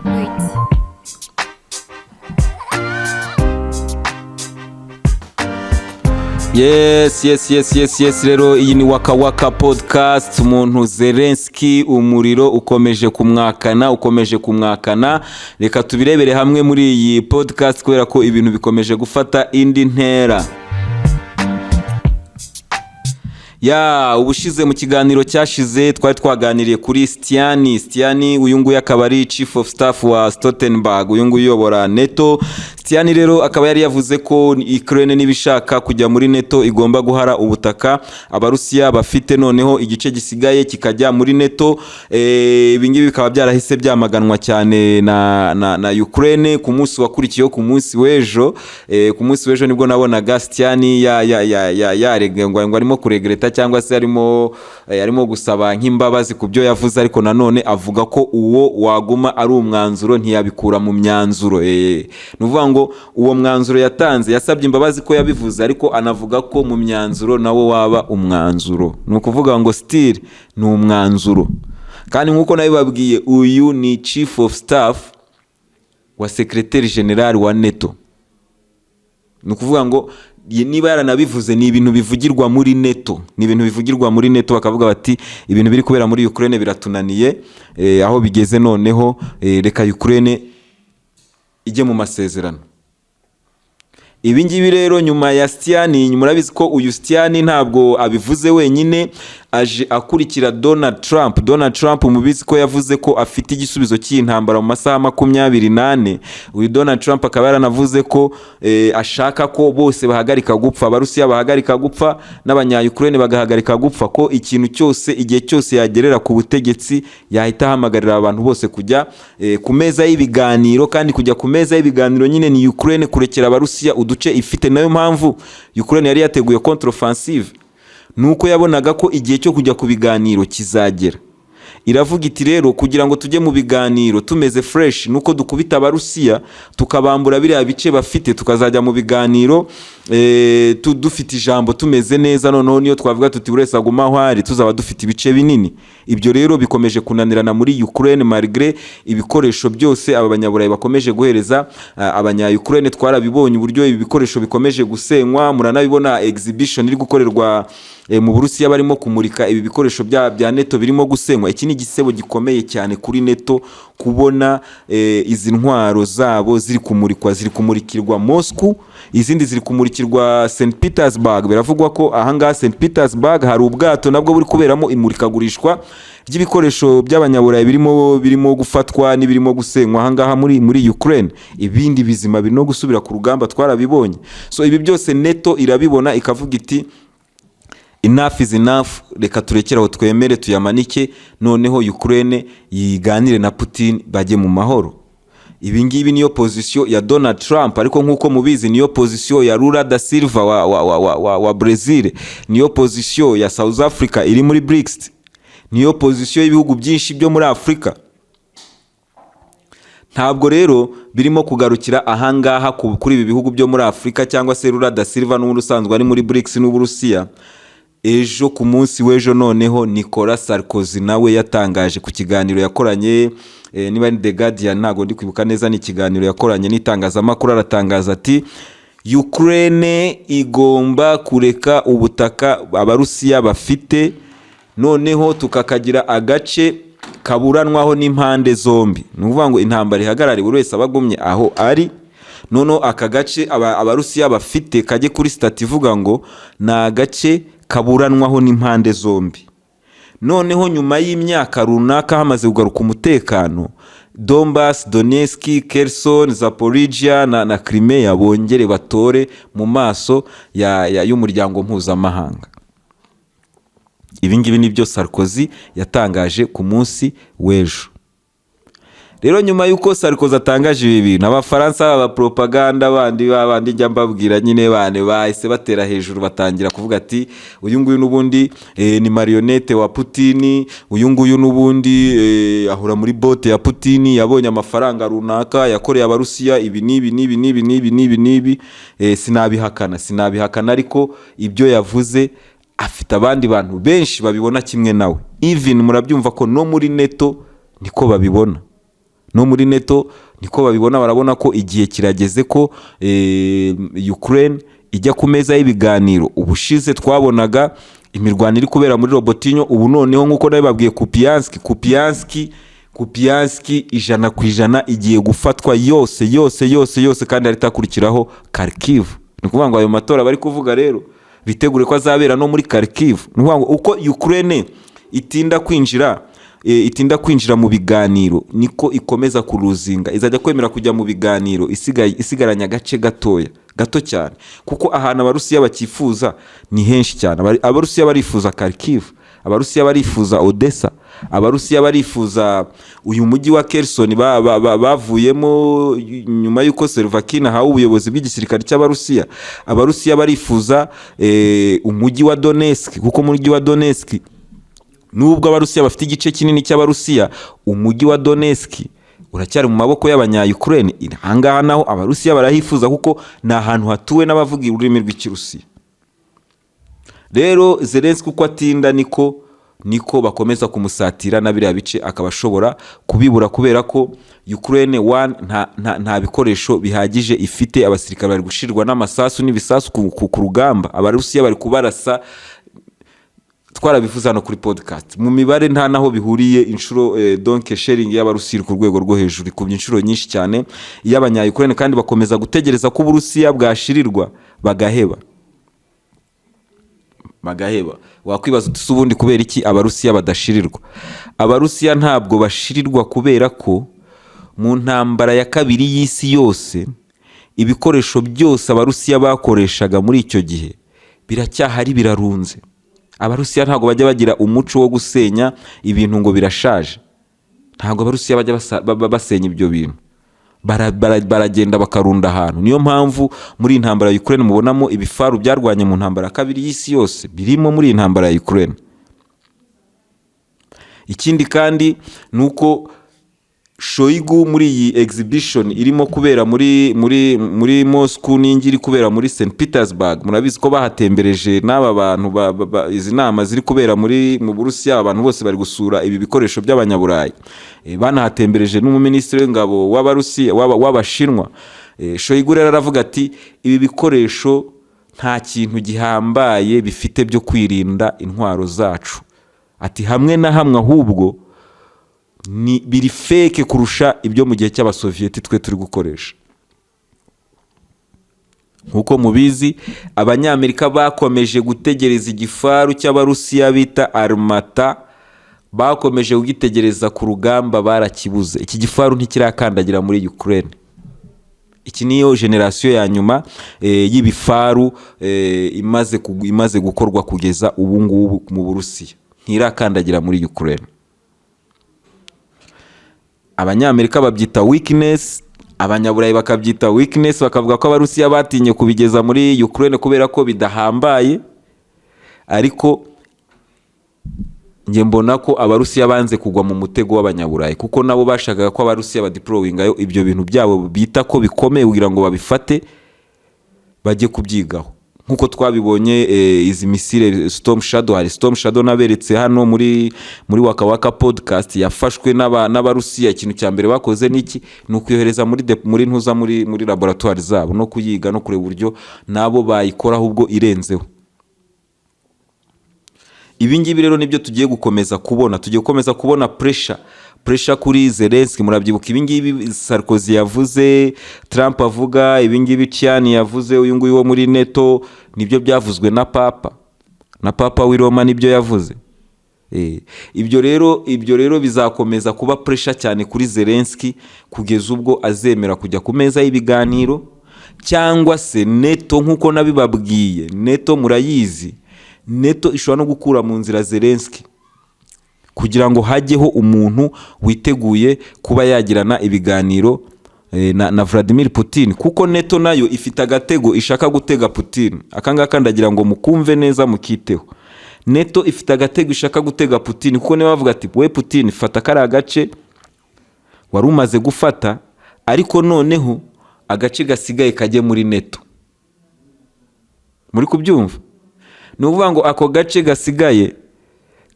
the beat. Yes, rero iyi ni Waka Waka Podcast. Umuntu Zelensky, umuriro ukomeje kumwakana, ukomeje kumwakana. Reka tubirebere hamwe muri iyi podcast, kubera ko ibintu bikomeje gufata indi ntera. Ya, ubushize mu kiganiro cyashize twari twaganiriye kuri Stiani. Stiani uyu nguyu akaba ari chief of staff wa Stoltenberg, uyu nguyu uyobora NATO. Stiani rero akaba yari yavuze ko Ukraine niba ishaka kujya muri NATO igomba guhara ubutaka Abarusiya bafite, noneho igice gisigaye kikajya muri NATO. Ibi ngibi bikaba byarahise byamaganwa cyane na Ukraine ku munsi wakurikiyeho, ku munsi w'ejo. Ku munsi w'ejo nibwo nabonaga Stiani ya ya ya ya yarege ngo arimo kuregreta cyangwa se arimo gusaba nk'imbabazi ku byo yavuze, ariko nanone avuga ko uwo waguma ari umwanzuro, ntiyabikura mu myanzuro. Ni ukuvuga ngo uwo mwanzuro yatanze, yasabye imbabazi ko yabivuze, ariko anavuga ko mu myanzuro nawo waba umwanzuro. Ni ukuvuga ngo still ni umwanzuro. Kandi nk'uko nabibabwiye, uyu ni chief of staff wa secrétaire général wa NATO. Ni ukuvuga ngo niba yaranabivuze, ni ibintu bivugirwa muri NATO, ni ibintu bivugirwa muri NATO, bakavuga bati: "Ibintu biri kubera muri Ukraine biratunaniye, aho bigeze noneho, reka Ukraine ijye mu masezerano." Ibi ngibi rero, nyuma ya Stiani, murabizi ko uyu Stiani ntabwo abivuze wenyine, aje akurikira Donald Trump. Donald Trump mubizi ko yavuze ko afite igisubizo cy'iyi ntambara mu masaha 24. Uyu Donald Trump akaba yaranavuze ko ashaka ko bose bahagarika gupfa, Abarusiya bahagarika gupfa n'Abanya-Ukraine bagahagarika gupfa, ko ikintu cyose, igihe cyose yagerera ku butegetsi, yahita ahamagarira abantu bose kujya ku meza y'ibiganiro. Kandi kujya ku meza y'ibiganiro nyine ni Ukraine kurekera Abarusiya uduce ifite. Nayo mpamvu Ukraine yari yateguye contre-offensive, nuko yabonaga ko igihe cyo kujya ku biganiro kizagera. Iravuga iti: "Rero kugira ngo tujye mu biganiro tumeze fresh, nuko dukubita Abarusiya, tukabambura biriya bice bafite, tukazajya mu biganiro dufite ijambo, tumeze neza. Noneho niyo twavuga tuti buri wese aguma aho ari, tuzaba dufite ibice binini." Ibyo rero bikomeje kunanirana muri Ukraine, malgré ibikoresho byose aba banyaburayi bakomeje guhereza abanya Ukraine. Twarabibonye uburyo ibi bikoresho bikomeje gusenywa. Muranabibona exhibition iri gukorerwa mu Burusiya, barimo kumurika ibi bikoresho bya NATO birimo gusenywa. Iki ni igisebo gikomeye cyane kuri NATO, kubona izi ntwaro zabo ziri kumurikwa, ziri kumurikirwa Moscow, izindi ziri kumurikirwa St Petersburg. Biravugwa ko ahangaha St Petersburg hari ubwato nabwo buri kuberamo imurikagurishwa ry'ibikoresho by'Abanyaburayi birimo gufatwa n'ibirimo gusenywa ahangaha muri Ukraine. Ibindi bizima birimo gusubira ku rugamba, twarabibonye. So ibi byose NATO irabibona, ikavuga iti: "Enough is enough, reka turekere aho, twemere tuyamanike, noneho Ukraine yiganire na Putin, bajye mu mahoro." Ibi ngibi niyo position ya Donald Trump, ariko nk'uko mubizi niyo position ya Lula da Silva wa Brazil, niyo position ya South Africa iri muri BRICS, niyo position y'ibihugu byinshi byo muri Afurika. Ntabwo rero birimo kugarukira ahangaha kuri ibi bihugu byo muri Afurika cyangwa se Lula da Silva n'ubundi usanzwe ari muri BRICS n'Uburusiya. Ejo, ku munsi w'ejo, noneho Nicolas Sarkozy nawe yatangaje ku kiganiro yakoranye, niba ari The Guardian, ntabwo ndi kwibuka neza, ni ikiganiro yakoranye n'itangazamakuru, aratangaza ati: "Ukraine igomba kureka ubutaka Abarusiya bafite, noneho tukakagira agace kaburanwaho n'impande zombi." Ni ukuvuga ngo intambara ihagarare, buri wese aba agumye aho ari, noneho aka gace Abarusiya bafite kajye kuri statut ivuga ngo ni agace kaburanwaho n'impande zombi. Noneho nyuma y'imyaka runaka, hamaze kugaruka umutekano, Donbass, Donetsk, Kherson, Zaporizhia na Crimea bongere batore mu maso y'umuryango mpuzamahanga. Ibi ngibi nibyo Sarkozy yatangaje ku munsi w'ejo. Rero nyuma y'uko Sarkozy atangaje ibi bintu, Abafaransa b'abapropaganda bandi, babandi njya mbabwira nyine, bane bahise batera hejuru, batangira kuvuga ati: "Uyu nguyu n'ubundi ni marionnette wa Putin, uyu nguyu n'ubundi ahora muri bote ya Putin, yabonye amafaranga runaka, yakoreye Abarusiya ibi n'ibi n'ibi n'ibi n'ibi n'ibi n'ibi." Sinabihakana, sinabihakana, ariko ibyo yavuze afite abandi bantu benshi babibona kimwe nawe. Even murabyumva ko no muri NATO niko babibona. No muri NATO niko babibona, barabona ko igihe kirageze ko Ukraine ijya ku meza y'ibiganiro. Ubushize twabonaga imirwano iri kubera muri Robotino, ubu noneho nk'uko nabibabwiye, Kupiansk 100% igiye gufatwa yose yose yose yose, kandi harita hakurikiraho Kharkiv. Ni ukuvuga ngo ayo matora bari kuvuga rero, bitegure ko azabera no muri Kharkiv. Ni ukuvuga ngo uko Ukraine itinda kwinjira mu biganiro, niko ikomeza kuruzinga. Izajya kwemera kujya mu biganiro isigaye isigaranye agace gatoya gato cyane, kuko ahantu Abarusiya bakifuza ni henshi cyane. Abarusiya barifuza Kharkiv, Abarusiya barifuza Odessa, Abarusiya barifuza uyu mujyi wa Kherson bavuyemo nyuma y'uko Surovikin ahawe ubuyobozi bw'igisirikare cy'Abarusiya. Abarusiya barifuza umujyi wa Donetsk, kuko umujyi wa Donetsk, nubwo Abarusiya bafite igice kinini cy'Abarusiya, umujyi wa Donetsk uracyari mu maboko y'Abanya-Ukraine. Ahangaha naho Abarusiya barahifuza, kuko ni ahantu hatuwe n'abavuga ururimi rw'Ikirusiya. Rero Zelensky uko atinda niko bakomeza kumusatira, na biriya bice akaba ashobora kubibura, kubera ko Ukraine one nta bikoresho bihagije ifite. Abasirikare bari gushirwa n'amasasu n'ibisasu ku rugamba, Abarusiya bari kubarasa. Twarabivuze hano kuri podcast, mu mibare nta naho bihuriye inshuro donc shelling y'Abarusiya iri ku rwego rwo hejuru, ikubye inshuro nyinshi cyane iy'Abanya-Ukraine, kandi bakomeza gutegereza ko Uburusiya bwashirirwa bagaheba bagaheba. Wakwibaza uti: "Se ubundi kubera iki Abarusiya badashirirwa?" Abarusiya ntabwo bashirirwa kubera ko mu ntambara ya kabiri y'isi yose, ibikoresho byose Abarusiya bakoreshaga muri icyo gihe biracyahari, birarunze. Abarusiya ntabwo bajya bagira umuco wo gusenya ibintu ngo birashaje. Ntabwo Abarusiya bajya basenya ibyo bintu. Baragenda bakarunda ahantu. Niyo mpamvu muri iyi ntambara ya Ukraine mubonamo ibifaru byarwanye mu ntambara ya kabiri y'isi yose birimo muri iyi ntambara ya Ukraine. Ikindi kandi ni uko Shoigu muri iyi exhibition irimo kubera muri Moscow n'ingi iri kubera muri St Petersburg, murabizi ko bahatembereje n'aba bantu izi nama ziri kubera mu Burusiya, abantu bose bari gusura ibi bikoresho by'Abanyaburayi. Banahatembereje n'umuminisitiri w'ingabo w'Abarusiya, w'Abashinwa. Shoigu rero aravuga ati: "Ibi bikoresho nta kintu gihambaye bifite byo kwirinda intwaro zacu." Ati: "Hamwe na hamwe ahubwo ni biri fake kurusha ibyo mu gihe cy'Abasoviyeti twe turi gukoresha." Nk'uko mubizi, Abanyamerika bakomeje gutegereza igifaru cy'Abarusiya bita Armata, bakomeje kugitegereza ku rugamba, barakibuze. Iki gifaru ntikirakandagira muri Ukraine. Iki niyo génération ya nyuma y'ibifaru imaze gukorwa kugeza ubu ngubu mu Burusiya, ntirakandagira muri Ukraine. Abanyamerika babyita weakness, Abanyaburayi bakabyita weakness, bakavuga ko Abarusiya batinye kubigeza muri Ukraine kubera ko bidahambaye. Ariko njye mbona ko Abarusiya banze kugwa mu mutego w'Abanyaburayi, kuko nabo bashakaga ko Abarusiya badeployingayo ibyo bintu byabo bita ko bikomeye kugira ngo babifate bajye kubyigaho, nk'uko twabibonye izi missile Storm Shadow. Hari Storm Shadow naberetse hano muri Waka Waka Podcast yafashwe n'Abarusiya. Ikintu cya mbere bakoze niki? Ni ukuyohereza muri ntuza muri laboratoire zabo, no kuyiga no kureba uburyo nabo bayikoraho ubwo irenzeho. Ibi ngibi rero nibyo tugiye gukomeza kubona. Tugiye gukomeza kubona pressure kuri Zelensky. Murabyibuka ibi ngibi Sarkozy yavuze, Trump avuga ibi ngibi, Tiani yavuze, uyu nguyu wo muri NATO, nibyo byavuzwe na Papa w'i Roma, nibyo yavuze. Ibyo rero bizakomeza kuba pressure cyane kuri Zelensky kugeza ubwo azemera kujya ku meza y'ibiganiro, cyangwa se NATO. Nk'uko nabibabwiye, NATO murayizi, NATO ishobora no gukura mu nzira Zelensky kugira ngo hajyeho umuntu witeguye kuba yagirana ibiganiro na Vladimir Putin, kuko NATO nayo ifite agatego ishaka gutega Putin. Aka ngaka ndagira ngo mukumve neza, mukiteho. NATO ifite agatego ishaka gutega Putin, kuko niba bavuga ati: "We Putin, fata kariya gace wari umaze gufata, ariko noneho agace gasigaye kajye muri NATO." Muri kubyumva? Ni ukuvuga ngo ako gace gasigaye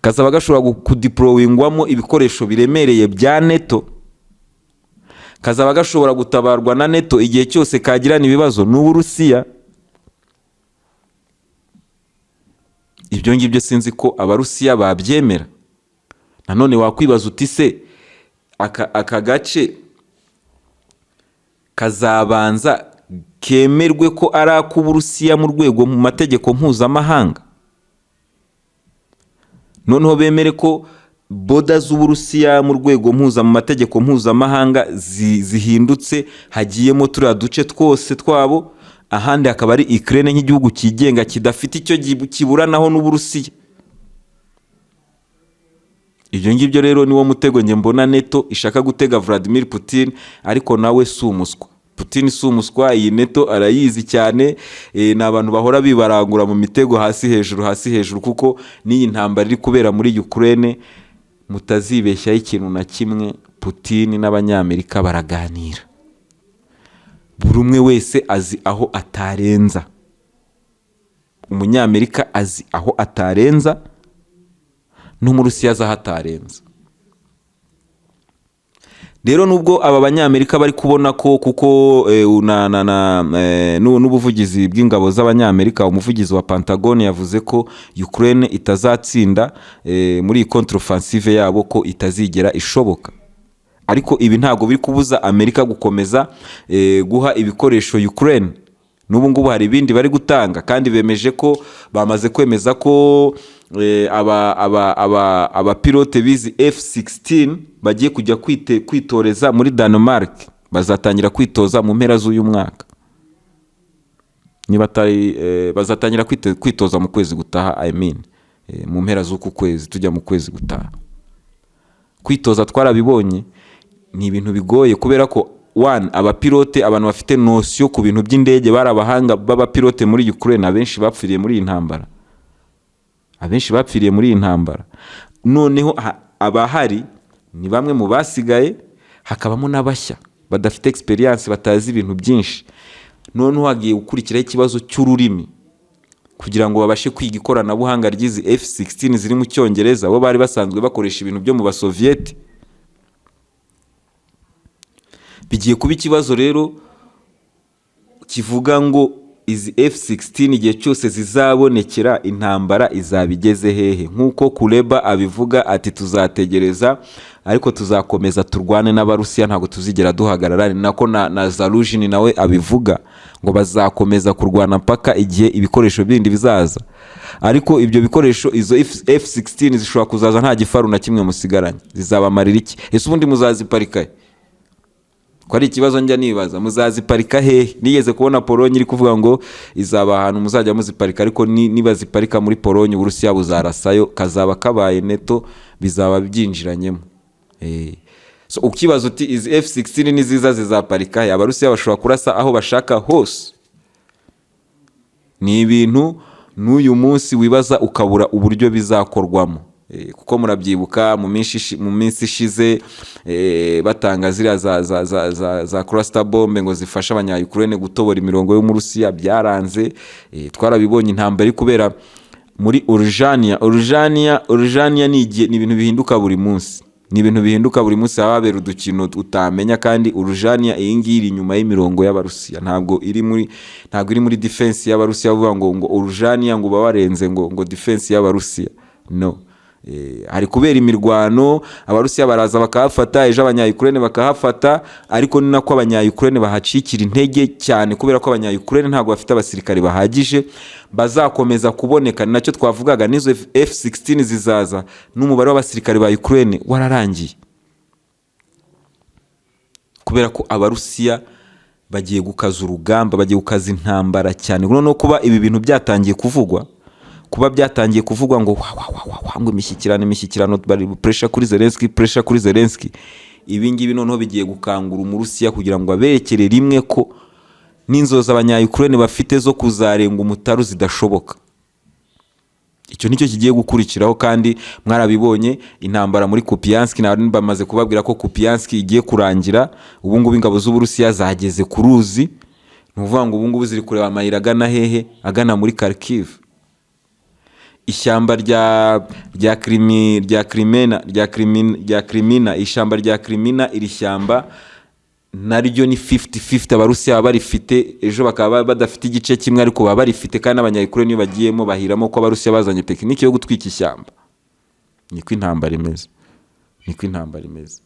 kazaba gashobora kudeployingwamo ibikoresho biremereye bya NATO. Kazaba gashobora gutabarwa na NATO igihe cyose kagirana ibibazo n'Uburusiya. Ibyo ngibyo sinzi ko Abarusiya babyemera. Nanone wakwibaza uti: "Se aka gace kazabanza kemerwe ko ari ak'Uburusiya mu rwego, mu mategeko mpuzamahanga, noneho bemere ko border z'Uburusiya mu rwego mu mategeko mpuzamahanga zihindutse, hagiyemo turiya duce twose twabo, ahandi hakaba ari Ukraine nk'igihugu cyigenga kidafite icyo kiburanaho n'Uburusiya?" Ibyo ngibyo rero niwo mutego njye mbona NATO ishaka gutega Vladimir Putin. Ariko nawe si umuswa, Putin si umuswa, iyi NATO arayizi cyane. Ni abantu bahora bibarangura mu mitego, hasi hejuru, hasi hejuru, kuko n'iyi ntambara iri kubera muri Ukraine, mutazibeshyaho ikintu na kimwe, Putin n'Abanyamerika baraganira. Buri umwe wese azi aho atarenza. Umunyamerika azi aho atarenza, n'Umurusiya azi aho atarenza. Rero nubwo aba Banyamerika bari kubona ko, kuko n'ubuvugizi bw'ingabo z'Abanyamerika, umuvugizi wa Pentagon yavuze ko Ukraine itazatsinda muri iyi contre-offensive yabo, ko itazigera ishoboka, ariko ibi ntabwo biri kubuza Amerika gukomeza guha ibikoresho Ukraine. N'ubu ngubu hari ibindi bari gutanga, kandi bemeje ko, bamaze kwemeza ko abapilote bizi F16 bagiye kujya kwitoreza muri Denmark. Bazatangira kwitoza mu mpera z'uyu mwaka, niba atari bazatangira kwitoza mu kwezi gutaha, I mean, mu mpera z'uku kwezi tujya mu kwezi gutaha. Kwitoza twarabibonye, ni ibintu bigoye, kubera ko one, abapilote, abantu bafite notion ku bintu by'indege, bari abahanga b'abapilote muri Ukraine, abenshi bapfiriye muri iyi ntambara, abenshi bapfiriye muri iyi ntambara. Noneho abahari ni bamwe mu basigaye, hakabamo n'abashya badafite experience, batazi ibintu byinshi. Noneho hagiye gukurikiraho ikibazo cy'ururimi, kugira ngo babashe kwiga ikoranabuhanga ry'izi F16 ziri mu Cyongereza, bo bari basanzwe bakoresha ibintu byo mu Basoviyeti. Bigiye kuba ikibazo rero kivuga ngo izi F16 igihe cyose zizabonekera, intambara izaba igeze hehe? Nk'uko Kuleba abivuga ati: "Tuzategereza, ariko tuzakomeza turwane n'Abarusiya, ntabwo tuzigera duhagarara." Ni nako na Zaluzhny nawe abivuga, ngo bazakomeza kurwana mpaka igihe ibikoresho bindi bizaza. Ariko ibyo bikoresho, izo F16 zishobora kuzaza nta gifaru na kimwe musigaranye. Zizabamarira iki? Ese ubundi muzaziparika he? Ko ari ikibazo njya nibaza, muzaziparika hehe? Nigeze kubona Polonye iri kuvuga ngo izaba ahantu muzajya muziparika, ariko niba ziparika muri Polonye, Uburusiya buzarasayo, kazaba kabaye, NATO bizaba byinjiranyemo. So ukibaza uti: "Izi F16 ni ziza zizaparika he?" Abarusiya bashobora kurasa aho bashaka hose. Ni ibintu n'uyu munsi wibaza ukabura uburyo bizakorwamo. Kuko murabyibuka mu minsi ishize, batanga ziriya za cluster bombe ngo zifashe Abanya-Ukraine gutobora imirongo yo mu Rusiya, byaranze. Twarabibonye intambara iri kubera muri Urujaniya. Urujaniya ni ibintu bihinduka buri munsi, ni ibintu bihinduka buri munsi, haba habera udukino utamenya. Kandi Urujaniya iyi ngiyi iri inyuma y'imirongo y'Abarusiya, ntabwo iri muri defense y'Abarusiya. Bavuga ngo Urujaniya ngo uba warenze ngo defense y'Abarusiya, no. Hari kubera imirwano, Abarusiya baraza bakahafata, ejo Abanya-Ukraine bakahafata, ariko ni nako Abanya-Ukraine bahacikira intege cyane, kubera ko Abanya-Ukraine ntabwo bafite abasirikare bahagije. Bazakomeza kuboneka, ni nacyo twavugaga, n'izo F16 zizaza n'umubare w'abasirikare ba Ukraine wararangiye, kubera ko Abarusiya bagiye gukaza urugamba, bagiye gukaza intambara cyane. Noneho kuba ibi bintu byatangiye kuvugwa, kuba byatangiye kuvugwa ngo wa wa wa wa wa, ngo imishyikirano, imishyikirano, bari pressure kuri Zelensky, pressure kuri Zelensky, ibi ngibi noneho bigiye gukangura Umurusiya kugira ngo aberekere rimwe ko n'inzozi Abanya-Ukraine bafite zo kuzarenga umutaru zidashoboka. Icyo nicyo kigiye gukurikiraho. Kandi mwarabibonye intambara muri Kupiansk, nari bamaze kubabwira ko Kupiansk igiye kurangira. Ubu ngubu ingabo z'Uburusiya zageze ku ruzi, ni ukuvuga ngo ubu ngubu ziri kureba amayira agana hehe? Agana muri Kharkiv. Ishyamba rya Krimi rya Krimena rya Krimina rya Krimina, ishyamba rya Krimina, iri shyamba Naryo ni 50-50. Abarusiya baba barifite, ejo bakaba badafite igice kimwe, ariko baba barifite. Kandi n'Abanyayukurene iyo bagiyemo bahiramo, ko Abarusiya bazanye tekiniki yo gutwika ishyamba. Niko intambara imeze, niko intambara imeze.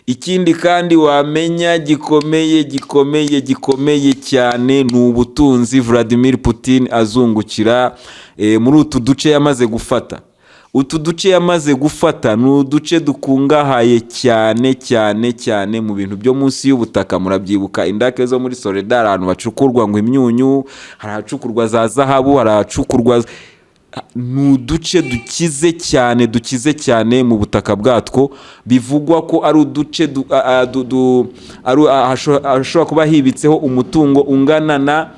Ikindi kandi wamenya gikomeye, gikomeye, gikomeye cyane, ni ubutunzi Vladimir Putin azungukira muri utu duce yamaze gufata. Utu duce yamaze gufata ni uduce dukungahaye cyane cyane cyane mu bintu byo munsi y'ubutaka. Murabyibuka indake zo muri Soledar, ahantu bacukurwa ngo imyunyu, hari ahacukurwa za zahabu, hari ahacukurwa. Ni uduce dukize cyane, dukize cyane mu butaka bwatwo. Bivugwa ko ari uduce hashobora kuba hibitseho umutungo ungana na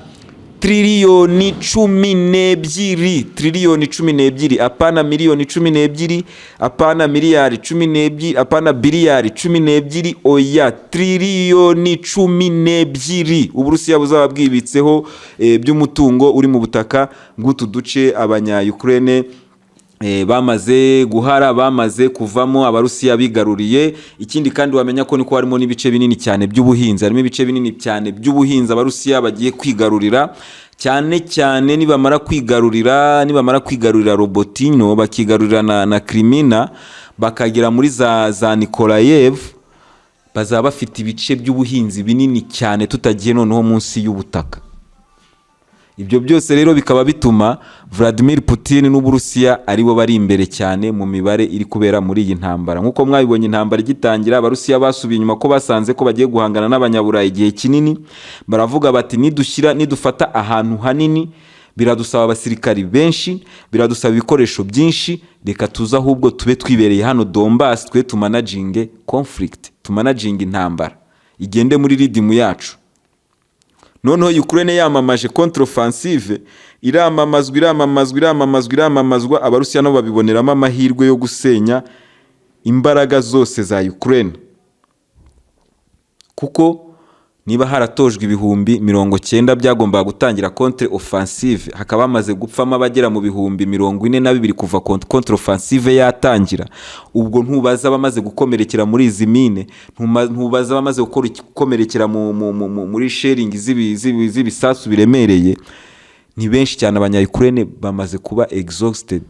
triliyoni 12, triliyoni 12. Apana miliyoni 12, apana miliyari 12, apana biliyari 12, oya, triliyoni 12 Uburusiya buzaba bwibitseho by'umutungo uri mu butaka bw'utu duce Abanya-Ukraine bamaze guhara, bamaze kuvamo, Abarusiya bigaruriye. Ikindi kandi wamenya ko niko harimo n'ibice binini cyane by'ubuhinzi, harimo ibice binini cyane by'ubuhinzi Abarusiya bagiye kwigarurira. Cyane cyane nibamara kwigarurira Robotino, bakigarurira na Kreminna, bakagera muri za Nikolayev, bazaba bafite ibice by'ubuhinzi binini cyane, tutagiye noneho munsi y'ubutaka. Ibyo byose rero bikaba bituma Vladimir Putin n'Uburusiya aribo bari imbere cyane mu mibare iri kubera muri iyi ntambara. Nk'uko mwabibonye, intambara igitangira Abarusiya basubiye inyuma, ko basanze ko bagiye guhangana n'Abanyaburayi igihe kinini. Baravuga bati: "Nidushyira, nidufata ahantu hanini, biradusaba abasirikari benshi, biradusaba ibikoresho byinshi. Reka tuze ahubwo tube twibereye hano Donbass, twe tumanaginge conflict, tumanaginge intambara igende muri rythme yacu." Noneho Ukraine yamamaje contre-offensive, iramamazwa, iramamazwa, iramamazwa, iramamazwa. Abarusiya nabo babiboneramo amahirwe yo gusenya imbaraga zose za Ukraine, kuko niba haratojwe 90,000 byagombaga gutangira contre offensive, hakaba hamaze gupfamo abagera mu 42,000 kuva contre offensive yatangira, ubwo ntubaza abamaze gukomerekera muri izi mine, ntubaza abamaze gukomerekera muri shelling z'ibisasu biremereye, ni benshi cyane. Abanya-Ukraine bamaze kuba exhausted,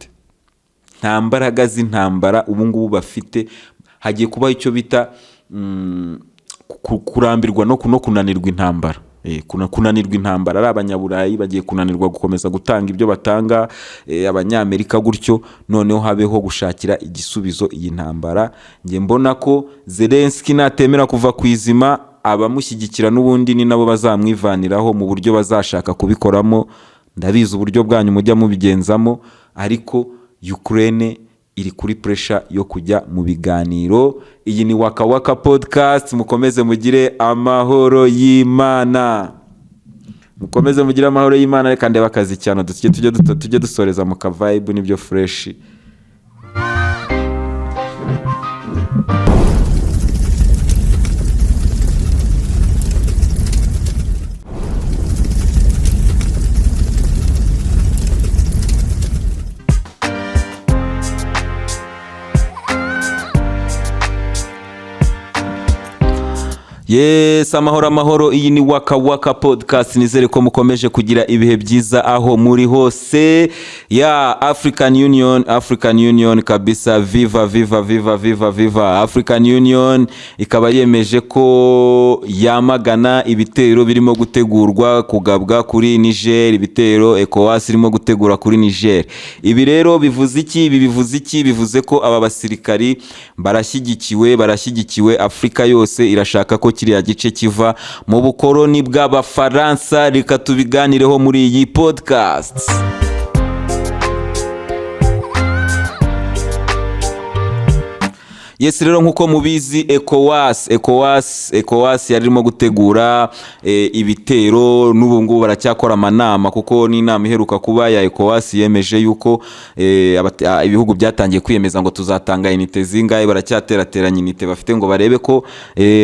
nta mbaraga z'intambara ubu ngubu bafite. Hagiye kubaho icyo bita kurambirwa no kunanirwa intambara. Kunanirwa intambara, ari Abanyaburayi bagiye kunanirwa gukomeza gutanga ibyo batanga, Abanyamerika gutyo. Noneho habeho gushakira igisubizo iyi ntambara. Njye mbona ko Zelensky natemera kuva ku izima, abamushyigikira n'ubundi ni nabo bazamwivaniraho mu buryo bazashaka kubikoramo. Ndabizi uburyo bwanyu mujya mubigenzamo, ariko Ukraine iri kuri pressure yo kujya mu biganiro. Iyi ni Waka Waka Podcast. Mukomeze mugire amahoro y'Imana, mukomeze mugire amahoro y'Imana. Reka ndebe akazi cyane, tujye dusoreza mu ka vibe, nibyo fresh. Yes, amahoro, amahoro. Iyi ni Waka Waka Podcast. Nizere ko mukomeje kugira ibihe byiza aho muri hose. Ya African Union, African Union kabisa, viva, viva, viva, viva, viva African Union! Ikaba yemeje ko yamagana ibitero birimo gutegurwa kugabwa kuri Niger, ibitero ECOWAS irimo gutegura kuri Niger. Ibi rero bivuze iki? Ibi bivuze iki? Bivuze ko aba basirikari barashyigikiwe, barashyigikiwe. Afurika yose irashaka ko kiriya gice kiva mu bukoroni bw'Abafaransa. Reka tubiganireho muri iyi podcast. Yes, rero nk'uko mubizi, ECOWAS, ECOWAS, ECOWAS yari irimo gutegura ibitero. N'ubu ngubu baracyakora amanama, kuko n'inama iheruka kuba ya ECOWAS yemeje yuko ibihugu byatangiye kwiyemeza ngo tuzatanga unité zingahe. Baracyaterateranya unité bafite ngo barebe ko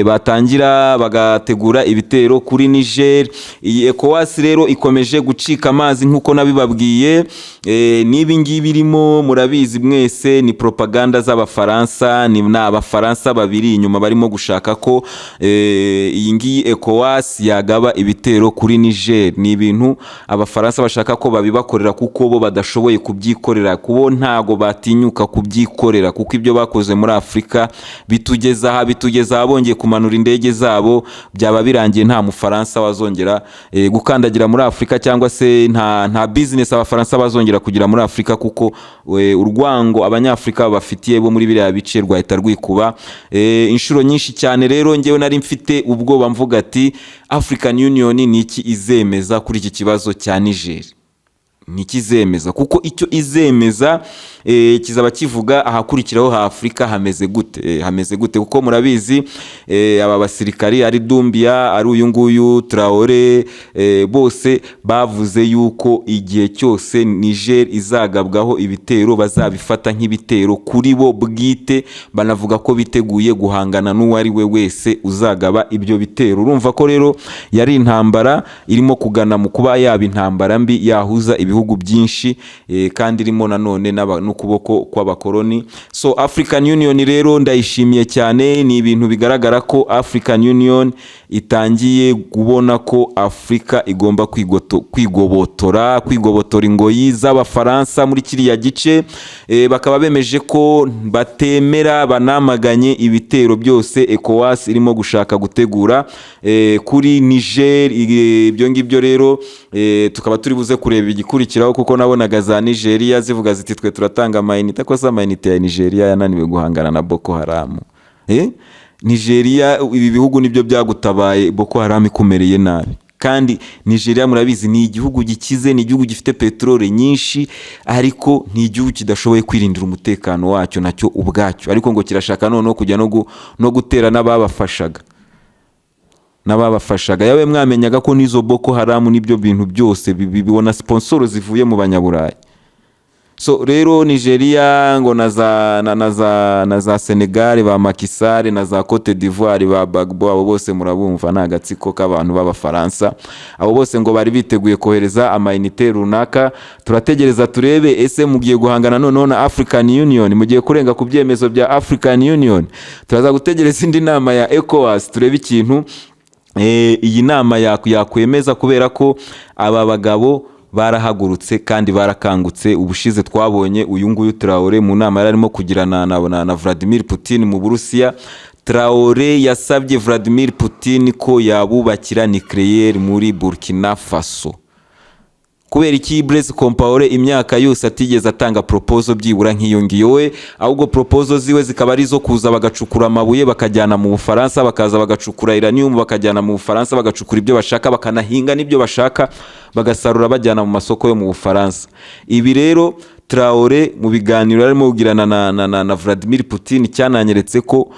batangira bagategura ibitero kuri Niger. Iyi ECOWAS rero ikomeje gucika amazi nk'uko nabibabwiye. N'ibi ngibi irimo murabizi mwese, ni propaganda z'Abafaransa. Ni Ni Abafaransa babiri inyuma barimo gushaka ko iyi ngiyi ECOWAS yagaba ibitero kuri Niger. Ni ibintu Abafaransa bashaka ko babibakorera kuko bo badashoboye kubyikorera, kubo ntago batinyuka kubyikorera, kuko ibyo bakoze muri Afurika bitugeza aha, bitugeza aha. Bongeye kumanura indege zabo, byaba birangiye, nta Mufaransa wazongera gukandagira muri Afurika, cyangwa se nta business Abafaransa bazongera kugira muri Afurika, kuko urwango Abanyafurika babafitiye bo muri biriya bice rwahita rwikuba inshuro nyinshi cyane. Rero ngewe nari mfite ubwoba, mvuga ati: "African Union ni iki izemeza kuri iki kibazo cya Niger? Ntikizemeza?" Kuko icyo izemeza kizaba kivuga ahakurikiraho ha Afurika hameze gute, hameze gute? Kuko murabizi, aba basirikari, ari Doumbouya, ari uyu nguyu Traore, bose bavuze yuko igihe cyose Niger izagabwaho ibitero bazabifata nk'ibitero kuri bo bwite. Banavuga ko biteguye guhangana n'uwo ari we wese uzagaba ibyo bitero. Urumva ko rero yari intambara irimo kugana mu kuba yaba intambara mbi yahuza ibihugu byinshi, kandi irimo nanone n'ukuboko kw'abakoloni. So African Union rero ndayishimiye cyane. Ni ibintu bigaragara ko African Union itangiye kubona ko Afurika igomba kwigobotora ingoyi z'Abafaransa muri kiriya gice. Bakaba bemeje ko batemera, banamaganye ibitero byose ECOWAS irimo gushaka gutegura kuri Niger. Ibyo ngibyo rero tukaba turi buze kureba igikurikiraho, kuko nabonaga za Nigeria zivuga ziti: "Twe turatanga amayinite." Ko se amayinite ya Nigeria yananiwe guhangana na Boko Haram? Nigeria, ibi bihugu nibyo byagutabaye Boko Haram ikumereye nabi. Kandi Nigeria murabizi ni igihugu gikize, ni igihugu gifite peteroli nyinshi, ariko ni igihugu kidashoboye kwirindira umutekano wacyo nacyo ubwacyo. Ariko ngo kirashaka noneho kujya no gutera n'ababafashaga. Yawe mwamenyaga ko n'izo Boko Haram n'ibyo bintu byose bibona sponsor zivuye mu Banyaburayi. So rero Nigeria ngo na za Senegal ba Macky Sall, na za Cote d'Ivoire ba Gbagbo, abo bose murabumva ni agatsiko k'abantu b'Abafaransa. Abo bose ngo bari biteguye kohereza amayinite runaka. Turategereza turebe: ese mugiye guhangana noneho na African Union? Mugiye kurenga ku byemezo bya African Union? Turaza gutegereza indi nama ya ECOWAS, turebe ikintu iyi nama yakwemeza, kubera ko aba bagabo barahagurutse kandi barakangutse. Ubushize twabonye uyu nguyu Traore mu nama yari arimo kugirana na Vladimir Putin mu Burusiya. Traore yasabye Vladimir Putin ko yabubakira nucléaire muri Burkina Faso. Kubera iki Blaise Compaoré imyaka yose atigeze atanga proposal byibura nk'iyo ngiyo we? Ahubwo proposal ziwe zikaba ari izo kuza bagacukura amabuye bakajyana mu Bufaransa, bakaza bagacukura uranium bakajyana mu Bufaransa, bagacukura ibyo bashaka, bakanahinga n'ibyo bashaka, bagasarura bajyana mu masoko yo mu Bufaransa. Ibi rero Traore mu biganiro arimo kugirana na Vladimir Putin cyananyeretse ko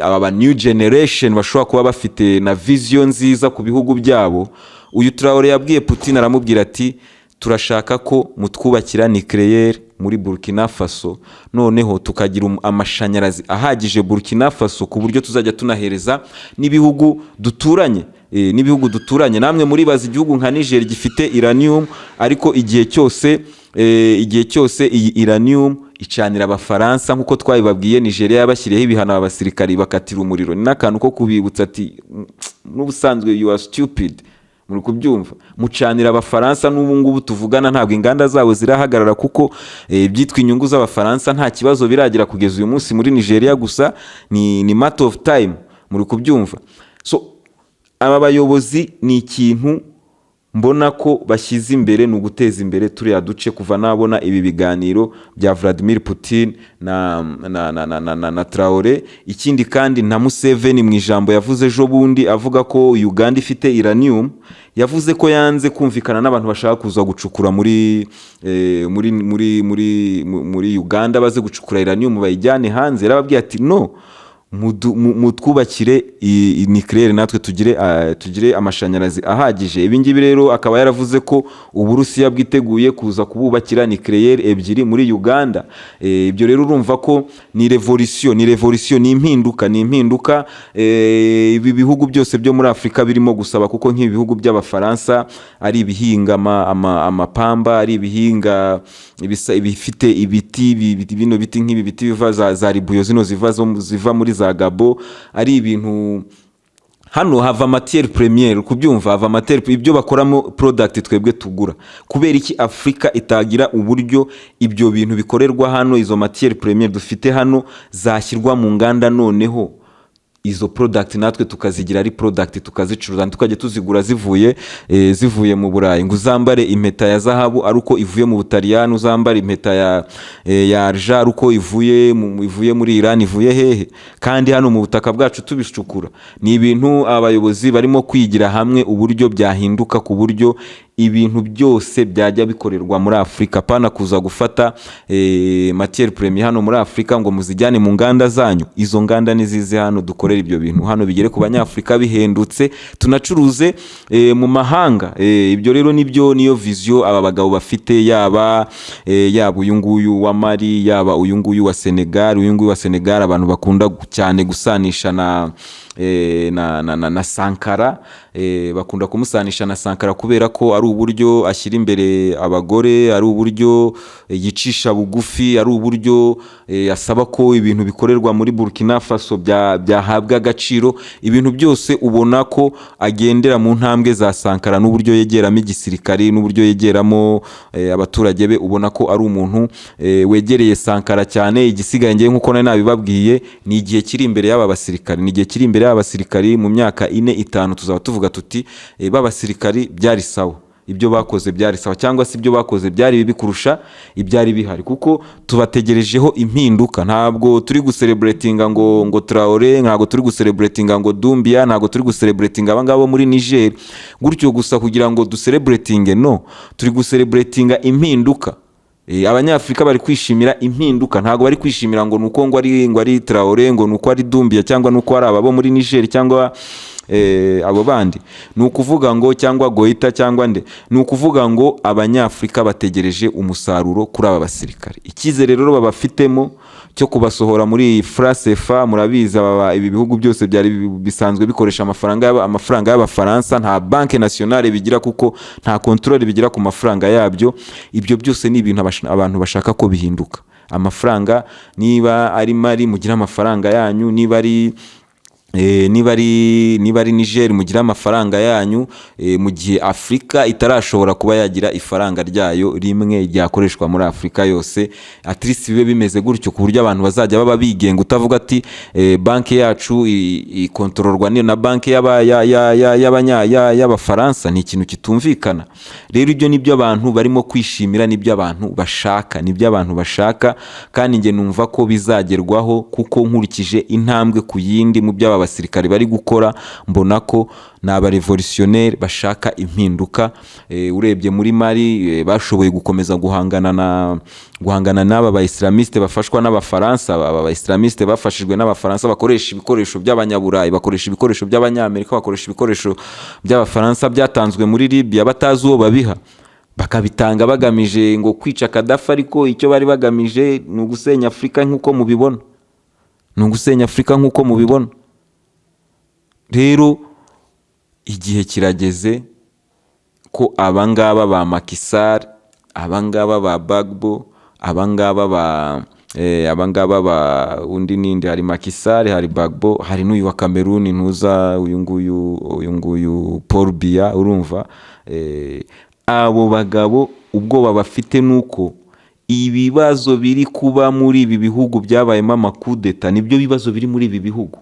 aba ba new generation bashobora kuba bafite na vision nziza ku bihugu byabo. Uyu Traore yabwiye Putin, aramubwira ati: "Turashaka ko mutwubakira nucléaire muri Burkina Faso, noneho tukagira amashanyarazi ahagije Burkina Faso, ku buryo tuzajya tunahereza n'ibihugu duturanye." N'ibihugu duturanye. Namwe muribaza igihugu nka Niger gifite uranium, ariko igihe cyose iyi uranium icanira Abafaransa. Nk'uko twabibabwiye, Nigeria yabashyiriyeho ibihano aba basirikari bakatira umuriro. Ni n'akantu ko kubibutsa ati: "N'ubusanzwe you are stupid." Muri kubyumva, mucanira Abafaransa. N'ubu ngubu tuvugana ntabwo inganda zabo zirahagarara, kuko ibyitwa inyungu z'Abafaransa nta kibazo biragira kugeza uyu munsi muri Nigeria. Gusa ni matter of time. Muri kubyumva? So aba bayobozi ni ikintu mbona ko bashyize imbere, ni uguteza imbere turiya duce. Kuva nabona ibi biganiro bya Vladimir Putin na Traore, ikindi kandi na Museveni mu ijambo yavuze ejo bundi avuga ko Uganda ifite uranium, yavuze ko yanze kumvikana n'abantu bashaka kuza gucukura muri Uganda, baze gucukura uranium bayijyane hanze. Yarababwiye ati: "No, Mutwubakire nucléaire, natwe tugire amashanyarazi ahagije. Ibi ngibi rero akaba yaravuze ko Uburusiya bwiteguye kuza kububakira nucléaire ebyiri muri Uganda. Ibyo rero urumva ko ni revolution, ni revolution, ni impinduka, ni impinduka. Ibi bihugu byose byo muri Afurika birimo gusaba, kuko nk'ibi bihugu by'Abafaransa ari ibihinga amapamba, ari ibihinga ibifite ibiti, bino biti, nk'ibi biti biva za ribuyo, zino ziva muri za Gabo, ari ibintu hano hava matière première, kubyumva, hava matière, ibyo bakoramo product twebwe tugura. Kubera iki Afurika itagira uburyo ibyo bintu bikorerwa hano, izo matière première dufite hano zashyirwa mu nganda, noneho izo product natwe tukazigira ari product tukazicuruza, tukajya tuzigura zivuye mu Burayi, ngo uzambare impeta ya zahabu ari uko ivuye mu Butaliyani, uzambare impeta ya argent ari uko ivuye muri Iran, ivuye hehe, kandi hano mu butaka bwacu tubicukura? Ni ibintu abayobozi barimo kwigira hamwe uburyo byahinduka, ku buryo ibintu byose byajya bikorerwa muri Afurika, pana kuza gufata matière première hano muri Afurika ngo muzijyane mu nganda zanyu. Izo nganda nizize hano, dukorere ibyo bintu hano, bigere ku Banyafurika bihendutse, tunacuruze mu mahanga. Ibyo rero nibyo, niyo vision aba bagabo bafite, yaba uyu nguyu wa Mali, yaba uyu nguyu wa Senegal. Uyu nguyu wa Senegal abantu bakunda cyane gusanisha na Sankara. Bakunda kumusanisha na Sankara kubera ko ari uburyo ashyira imbere abagore, ari uburyo yicisha bugufi, ari uburyo asaba ko ibintu bikorerwa muri Burkina Faso byahabwa agaciro. Ibintu byose ubona ko agendera mu ntambwe za Sankara, n'uburyo yegeramo igisirikari, n'uburyo yegeramo abaturage be, ubona ko ari umuntu wegereye Sankara cyane. Igisigaye, ngewe nk'uko nari nabibabwiye, ni igihe kiri imbere y'aba basirikari, ni igihe kiri imbere y'aba basirikari. Mu myaka 4, 5 tuzaba tuvuga tuti ba basirikari byari sawa, ibyo bakoze byari sawa, cyangwa se ibyo bakoze byari bibi kurusha ibyari bihari, kuko tubategerejeho impinduka. Ntabwo turi gucelebratinga ngo Traore, ntabwo turi gucelebratinga ngo Doumbouya, ntabwo turi gucelebratinga aba ngabo muri Niger gutyo gusa kugira ngo ducelebratinge. No turi gucelebratinga impinduka. Abanyafurika bari kwishimira impinduka, ntabwo bari kwishimira ngo nuko ngo ari Traore, ngo nuko ari Doumbouya, cyangwa nuko ari ababo muri Niger, cyangwa abo bandi, ni ukuvuga ngo cyangwa Goïta cyangwa nde. Ni ukuvuga ngo Abanyafurika bategereje umusaruro kuri aba basirikare. Icyizere rero babafitemo cyo kubasohora muri iyi franc CFA, murabizi, ibi bihugu byose byari bisanzwe bikoresha amafaranga y'Abafaransa, nta banque nationale bigira, kuko nta contrôle bigira ku mafaranga yabyo. Ibyo byose ni ibintu abantu bashaka ko bihinduka. Amafaranga, niba ari Mali, mugire amafaranga yanyu, niba ari Niger, mugire amafaranga yanyu, mu gihe Afurika itarashobora kuba yagira ifaranga ryayo rimwe ryakoreshwa muri Afurika yose. At least bibe bimeze gutyo, ku buryo abantu bazajya baba bigenga, utavuga ati banki yacu ikontororwa na banki y'Abafaransa. Ni ikintu kitumvikana. Rero ibyo nibyo abantu barimo kwishimira, nibyo abantu bashaka, nibyo abantu bashaka, kandi njye numva ko bizagerwaho, kuko nkurikije intambwe ku yindi mu byo aba basirikare bari gukora, mbona ko ni abarévolutionnaire bashaka impinduka. Urebye muri Mali, bashoboye gukomeza guhangana n'aba ba islamiste bafashwa n'Abafaransa. Aba ba islamiste bafashijwe n'Abafaransa bakoresha ibikoresho by'Abanyaburayi, bakoresha ibikoresho by'Abanyamerika, bakoresha ibikoresho by'Abafaransa byatanzwe muri Libya batazi uwo babiha, bakabitanga bagamije ngo kwica Kadafi, ariko icyo bari bagamije ni ugusenya Afurika nk'uko mubibona, ni ugusenya Afurika nk'uko mubibona. Rero igihe kirageze ko abangaba ba Macky Sall, abangaba ba Gbagbo, abangaba ba undi nindi, hari Macky Sall, hari Gbagbo, hari n'uyu wa Cameroon, ntuza uyu nguyu Paul Biya. Urumva, abo bagabo ubwoba bafite nuko ibibazo biri kuba muri ibi bihugu byabayemo amakudeta, nibyo bibazo biri muri ibi bihugu,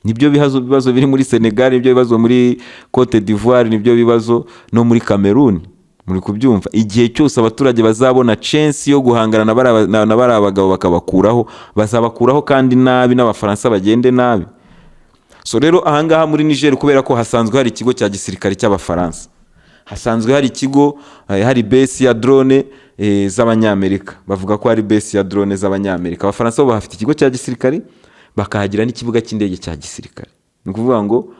nibyo bibazo biri muri Senegal, nibyo bibazo muri Cote d'Ivoire, nibyo bibazo no muri Cameroon. Muri kubyumva, igihe cyose abaturage bazabona chance yo guhangana na bariya bagabo bakabakuraho, bazabakuraho kandi nabi, n'Abafaransa bagende nabi. So rero ahangaha muri Niger, kubera ko hasanzwe hari ikigo cya gisirikare cy'Abafaransa, hasanzwe hari ikigo, hari base ya drone z'Abanyamerika, bavuga ko hari base ya drone z'Abanyamerika. Abafaransa bo bahafite ikigo cya gisirikare. Bakahagira n'ikibuga cy'indege cya gisirikare. Ni ukuvuga ngo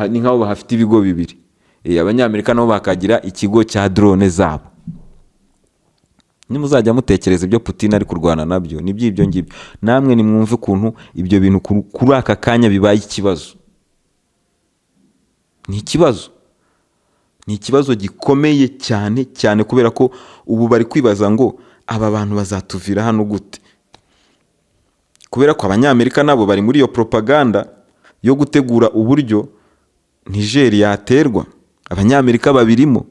ni nk'aho bahafite ibigo bibiri. Abanyamerika nabo bakagira ikigo cya drone zabo. Nimuzajya mutekereza ibyo Putin ari kurwana nabyo, ni by'ibyo ngibyo. Namwe nimwumve ukuntu ibyo bintu kuri aka kanya bibaye ikibazo. Ni ikibazo, ni ikibazo gikomeye cyane cyane, kubera ko ubu bari kwibaza ngo aba bantu bazatuvira hano gute? Kubera ko Abanyamerika nabo bari muri iyo propaganda yo gutegura uburyo Niger yaterwa. Abanyamerika babirimo,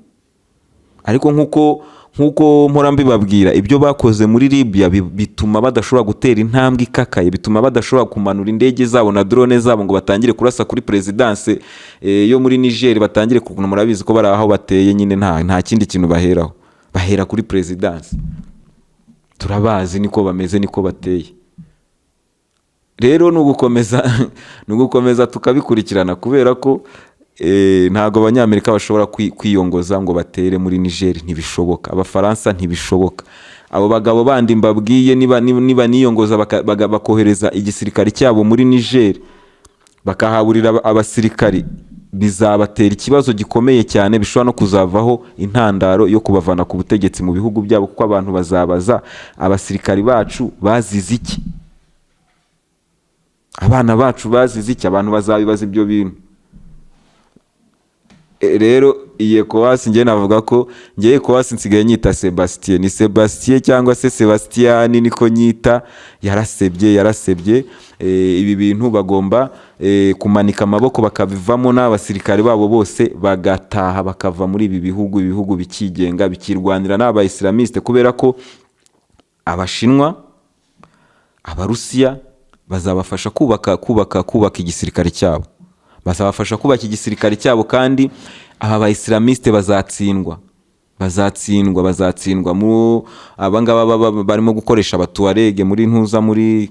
ariko nk'uko mpora mbibabwira, ibyo bakoze muri Libya bituma badashobora gutera intambwe ikakaye, bituma badashobora kumanura indege zabo na drone zabo ngo batangire kurasa kuri perezidanse yo muri Niger. Batangire kuntu murabizi ko bari aho bateye nyine, nta kindi kintu baheraho, bahera kuri perezidanse. Turabazi, niko bameze, niko bateye. Rero ni ugukomeza tukabikurikirana, kubera ko ntabwo Abanyamerika bashobora kwiyongoza ngo batere muri Niger, ntibishoboka. Abafaransa ntibishoboka. Abo bagabo bandi mbabwiye, niba niyongoza bakohereza igisirikare cyabo muri Niger, bakahaburira abasirikari, bizabatera ikibazo gikomeye cyane, bishobora no kuzavaho intandaro yo kubavana ku butegetsi mu bihugu byabo, kuko abantu bazabaza: abasirikari bacu bazize iki? Abana bacu bazize iki? Abantu bazabibaza ibyo bintu. Rero iyi ECOWAS, njye navuga ko njye ECOWAS nsigaye nyita Sebastien, ni Sebastien cyangwa se Sebastian, niko nyita. Yarasebye, yarasebye. Ibi bintu bagomba kumanika amaboko bakabivamo, n'abasirikare babo bose bagataha, bakava muri ibi bihugu, ibihugu bikigenga, bikirwanira n'aba islamiste, kubera ko Abashinwa, Abarusiya bazabafasha kubaka igisirikare cyabo, bazabafasha kubaka igisirikare cyabo, kandi aba ba islamiste bazatsindwa, bazatsindwa, bazatsindwa. Mu aba ngaba barimo gukoresha Abatuwarege muri ntuza muri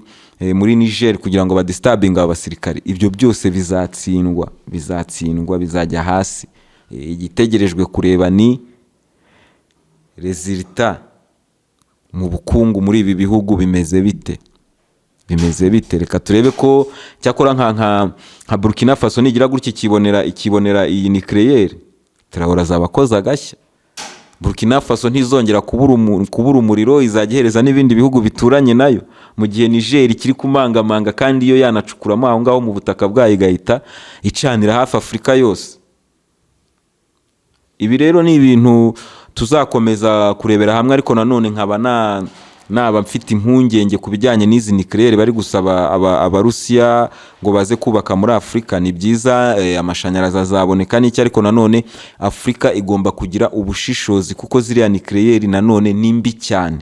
Niger kugira ngo badisturbinge aba basirikare, ibyo byose bizatsindwa, bizatsindwa, bizajya hasi. Igitegerejwe kureba ni résultat mu bukungu muri ibi bihugu bimeze bite, bimeze bite. Reka turebe ko cyakora nka Burkina Faso nigira gutya ikibonera iyi nucléaire, Traoré azaba akoze agashya. Burkina Faso ntizongera kubura umuriro, izajya ihereza n'ibindi bihugu bituranye nayo, mu gihe Niger ikiri kumangamanga, kandi iyo yanacukuramo aho ngaho mu butaka bwayo igahita icanira hafi Afurika yose. Ibi rero ni ibintu tuzakomeza kurebera hamwe, ariko nanone nkaba naba mfite impungenge ku bijyanye n'izi nucléaire bari gusaba Abarusiya ngo baze kubaka muri Afurika. Ni byiza, amashanyarazi azaboneka n'icyo, ariko nanone Afurika igomba kugira ubushishozi, kuko ziriya nucléaire nanone ni mbi cyane,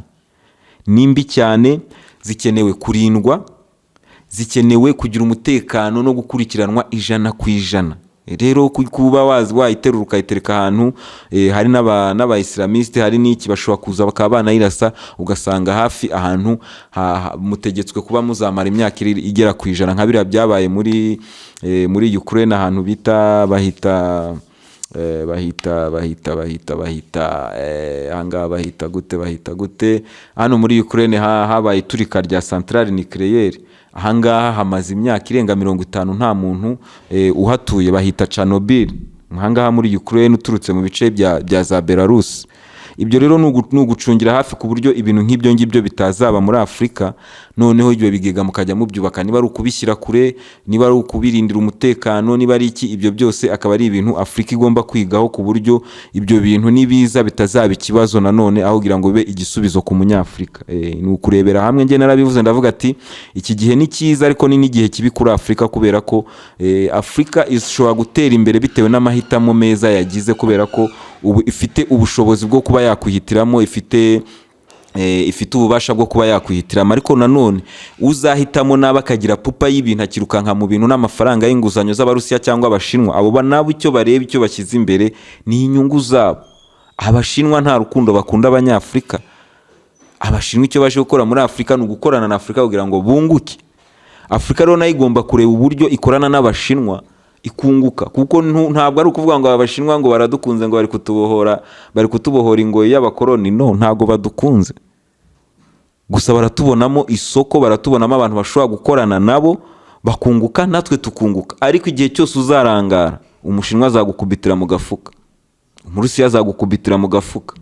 ni mbi cyane, zikenewe kurindwa, zikenewe kugira umutekano no gukurikiranwa 100%. Rero kuba wazi wayiterura ukayitereka ahantu hari n'aba islamiste, hari n'iki, bashobora kuza bakaba banayirasa, ugasanga hafi ahantu mutegetswe kuba muzamara imyaka igera ku 100, nka biriya byabaye muri Ukraine, ahantu bita bahita bahita bahita bahita bahita ahangaha bahita gute, bahita gute? Hano muri Ukraine habaye iturika rya centrale nucléaire. Ahangaha hamaze imyaka irenga 50 nta muntu uhatuye. Bahita Chernobyl, ahangaha muri Ukraine, uturutse mu bice bya za Belarus. Ibyo rero ni ugucungira hafi ku buryo ibintu nk'ibyo ngibyo bitazaba muri Afurika. Noneho ibyo bigega mukajya mubyubaka, niba ari ukubishyira kure, niba ari ukubirindira umutekano, niba ari iki, ibyo byose akaba ari ibintu Afurika igomba kwigaho, ku buryo ibyo bintu nibiza bitazaba ikibazo nanone, aho kugira ngo bibe igisubizo ku Munyafurika. Ni ukurebera hamwe. Njye narabivuze, ndavuga ati iki gihe ni cyiza, ariko ni n'igihe kibi kuri Afurika, kubera ko Afurika ishobora gutera imbere bitewe n'amahitamo meza yagize, kubera ko ubu ifite ubushobozi bwo kuba yakwihitiramo, ifite ububasha bwo kuba yakwihitiramo. Ariko nanone uzahitamo nabi, akagira pupa y'ibintu, akirukanka mu bintu n'amafaranga y'inguzanyo z'Abarusiya cyangwa Abashinwa, abo nabo icyo bareba, icyo bashyize imbere ni inyungu zabo. Abashinwa nta rukundo bakunda Abanyafurika. Abashinwa icyo baje gukora muri Afurika ni ugukorana na Afurika kugira ngo bunguke. Afurika rero nayo igomba kureba uburyo ikorana n'Abashinwa ikunguka, kuko ntabwo ari ukuvuga ngo Abashinwa ngo baradukunze, ngo bari kutubohora, bari kutubohora ingoyi y'abakoroni. No, ntabwo badukunze gusa, baratubonamo isoko, baratubonamo abantu bashobora gukorana nabo. Bakunguka, natwe tukunguka. Ariko igihe cyose uzarangara, Umushinwa azagukubitira mu gafuka, Umurusiya azagukubitira mu gafuka.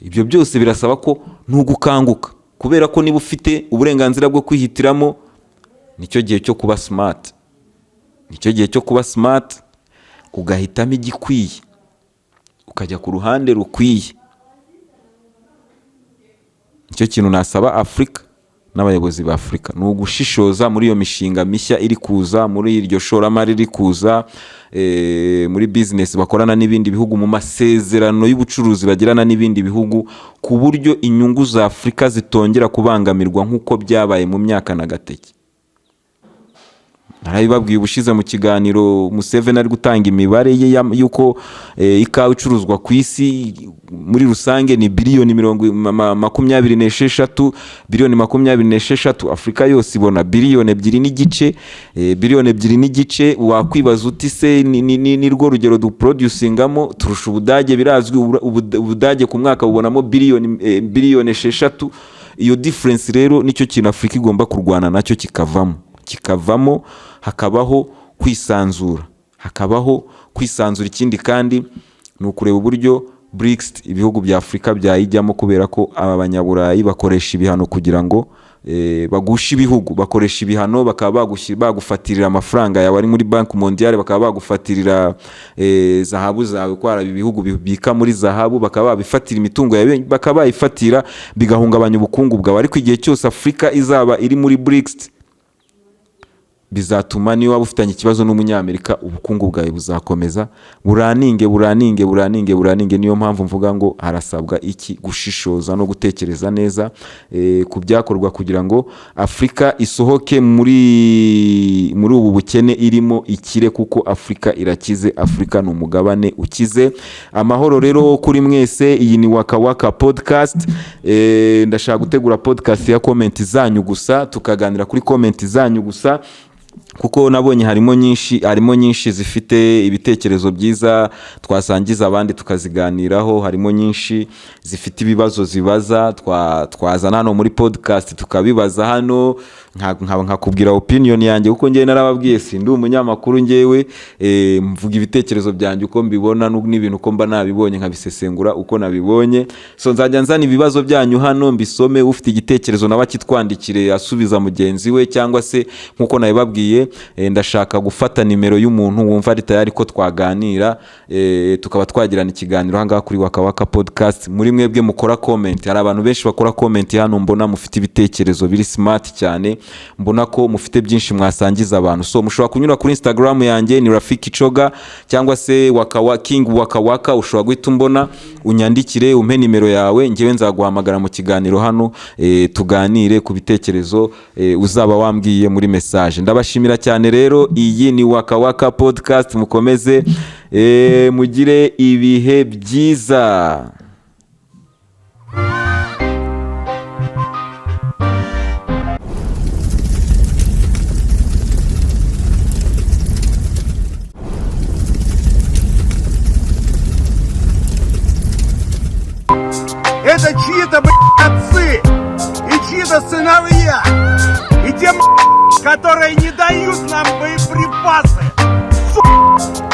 Ibyo byose birasaba ko ntugukanguka, kubera ko niba ufite uburenganzira bwo kwihitiramo, nicyo gihe cyo kuba smart, nicyo gihe cyo kuba smart, ugahitamo igikwiye, ukajya ku ruhande rukwiye. Nicyo kintu nasaba Afurika n'abayobozi ba Afurika, ni ugushishoza muri iyo mishinga mishya iri kuza, muri iryo shoramari riri kuza, muri bizinesi bakorana n'ibindi bihugu, mu masezerano y'ubucuruzi bagirana n'ibindi bihugu, ku buryo inyungu za Afurika zitongera kubangamirwa nk'uko byabaye mu myaka na gateke. Narabibabwiye ubushize mu kiganiro, Museveni ari gutanga imibare ye y'uko ikawa icuruzwa ku isi muri rusange ni biliyoni mirongo 26, biliyoni 26. Afurika yose ibona biliyoni 2.5, biliyoni 2.5. Wakwibaza uti: "Se ni rwo rugero duproducingamo?" Turusha Ubudage, birazwi. Ubudage ku mwaka bubonamo biliyoni 6. Iyo difference rero nicyo kintu Afurika igomba kurwana nacyo, kikavamo, hakabaho kwisanzura, hakabaho kwisanzura. Ikindi kandi ni ukureba uburyo BRICS, ibihugu bya Afurika byayijyamo, kubera ko aba banyaburayi bakoresha ibihano kugira ngo bagushe ibihugu. Bakoresha ibihano, bakaba bagufatirira amafaranga yawe ari muri Banque Mondiale, bakaba bagufatirira zahabu zawe, ko hari ibihugu bibika muri zahabu, bakaba babifatira imitungo yawe, bakaba bayifatira, bigahungabanya ubukungu bwawe. Ariko igihe cyose Afurika izaba iri muri BRICS, bizatuma niba waba ufitanye ikibazo n'Umunyamerika, ubukungu bwawe buzakomeza buraninge, buraninge, buraninge, buraninge. Niyo mpamvu mvuga ngo harasabwa iki? Gushishoza no gutekereza neza ku byakorwa kugira ngo Afurika isohoke muri ubu bukene irimo, ikire, kuko Afurika irakize. Afurika ni umugabane ukize. Amahoro rero kuri mwese. Iyi ni Waka Waka Podcast. Ndashaka gutegura podcast ya comment zanyu gusa, tukaganira kuri comment zanyu gusa, kuko nabonye harimo nyinshi zifite ibitekerezo byiza twasangiza abandi, tukaziganiraho. Harimo nyinshi zifite ibibazo zibaza, twazana hano muri podcast tukabibaza hano, nkakubwira opinion yanjye, kuko ngewe narababwiye, sindi umunyamakuru. Ngewe mvuga ibitekerezo byanjye uko mbibona n'ibintu uko mba nabibonye, nkabisesengura uko nabibonye. So nzajya nzana ibibazo byanyu hano mbisome, ufite igitekerezo nawe akitwandikire asubiza mugenzi we, cyangwa se nk'uko nabibabwiye, ndashaka gufata nimero y'umuntu wumva ari tayari ko twaganira, tukaba twagirana ikiganiro ahangaha kuri Waka Waka Podcast. Muri mwebwe mukora comment, hari abantu benshi bakora comment hano, mbona mufite ibitekerezo biri smart cyane, mbona ko mufite byinshi mwasangiza abantu. So mushobora kunyura kuri Instagram yanjye, ni Rafiki Coga cyangwa se Waka King Waka Waka, ushobora guhita umbona, unyandikire, umpe nimero yawe, ngewe nzaguhamagara mu kiganiro hano, tuganire ku bitekerezo uzaba wambwiye muri message. Ndabashimira cyane rero. Iyi ni Waka Waka Podcast. Mukomeze mugire ibihe byiza. Это чьи-то, блядь, отцы и чьи-то сыновья. И те, блядь, которые не дают нам боеприпасы,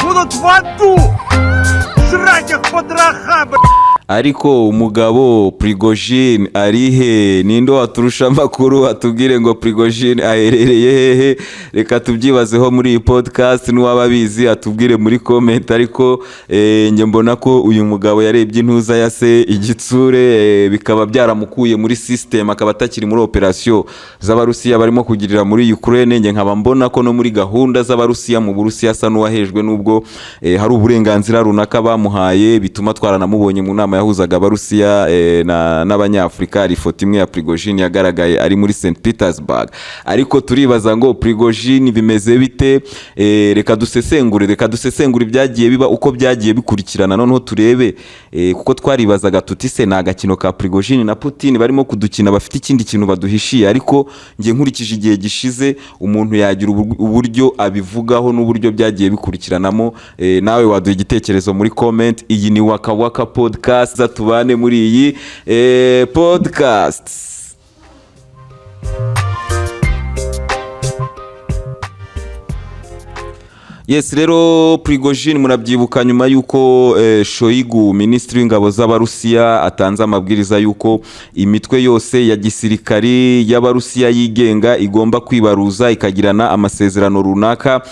будут в аду жрать их потроха, блядь. Ariko umugabo Prigojine ari he? Ninde waturusha amakuru atubwire ngo Prigojine aherereye hehe? Reka tubyibazeho muri iyi podcast, n'uwaba abizi atubwire muri comment. Ariko njye mbona ko uyu mugabo yarebye intuza ya se igitsure, bikaba byaramukuye muri system, akaba atakiri muri operation z'Abarusiya barimo kugirira muri Ukraine. Njye nkaba mbona ko no muri gahunda z'Abarusiya mu Burusiya asa n'uwahejwe, nubwo hari uburenganzira runaka bamuhaye, bituma twaranamubonye mu nama yahuzaga Abarusiya n'Abanyafurika. Hari ifoto imwe ya Prigojine yagaragaye ari muri St Petersburg. Ariko turibaza ngo Prigojine bimeze bite? Reka dusesengure ibyagiye biba, uko byagiye bikurikirana, noneho turebe, kuko twaribazaga tuti: "Se ni agakino ka Prigojine na Putin barimo kudukina, bafite ikindi kintu baduhishiye?" Ariko njye nkurikije igihe gishize, umuntu yagira uburyo abivugaho n'uburyo byagiye bikurikiranamo. Nawe waduha igitekerezo muri comment. Iyi ni Waka Waka Podcast, tubane muri iyi podcast. Yes, rero Prigojine murabyibuka nyuma y'uko Shoigu, minisitiri w'ingabo z'Abarusiya, atanze amabwiriza y'uko imitwe yose ya gisirikari y'Abarusiya yigenga igomba kwibaruza, ikagirana amasezerano runaka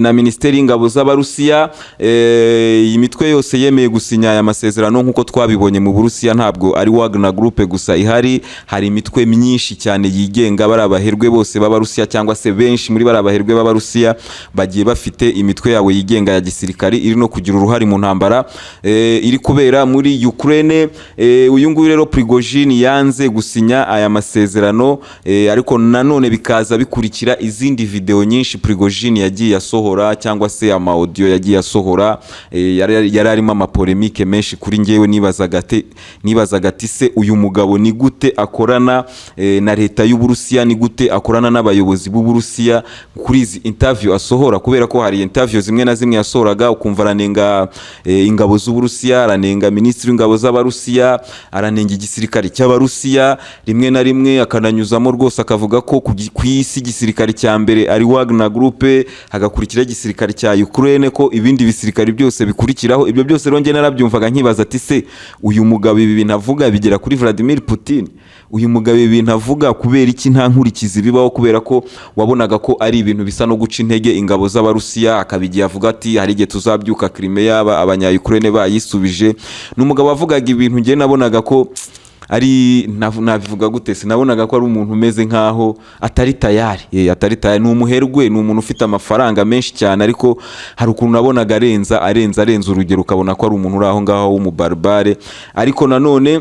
na minisiteri y'ingabo z'Abarusiya. Iyi mitwe yose yemeye gusinya aya masezerano. Nk'uko twabibonye, mu Burusiya ntabwo ari Wagner Group gusa ihari, hari imitwe myinshi cyane yigenga. Bari abaherwe bose b'Abarusiya, cyangwa se benshi muri bari abaherwe b'Abarusiya, bagiye bafite imitwe yabo yigenga ya gisirikari iri no kugira uruhare mu ntambara iri kubera muri Ukraine. Uyu nguyu rero Prigojine yanze gusinya aya masezerano, ariko nanone bikaza bikurikira izindi video nyinshi Prigojine yagiye asohora, cyangwa se ama audio yagiye asohora, yari arimo amapolémique menshi. Kuri njyewe nibazaga ati: "Se uyu mugabo ni gute akorana na leta y'Uburusiya? Ni gute akorana n'abayobozi b'Uburusiya kuri izi interview asohora?" Kubera ko hari interview zimwe na zimwe yasohoraga ukumva aranenga ingabo z'Uburusiya, aranenga minisitiri w'ingabo z'Abarusiya, aranenga igisirikare cy'Abarusiya, rimwe na rimwe akananyuzamo rwose akavuga ko ku isi igisirikare cya mbere ari Wagner Group, hagakurikiraho igisirikare cya Ukraine, ko ibindi bisirikare byose bikurikiraho. Ibyo byose rero njye narabyumvaga nkibaza ati: "Se uyu mugabo ibi bintu avuga bigera kuri Vladimir Putin? Uyu mugabo ibi bintu avuga, kubera iki nta nkurikizi bibaho?" Kubera ko wabonaga ko ari ibintu bisa no guca intege ingabo z'Abarusiya. Akaba igihe avuga ati: "Hari igihe tuzabyuka Crimea abanya-Ukraine bayisubije." Ni umugabo wavugaga ibintu njye nabonaga ko ari nabivuga gute se, nabonaga ko ari umuntu umeze nkaho atari tayari, atari tayari. Ni umuherwe, ni umuntu ufite amafaranga menshi cyane, ariko hari ukuntu nabonaga arenza arenza arenza urugero, ukabona ko ari umuntu uri aho ngaho w'umubarbare. Ariko nanone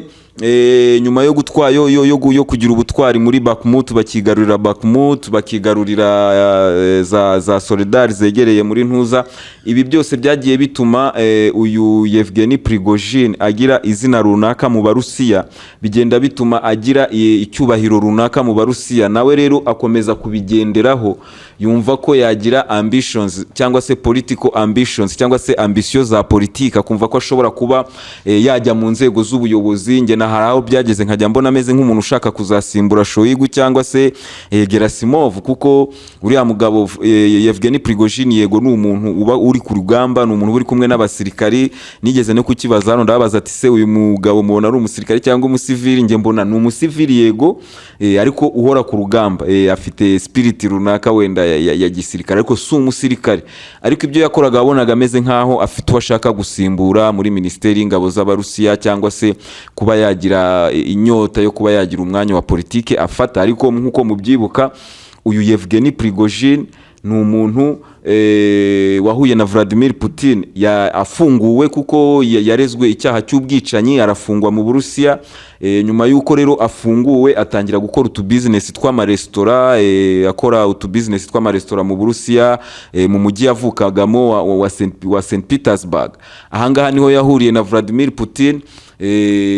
nyuma yo gutwa yo, yo, yo, yo kugira ubutwari muri Bakhmut, bakigarurira Bakhmut, bakigarurira za Soledar zegereye muri Ntuza, ibi byose byagiye bituma uyu Yevgeny Prigozhin agira izina runaka mu Barusiya, bigenda bituma agira icyubahiro runaka mu Barusiya. Nawe rero akomeza kubigenderaho, yumva ko yagira ambitions, cyangwa se political ambitions, cyangwa se ambition za politiki, akumva ko ashobora kuba yajya mu nzego z'ubuyobozi. Njye na hari aho byageze nkajya mbona ameze nk'umuntu ushaka kuzasimbura Shoigu cyangwa se Gerasimov, kuko uriya mugabo Yevgeny Prigozhin, yego ni umuntu uba uri ku rugamba, ni umuntu uba uri kumwe n'abasirikari. Nigeze no kukibaza hano, ndababaza ati: "Se uyu mugabo mubona ari umusirikari cyangwa umusivili?" Njye mbona ni umusivili yego, ariko uhora ku rugamba, afite spirit runaka wenda ya gisirikare, ariko si umusirikare. Ariko ibyo yakoraga wabonaga ameze nkaho afite uwo ashaka gusimbura muri minisiteri y'ingabo z'Abarusiya, cyangwa se kuba yagira inyota yo kuba yagira umwanya wa politike afata. Ariko nk'uko mubyibuka, uyu Yevgeny Prigozhin ni umuntu wahuye na Vladimir Putin afunguwe, kuko yarezwe icyaha cy'ubwicanyi arafungwa mu Burusiya. Nyuma y'uko rero afunguwe, atangira gukora utubizinesi tw'amaresitora, akora utubizinesi tw'amaresitora mu Burusiya, mu mujyi yavukagamo wa St Petersburg. Ahangaha niho yahuriye na Vladimir Putin,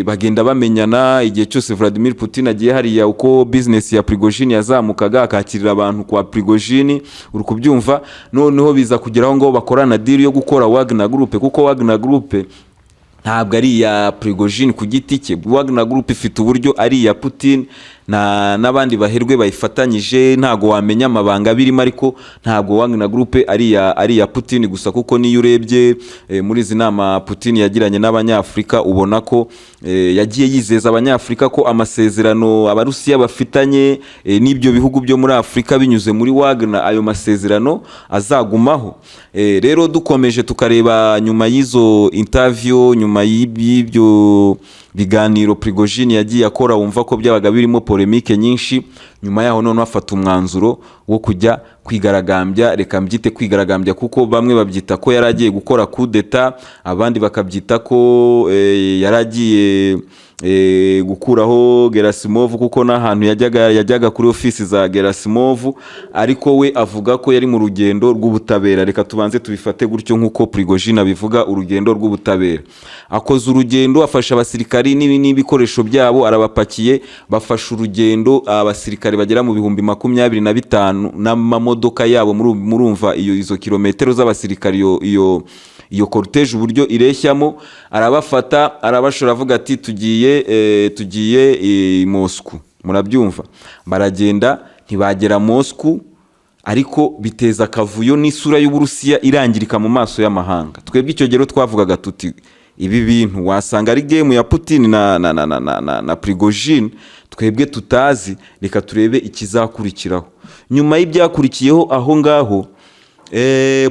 bagenda bamenyana. Igihe cyose Vladimir Putin agiye hariya, uko business ya Prigozhin yazamukaga, akakirira abantu kwa Prigozhin, uri kubyumva. Noneho biza kugeraho ngo bakorana deal yo gukora Wagner Group, kuko Wagner Group ntabwo ari iya Prigozhin ku giti cye. Wagner Group ifite uburyo ari iya Putin na n'abandi baherwe bayifatanyije. Ntabwo wamenya amabanga birimo, ariko ntabwo Wagner Group ari iya Putin gusa, kuko niyo urebye muri izi nama Putin yagiranye n'Abanyafurika, ubona ko yagiye yizeza Abanyafurika ko amasezerano Abarusiya bafitanye n'ibyo bihugu byo muri Afurika binyuze muri Wagner, ayo masezerano azagumaho. Rero dukomeje tukareba nyuma y'izo interview, nyuma y'ibyo biganiro Prigozhin yagiye akora, wumva ko byabaga birimo polémique nyinshi, nyuma yaho noneho afata umwanzuro wo kujya kwigaragambya. Reka mbyite kwigaragambya, kuko bamwe babyita ko yari agiye gukora coup d'état, abandi bakabyita ko yari agiye gukuraho Gerasimov, kuko n'ahantu yajyaga kuri ofisi za Gerasimov, ariko we avuga ko yari mu rugendo rw'ubutabera. Reka tubanze tubifate gutyo nk'uko Prigozhin abivuga, urugendo rw'ubutabera. Akoze urugendo, afasha abasirikari n'ibikoresho byabo, arabapakiye, bafashe urugendo, abasirikari bagera mu 25,000 n'amamodoka yabo. Murumva iyo izo kilometero z'abasirikari, iyo cortège uburyo ireshyamo. Arabafata, arabashora, avuga ati: "Tugiye i Moscou." Murabyumva, baragenda, ntibagera Moscou. Ariko biteza akavuyo n'isura y'Uburusiya irangirika mu maso y'amahanga. Twebwe icyo gihe twavugaga tuti ibi bintu wasanga ari game ya Putin na Prigozhin twebwe tutazi, reka turebe ikizakurikiraho. Nyuma y'ibyakurikiyeho aho ngaho,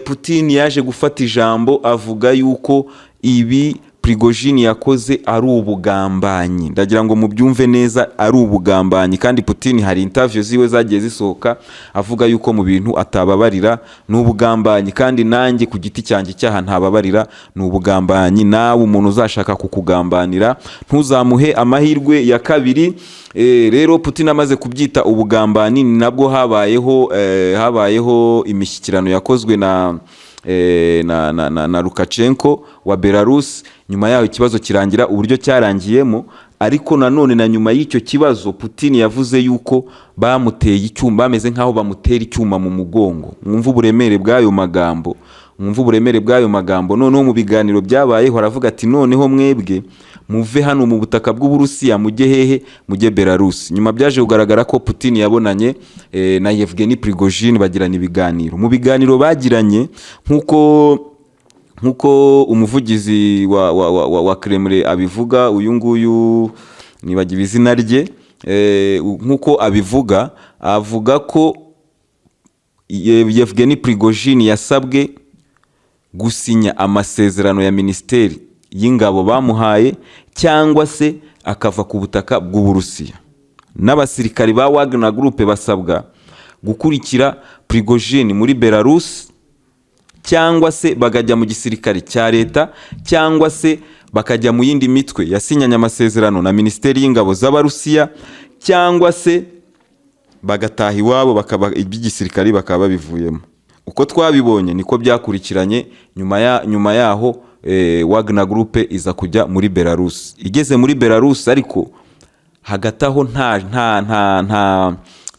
Putin yaje gufata ijambo avuga yuko ibi Prigozhin yakoze ari ubugambanyi. Ndagira ngo mubyumve neza, ari ubugambanyi. Kandi Putin hari interview ziwe zagiye zisohoka avuga yuko mu bintu atababarira ni ubugambanyi. Kandi nanjye ku giti cyanjye, icyaha ntababarira ni ubugambanyi. Nawe umuntu uzashaka kukugambanira ntuzamuhe amahirwe ya kabiri. Rero Putin amaze kubyita ubugambanyi, ni nabwo habayeho imishyikirano yakozwe na Lukashenko wa Belarus. Nyuma yaho ikibazo kirangira uburyo cyarangiyemo. Ariko nanone na nyuma y'icyo kibazo, Putin yavuze yuko bamuteye icyuma, bameze nk'aho bamutera icyuma mu mugongo. Mwumve uburemere bw'ayo magambo, mwumve uburemere bw'ayo magambo. Noneho mu biganiro byabayeho aravuga ati noneho mwebwe muve hano mu butaka bw'Uburusiya, mujye hehe? Mujye Belarus. Nyuma byaje kugaragara ko Putin yabonanye na Yevgeny Prigozhin, bagirana ibiganiro. Mu biganiro bagiranye, nk'uko umuvugizi wa Kremlin abivuga, uyu nguyu nibagiwe izina rye, nk'uko abivuga, avuga ko Yevgeny Prigozhin yasabwe gusinya amasezerano ya minisiteri y'ingabo bamuhaye cyangwa se akava ku butaka bw'Uburusiya. N'abasirikari ba Wagner Group basabwa gukurikira Prigozhin muri Belarus cyangwa se bakajya mu gisirikare cya leta cyangwa se bakajya mu yindi mitwe yasinyanye amasezerano na minisiteri y'ingabo z'Abarusiya cyangwa se bagataha iwabo, bakaba iby'igisirikare bakaba babivuyemo. Uko twabibonye niko byakurikiranye. Nyuma yaho Wagner Group iza kujya muri Belarus. Igeze muri Belarus, ariko hagati aho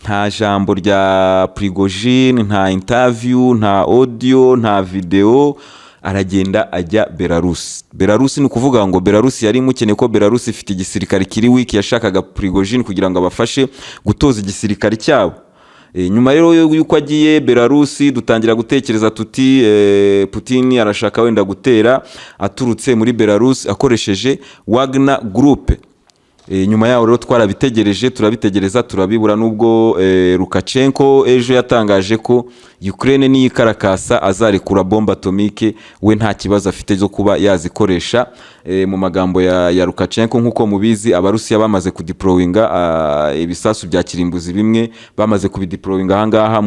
nta jambo rya Prigozhin, nta interview, nta audio, nta video. Aragenda ajya Belarus. Belarus ni ukuvuga ngo Belarus yari imukeneye, ko Belarus ifite igisirikare kiri weak. Yashakaga Prigozhin kugira ngo abafashe gutoza igisirikare cyabo. Nyuma rero y'uko agiye Belarus, dutangira gutekereza tuti Putin arashaka wenda gutera aturutse muri Belarus akoresheje Wagner Group. Nyuma yaho rero twarabitegereje, turabitegereza, turabibura, nubwo Lukashenko ejo yatangaje ko Ukraine niyikarakasa azarekura bombe atomique, we nta kibazo afite zo kuba yazikoresha. Mu magambo ya Lukashenko, nk'uko mubizi, Abarusiya bamaze kudeployinga ibisasu bya kirimbuzi, bimwe bamaze kubideployinga ahangaha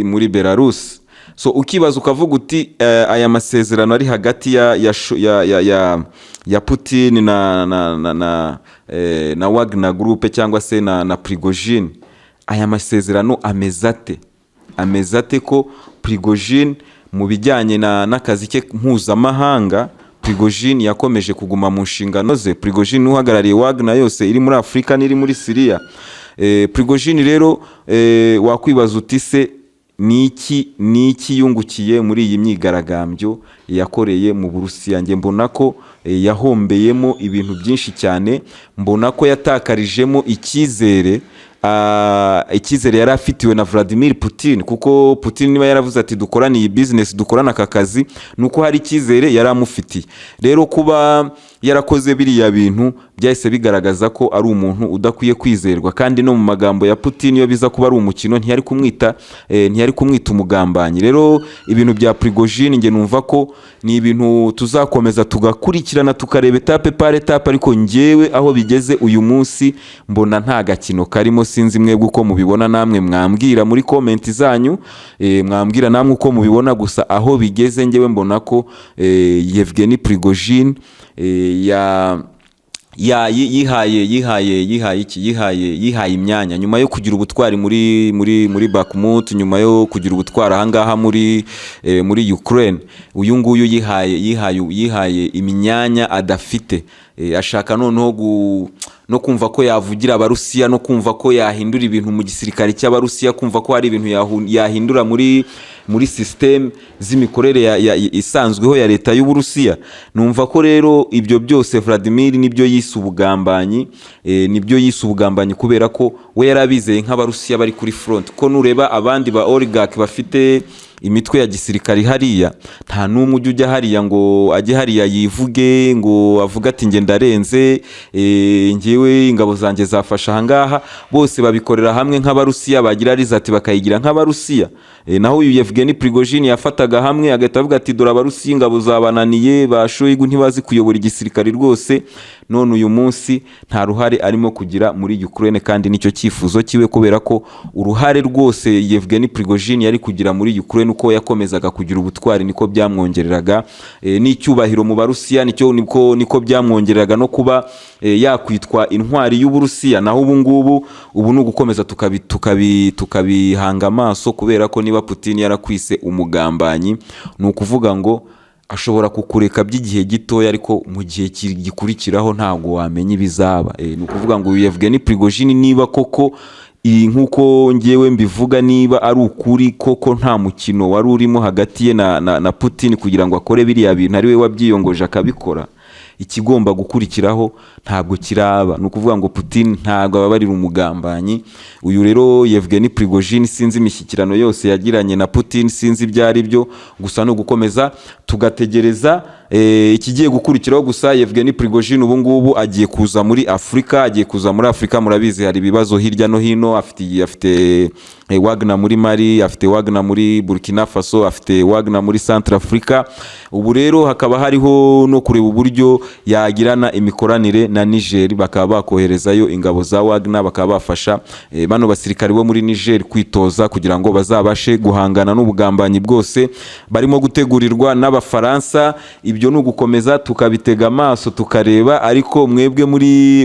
muri Belarus. So ukibaza ukavuga uti aya masezerano ari hagati ya Putin na Wagner Group cyangwa se na Prigozhin, aya masezerano ameze ate? Ameze ate ko Prigozhin mu bijyanye n'akazi ke mpuzamahanga, Prigozhin yakomeje kuguma mu nshingano ze? Prigozhin uhagarariye Wagner yose iri muri Afurika n'iri muri Siriya. Prigozhin rero, wakwibaza uti se niki yungukiye muri iyi myigaragambyo yakoreye mu Burusiya? Njye mbona ko yahombeyemo ibintu byinshi cyane. Mbona ko yatakarijemo icyizere, icyizere yari afitiwe na Vladimir Putin, kuko Putin niba yaravuze ati dukorane iyi business, dukorane aka kazi, ni uko hari icyizere yari amufitiye. Rero kuba yarakoze biriya bintu byahise bigaragaza ko ari umuntu udakwiye kwizerwa. Kandi no mu magambo ya Putin, iyo biza kuba ari umukino ntiyari kumwita umugambanyi. Rero ibintu bya Prigozhin, njye numva ko ni ibintu tuzakomeza tugakurikirana, tukareba étape par étape. Ariko njyewe aho bigeze uyu munsi mbona nta gakino karimo. Sinzi mwebwe uko mubibona, namwe mwambwira muri comment zanyu, mwambwira namwe uko mubibona. Gusa aho bigeze njyewe mbona ko Yevgeny Prigozhin ya yihaye iki, yihaye imyanya nyuma yo kugira ubutwari muri Bakhmut, nyuma yo kugira ubutwari ahangaha muri Ukraine. Uyu nguyu yihaye imyanya adafite. Ashaka noneho no kumva ko yavugira Abarusiya, no kumva ko yahindura ibintu mu gisirikare cy'Abarusiya, kumva ko hari ibintu yahindura muri muri system z'imikorere isanzweho ya leta y'Uburusiya. Numva ko rero ibyo byose Vladimir nibyo yise ubugambanyi, nibyo yise ubugambanyi kubera ko we yari abizeye nk'Abarusiya bari kuri front. Ko nureba abandi ba oligarch bafite imitwe ya gisirikare hariya, nta n'umwe ujya hariya ngo ajye hariya yivuge ngo avuge ati: "Njye ndarenze, njyewe ingabo zanjye zafashe ahangaha." Bose babikorera hamwe nk'Abarusiya, bagira result bakayigira nk'Abarusiya. Naho uyu Yevgeny Prigozhin yafataga hamwe agahita avuga ati: "Dore Abarusiya, ingabo zabananiye, ba Shoigu ntibazi kuyobora igisirikare rwose." None uyu munsi nta ruhare arimo kugira muri Ukraine, kandi nicyo cyifuzo cyiwe, kubera ko uruhare rwose Yevgeny Prigozhin yari kugira muri Ukraine, uko yakomezaga kugira ubutwari niko byamwongereraga n'icyubahiro mu Barusiya, nicyo niko byamwongereraga no kuba yakwitwa intwari y'Uburusiya. Naho ubu ngubu, ubu ni ugukomeza tukabihanga amaso, kubera ko niba Putin yarakwise umugambanyi, ni ukuvuga ngo ashobora kukureka by'igihe gitoya, ariko mu gihe gikurikiraho ntabwo wamenya ibizaba. Ni ukuvuga ngo uyu Yevgeny Prigozhin, niba koko iyi nk'uko ngewe mbivuga, niba ari ukuri koko nta mukino wari urimo hagati ye na Putin kugira ngo akore biriya bintu, ari we wabyiyongoje akabikora, ikigomba gukurikiraho ntabwo kiraba. Ni ukuvuga ngo Putin ntabwo ababarira umugambanyi. Uyu rero Yevgeny Prigozhin, sinzi imishyikirano yose yagiranye na Putin, sinzi ibyo ari byo, gusa ni ugukomeza tugategereza ikigiye gukurikiraho. Gusa Yevgeny Prigozhin ubu ngubu agiye kuza muri Afurika, agiye kuza muri Afurika. Murabizi, hari ibibazo hirya no hino. Afite Wagner muri Mali, afite Wagner muri Burkina Faso, afite Wagner muri Centrafrica. Ubu rero hakaba hariho no kureba uburyo yagirana imikoranire na Niger, bakaba bakoherezayo ingabo za Wagner, bakaba bafasha bano basirikare bo muri Niger kwitoza kugira ngo bazabashe guhangana n'ubugambanyi bwose barimo gutegurirwa n'Abafaransa. Ibyo ni ugukomeza tukabitega amaso tukareba. Ariko mwebwe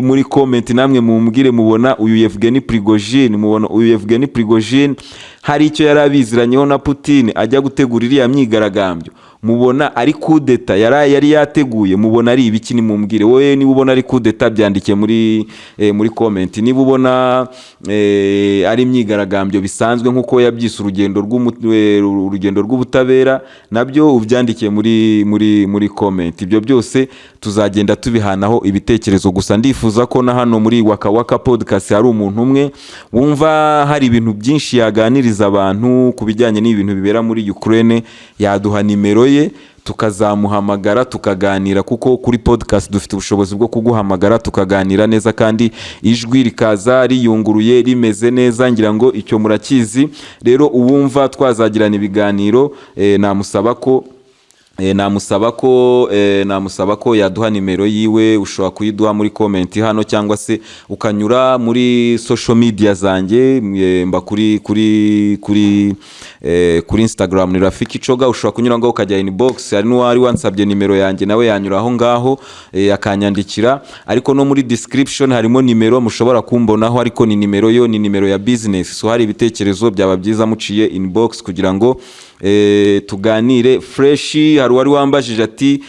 muri comment namwe mumbwire, mubona uyu Yevgeny Prigozhin, mubona uyu Yevgeny Prigozhin hari icyo yari abiziranyeho na Putin ajya gutegura iriya myigaragambyo? Mubona ari kudeta yari yateguye? Mubona ari ibiki? Nimumbwire. Wowe niba ubona ari kudeta, byandike muri comment. Niba ubona ari imyigaragambyo bisanzwe nk'uko yabyise urugendo rw'ubutabera, nabyo ubyandike muri comment. Ibyo byose tuzagenda tubihanaho ibitekerezo. Gusa ndifuza ko na hano muri Waka Waka Podcast hari umuntu umwe wumva hari ibintu byinshi yaganiriza abantu ku bijyanye n'ibintu bibera muri Ukraine, yaduha nimero ye tukazamuhamagara tukaganira, kuko kuri podcast dufite ubushobozi bwo kuguhamagara tukaganira neza kandi ijwi rikaza riyunguruye, rimeze neza. Ngira ngo icyo murakizi. Rero uwumva twazagirana ibiganiro, namusaba ko yaduha nimero yiwe. Ushobora kuyiduha muri comment hano cyangwa se ukanyura muri social media zanjye. Mba kuri Instagram ni Rafiki Coga. Ushobora kunyura ngaho ukajya inbox. Hari n'uwari wansabye nimero yanjye, nawe yanyura aho ngaho akanyandikira. Ariko no muri description harimo nimero mushobora kumbonaho, ariko ni nimero yo ni nimero ya business. So hari ibitekerezo, byaba byiza muciye inbox kugira ngo tuganire fresh. Hari uwari wambajije ati: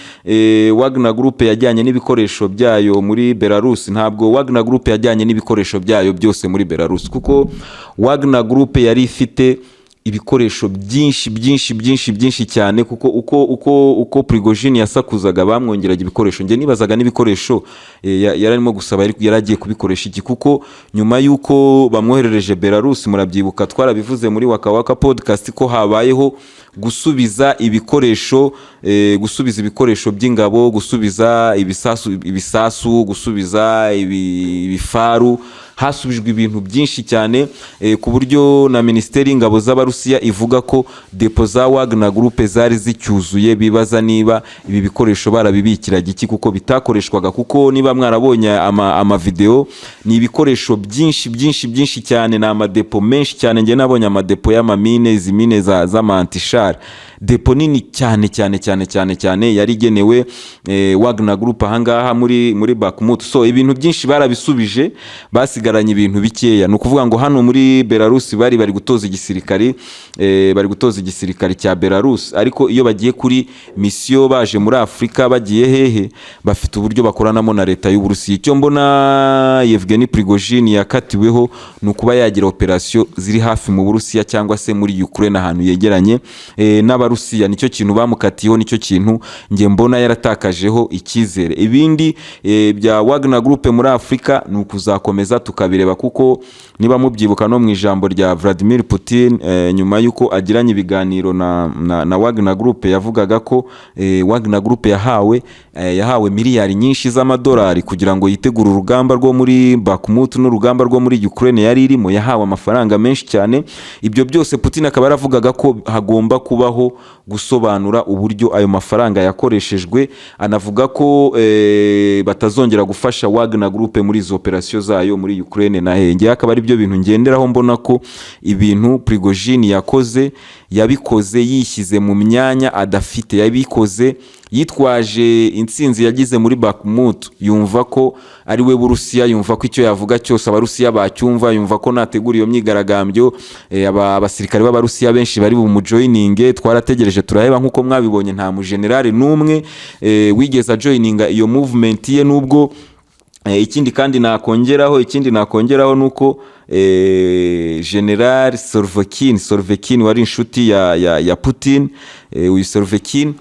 "Wagner Group yajyanye n'ibikoresho byayo muri Belarus?" Ntabwo Wagner Group yajyanye n'ibikoresho byayo byose muri Belarus, kuko Wagner Group yari ifite ibikoresho byinshi byinshi byinshi byinshi cyane, kuko uko Prigozhin yasakuzaga bamwongeraga ibikoresho. Njye nibazaga n'ibikoresho yari arimo gusaba yari agiye kubikoresha iki, kuko nyuma y'uko bamwoherereje Belarus, murabyibuka twarabivuze muri Waka Waka Podcast ko habayeho gusubiza ibikoresho, gusubiza ibikoresho by'ingabo, gusubiza ibisasu, gusubiza ibifaru. Hasubijwe ibintu byinshi cyane, ku buryo na Minisiteri y'Ingabo z'Abarusiya ivuga ko depo za Wagner Group zari zicyuzuye, bibaza niba ibi bikoresho barabibikiraga iki kuko bitakoreshwaga. Kuko niba mwarabonye amavideo, ni ibikoresho byinshi byinshi byinshi cyane, ni amadepo menshi cyane. Njye nabonye amadepo y'amamine, izi mine z'ama anti-char, depo nini cyane cyane cyane cyane cyane yari igenewe Wagner Group ahangaha muri Bakhmut. So ibintu byinshi barabisubije, basigaranye basigaranye ibintu bikeya. Ni ukuvuga ngo hano muri Belarus bari gutoza igisirikari, bari gutoza igisirikari cya Belarus, ariko iyo bagiye kuri misiyo, baje muri Afurika, bagiye hehe, bafite uburyo bakoranamo na leta y'Uburusiya. Icyo mbona Yevgeny Prigozhin yakatiweho ni ukuba yagira operasiyo ziri hafi mu Burusiya cyangwa se muri Ukraine, ahantu yegeranye n'Abarusiya. Nicyo kintu bamukatiyeho, nicyo kintu njye mbona yaratakajeho icyizere. Ibindi bya Wagner Group muri Afurika ni ukuzakomeza tukabireba, kuko niba mubyibuka no mu ijambo rya Vladimir Putin, nyuma y'uko agiranye ibiganiro na Wagner Group, yavugaga ko Wagner Group yahawe miliyari nyinshi z'amadolari kugira ngo yitegure urugamba rwo muri Bakhmut n'urugamba rwo muri Ukraine yari irimo. Yahawe amafaranga menshi cyane. Ibyo byose Putin akaba yaravugaga ko hagomba kubaho gusobanura uburyo ayo mafaranga yakoreshejwe, anavuga ko batazongera gufasha Wagner Group muri izo operasiyo zayo muri Ukraine na henge. Akaba ari byo bintu ngenderaho mbona ko ibintu Prigozhin yakoze, yabikoze yishyize mu myanya adafite, yabikoze yitwaje intsinzi yagize muri Bakhmut, yumva ko ari we Burusiya, yumva ko icyo yavuga cyose Abarusiya bacyumva, yumva ko nategura iyo myigaragambyo abasirikare b'Abarusiya benshi bari bumujoyininge. Twarategereje turaheba. Nk'uko mwabibonye, nta mujenerali n'umwe wigeze ajoyininga iyo movement ye. Nubwo ikindi nakongeraho nuko General Surovikin wari inshuti ya Putin, uyu Surovikin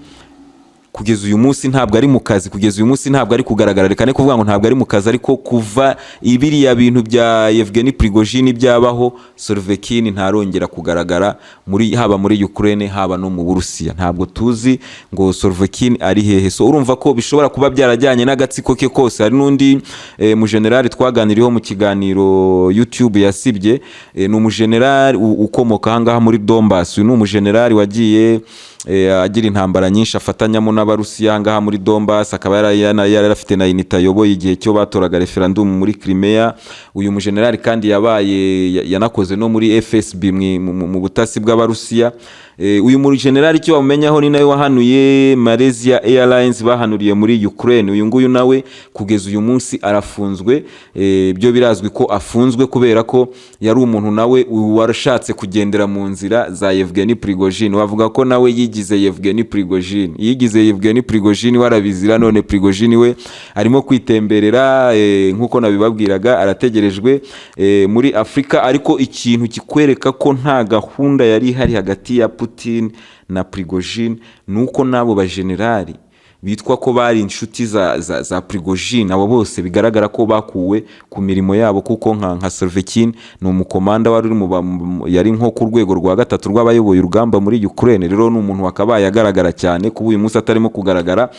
kugeza uyu munsi ntabwo ari mu kazi, kugeza uyu munsi ntabwo ari kugaragara. Reka ne kuvuga ngo ntabwo ari mu kazi, ariko kuva ibiriya bintu bya Yevgeny Prigozhin byabaho, Surovikin ntarongera kugaragara muri, haba muri Ukraine, haba no mu Burusiya. Ntabwo tuzi ngo Surovikin ari hehe. So urumva ko bishobora kuba byarajyanye n'agatsiko ke kose. Hari n'undi mujenerali twaganiriyeho mu kiganiro YouTube yasibye, ni umujenerali ukomoka ahangaha muri Donbass. Uyu ni umujenerali wagiye agira intambara nyinshi afatanyamo n'Abarusiya ahangaha muri Donbass, akaba yari afite na unité ayoboye igihe cyo batoraga referendum muri Crimea. Uyu mujenerali kandi yabaye yanakoze no muri FSB, mu butasi bw'Abarusiya. Uyu mujenerali icyo wamumenyaho ni nawe wahanuye Malaysia Airlines bahanuriye muri Ukraine. Uyu nguyu nawe kugeza uyu munsi arafunzwe. Byo birazwi ko afunzwe kubera ko yari umuntu nawe warashatse kugendera mu nzira za Yevgeny Prigozhin. Wavuga ko nawe yigize Yevgeny Prigozhin, yigize Yevgeny Prigozhin warabizira. None Prigozhin we arimo kwitemberera, nk'uko nabibabwiraga, arategerejwe muri Afurika. Ariko ikintu kikwereka ko nta gahunda yari ihari hagati ya Putin na Prigozhin ni uko n'abo bajenerali bitwa ko bari inshuti za Prigozhin, abo bose bigaragara ko bakuwe ku mirimo yabo, kuko nka Surovikin ni umukomanda wari uri yari nko ku rwego rwa gatatu rw'abayoboye urugamba muri Ukraine. Rero ni umuntu wakabaye agaragara cyane. Kuba uyu munsi atarimo kugaragara,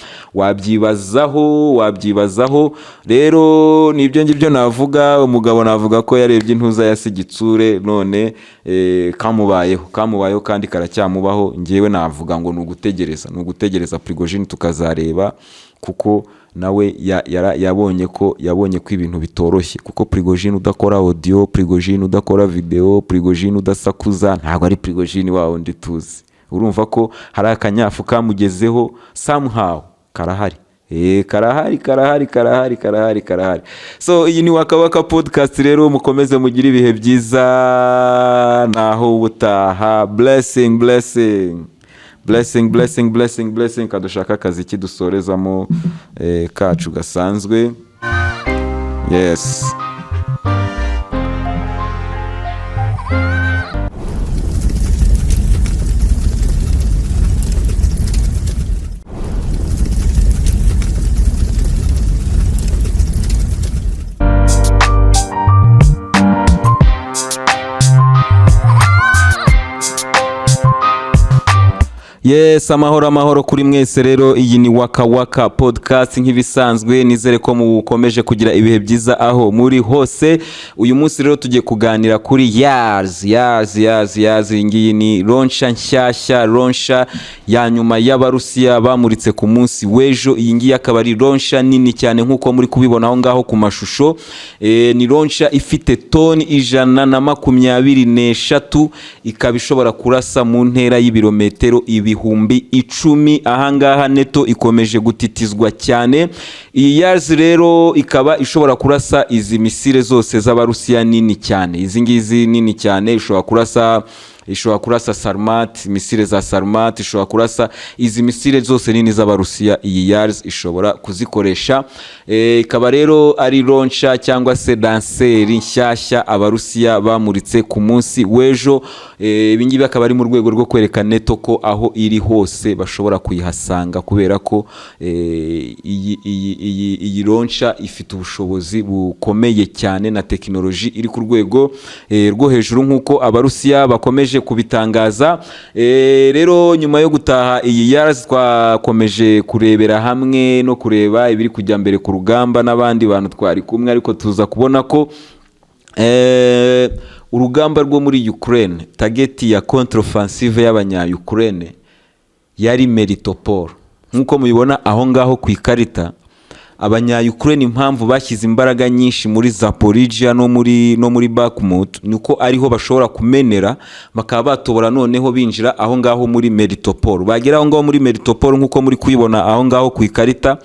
wabyibazaho. Rero nibyo ngibyo navuga. Umugabo navuga ko yarebye intuza ya igitsure, none kamubayeho kandi karacyamubaho. Ngewe navuga ngo ni ugutegereza, ni ugutegereza Prigozhin tukazareba, kuko nawe yabonye ko ibintu bitoroshye, kuko Prigozhin udakora audio, Prigozhin udakora video, Prigozhin udasakuza, ntabwo ari Prigozhin wa wundi tuzi. Urumva ko hari akanyafu kamugezeho somehow, karahari. Karahari, karahari, karahari, karahari, karahari. So iyi ni Waka Waka Podcast. Rero mukomeze mugire ibihe byiza, naho ubutaha. Blessing, blessing, blessing, blessing, blessing, blessing. Kadushaka akazi kidusorezamo kacu gasanzwe. Yes. Yes, amahoro, amahoro kuri mwese. Rero iyi ni Waka Waka Podcast nk'ibisanzwe. Nizere ko mukomeje kugira ibihe byiza aho muri hose. Uyu munsi rero tugiye kuganira kuri Yars, Yars, Yars, Yars. Iyi ngiyi ni launcher nshyashya, launcher ya nyuma y'Abarusiya bamuritse ku munsi w'ejo. Iyi ngiyi akaba ari launcher nini cyane nk'uko muri kubibona aho ngaho ku mashusho. Ni launcher ifite toni 123, ikaba ishobora kurasa mu ntera y'ibirometero ibihumbi 10,000. Ahangaha NATO ikomeje gutitizwa cyane. Iyi Yars rero ikaba ishobora kurasa izi misile zose z'Abarusiya nini cyane, izi ngizi nini cyane. Ishobora kurasa Sarmat, misile za Sarmat, ishobora kurasa izi misile zose nini z'Abarusiya. Iyi Yars ishobora kuzikoresha. Ikaba rero ari launcher cyangwa se lanceur nshyashya Abarusiya bamuritse ku munsi w'ejo. Ibi ngibi akaba ari mu rwego rwo kwereka NATO ko aho iri hose bashobora kuyihasanga, kubera ko iyi launcher ifite ubushobozi bukomeye cyane na tekinoloji iri ku rwego rwo hejuru, nk'uko Abarusiya bakomeje kubitangaza. Rero nyuma yo gutaha iyi Yars, twakomeje kurebera hamwe no kureba ibiri kujya mbere ku rugamba n'abandi bantu twari kumwe, ariko tuza kubona ko urugamba rwo muri Ukraine, target ya contre-offensive y'abanya-Ukraine yari Melitopol, nk'uko mubibona aho ngaho ku ikarita. Abanya-Ukraine impamvu bashyize imbaraga nyinshi muri Zaporizhia no muri Bakhmut ni uko ariho bashobora kumenera, bakaba batobora, noneho binjira aho ngaho muri Melitopol. Bagera aho ngaho muri Melitopol, nk'uko muri kuyibona aho ngaho ku ikarita,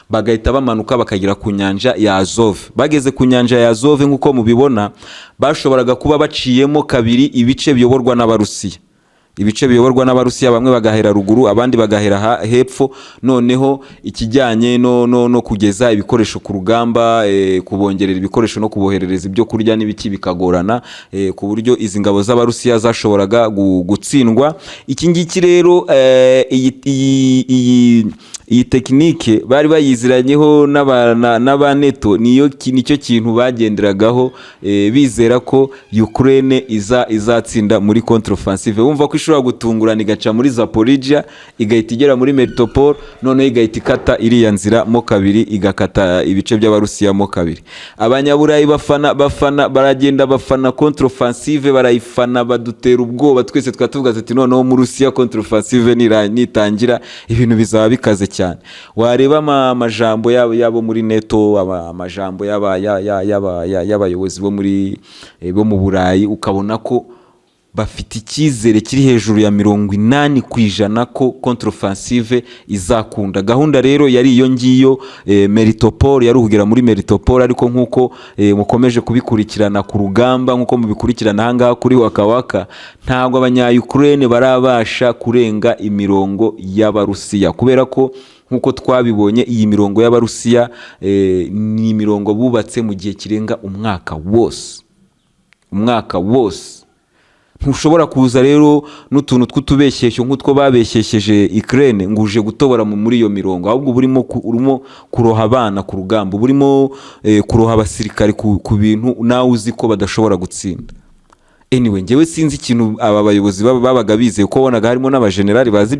bagahita bamanuka bakagera ku nyanja ya Azov. Bageze ku nyanja ya Azov, nk'uko mubibona, bashoboraga kuba baciyemo kabiri ibice biyoborwa n'Abarusiya, bamwe bagahera ruguru, abandi bagahera hepfo. Noneho ikijyanye no kugeza ibikoresho ku rugamba, kubongerera ibikoresho no kuboherereza ibyo kurya n'ibiki bikagorana, ku buryo izi ngabo z'Abarusiya zashoboraga gutsindwa. Iki ngiki rero, iyi tekinike bari bayiziranyeho n'aba NATO, nicyo kintu bagenderagaho, bizera ko Ukraine izatsinda muri contre-offensive. Bumva ko ishobora gutungurana, igaca muri Zaporizhia, igahita igera muri Melitopol, noneho igahita ikata iriya nzira mo kabiri, igakata ibice by'Abarusiya mo kabiri. Abanyaburayi bafana baragenda bafana contre-offensive, barayifana, badutera ubwoba twese. Twari tuvuga tuti: "Noneho mu Rusiya contre-offensive nitangira ibintu bizaba bikaze cyane." Wareba amajambo yabo muri NATO, amajambo y'abayobozi bo mu Burayi, ukabona ko bafite icyizere kiri hejuru ya 80% ko contre-offensive izakunda. Gahunda rero yari iyo ngiyo, Melitopol yari ukugera muri Melitopol. Ariko nk'uko mukomeje kubikurikirana ku rugamba, nk'uko mubikurikirana ahangaha kuri Waka Waka, ntabwo abanya-Ukraine barabasha kurenga imirongo y'Abarusiya, kubera ko nk'uko twabibonye, iyi mirongo y'Abarusiya ni imirongo bubatse mu gihe kirenga umwaka wose, umwaka wose. Ntushobora kuza rero n'utuntu tw'utubeshyeshyo nk'utwo babeshyesheje Ukraine ngo uje gutobora muri iyo mirongo. Ahubwo uba urimo kuroha abana ku rugamba, uba urimo kuroha abasirikare ku bintu nawe uzi ko badashobora gutsinda. Anyway, njyewe sinzi ikintu aba bayobozi babaga bizeye, ko wabonaga harimo n'abajenerali bazi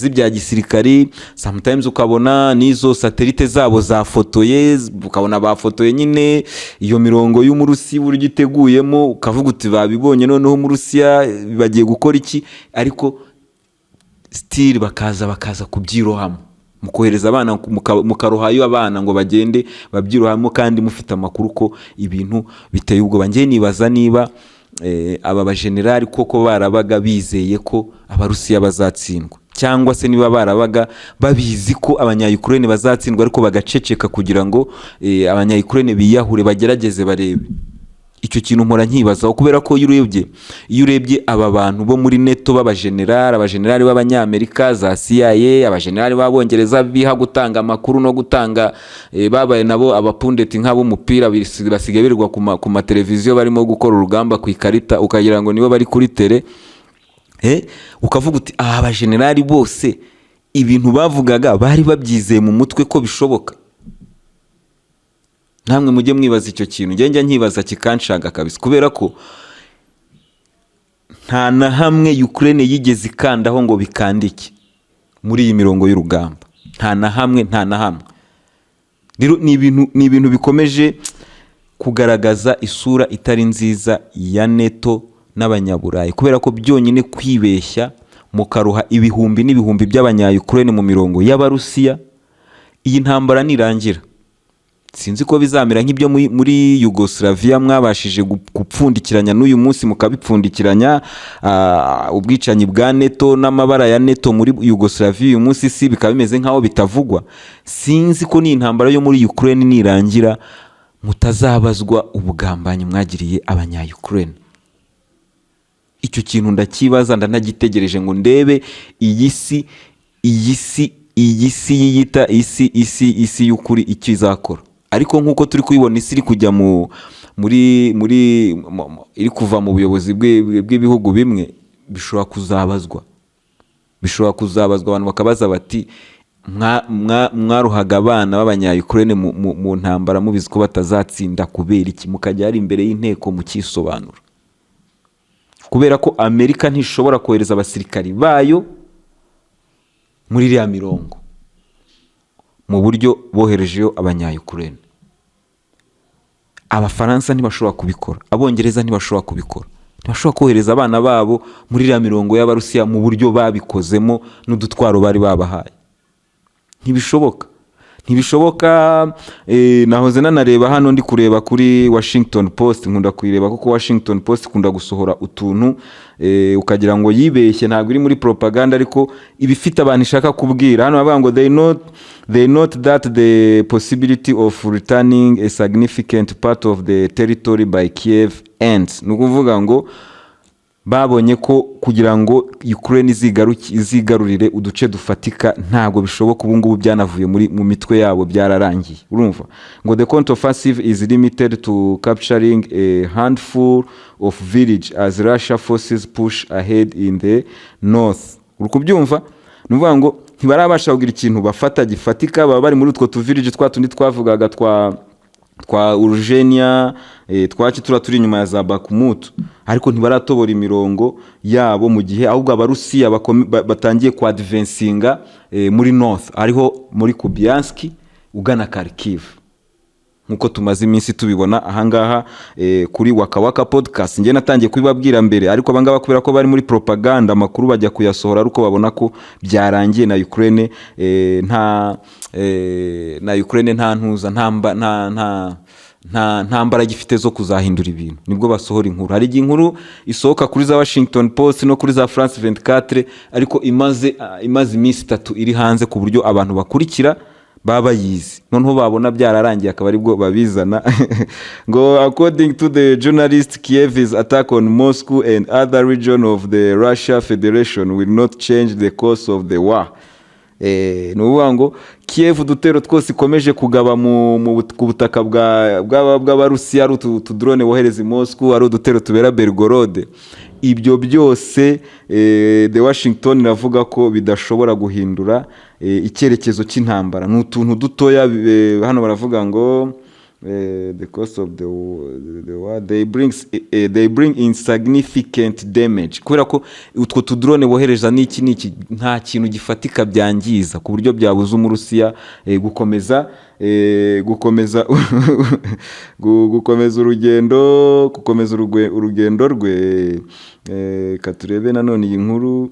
ibya gisirikari. Sometimes ukabona n'izo satellite zabo zafotoye, ukabona bafotoye nyine iyo mirongo y'Umurusi uburyo iteguyemo, ukavuga uti: "Babibonye, noneho Umurusiya bagiye gukora iki?" Ariko still bakaza kubyirohamo, mukohereza abana, mukarohayo abana ngo bagende babyirohamo, kandi mufite amakuru ko ibintu biteye ubwoba. Njye nibaza niba aba bajenerali koko barabaga bizeye ko Abarusiya bazatsindwa, cyangwa se niba barabaga babizi ko abanya-Ukraine bazatsindwa, ariko bagaceceka kugira ngo abanya-Ukraine biyahure, bagerageze barebe. Icyo kintu mpora nkibazaho, kubera ko iyo urebye aba bantu bo muri NATO b'abajenerali, abajenerali b'Abanyamerika, za CIA, abajenerali b'Abongereza biha gutanga amakuru no gutanga, babaye nabo abapundit nk'ab'umupira, basigaye birirwa ku mateleviziyo barimo gukora urugamba ku ikarita, ukagira ngo nibo bari kuri terrain. Ukavuga uti: "Aba bajenerali bose ibintu bavugaga bari babyizeye mu mutwe ko bishoboka?" Namwe mujye mwibaza icyo kintu. Njye njya nkibaza kikanshaga kabisa, kubera ko nta na hamwe Ukraine yigeze ikandaho ngo bikandike muri iyi mirongo y'urugamba, nta na hamwe, nta na hamwe. Rero ni ibintu bikomeje kugaragaza isura itari nziza ya NATO n'Abanyaburayi, kubera ko byonyine kwibeshya mukaruha ibihumbi n'ibihumbi by'abanya-Ukraine mu mirongo y'Abarusiya, iyi ntambara nirangira Sinzi ko bizamera nk'ibyo muri Yugoslavia mwabashije gupfundikiranya n'uyu munsi mukabipfundikiranya. Ubwicanyi bwa NATO n'amabara ya NATO muri Yugoslavia, uyu munsi si bikaba bimeze nk'aho bitavugwa. Sinzi ko ni intambara yo muri Ukraine nirangira mutazabazwa ubugambanyi mwagiriye abanya-Ukraine. Icyo kintu ndakibaza, ndanagitegereje ngo ndebe iyi si yiyita isi y'ukuri icyo izakora. Ariko nk'uko turi kubibona, isi iri kujya mu muri muri mu- mu- iri kuva mu buyobozi bw'ibihugu bimwe. Bishobora kuzabazwa, abantu bakabaza bati: "Mwaruhaga abana b'abanya-Ukraine mu ntambara mubizi ko batazatsinda, kubera iki?" Mukajya hari imbere y'inteko mukisobanura, kubera ko Amerika ntishobora kohereza abasirikari bayo muri iriya mirongo mu buryo boherejeyo abanya-Ukraine. Abafaransa ntibashobora kubikora, Abongereza ntibashobora kubikora, ntibashobora kohereza abana babo muri iriya mirongo y'Abarusiya mu buryo babikozemo n'udutwaro bari babahaye. Ntibishoboka, ntibishoboka. Nahoze nanareba hano, ndi kureba kuri Washington Post. Nkunda kuyireba kuko Washington Post ikunda gusohora utuntu ukagira ngo yibeshye, ntabwo iri muri propaganda, ariko iba ifite abantu ishaka kubwira. Hano bavuga ngo they note that the possibility of returning a significant part of the territory by Kiev ends. Ni ukuvuga ngo babonye ko kugira ngo Ukraine izigarurire uduce dufatika ntabwo bishoboka ubu ngubu, byanavuye mu mitwe yabo, byararangiye. Urumva ngo the counter-offensive is limited to capturing a handful of village as Russia forces push ahead in the north. Uri kubyumva? Ni ukuvuga ngo ntibarabasha kugira ikintu bafata gifatika, baba bari muri utwo tuvillage twa tundi twavugaga twa Urujenia, twaki tura turi inyuma ya za Bakhmut, ariko ntibaratobora imirongo yabo, mu gihe ahubwo Abarusiya batangiye kuadvancinga muri north, ariho muri Kupiansk ugana Kharkiv, nkuko tumaze iminsi tubibona ahangaha kuri Waka Waka Podcast. Njye natangiye kubibabwira mbere, ariko abangaba kubera ko bari muri propaganda, amakuru bajya kuyasohora ariko babona ko byarangiye na Ukraine nta na Ukraine nta ntuza nta mba- nta nta nta nta mbaraga ifite zo kuzahindura ibintu, nibwo basohora inkuru. Hari igihe inkuru isohoka kuri za Washington Post no kuri za France 24, ariko imaze iminsi 3 iri hanze, ku buryo abantu bakurikira baba bayizi, noneho babona byararangiye akaba aribwo babizana. Ngo according to the journalist, Kiev's attack on Moscow and other region of the Russia Federation will not change the course of the war. Ni ukuvuga ngo Kiev udutero twose ikomeje kugaba ku butaka bw'Abarusiya, ari utu tudrone bohereza i Moscow, ari udutero tubera Belgorod, ibyo byose The Washington iravuga ko bidashobora guhindura icyerekezo cy'intambara. Ni utuntu dutoya. Hano baravuga ngo the cost of the war, they bring insignificant damage, kubera ko utwo tudrone bohereza n'iki n'iki nta kintu gifatika byangiza ku buryo byabuza Umurusiya gukomeza urugendo, gukomeza urugendo rwe. Reka turebe nanone iyi nkuru.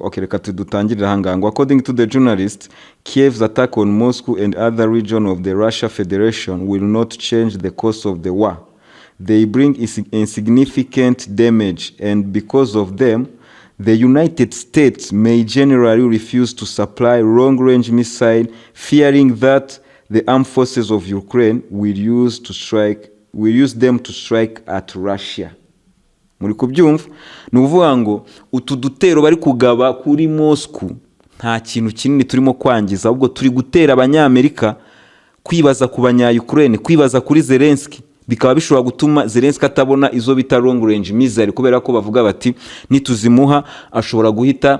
Okay, reka dutangirire ahangaha ngo according to the journalist, Kiev's attack on Moscow and other region of the Russia Federation will not change the course of the war. They bring insignificant damage, and because of them the United States may generally refuse to supply long-range missile, fearing that the armed forces of Ukraine will use them to strike at Russia. Muri kubyumva? Ni ukuvuga ngo utu dutero bari kugaba kuri Moscow nta kintu kinini turimo kwangiza, ahubwo turi gutera Abanyamerika kwibaza ku banya-Ukraine, kwibaza kuri Zelensky, bikaba bishobora gutuma Zelensky atabona izo bita long range missile, kubera ko bavuga bati nituzimuha ashobora guhita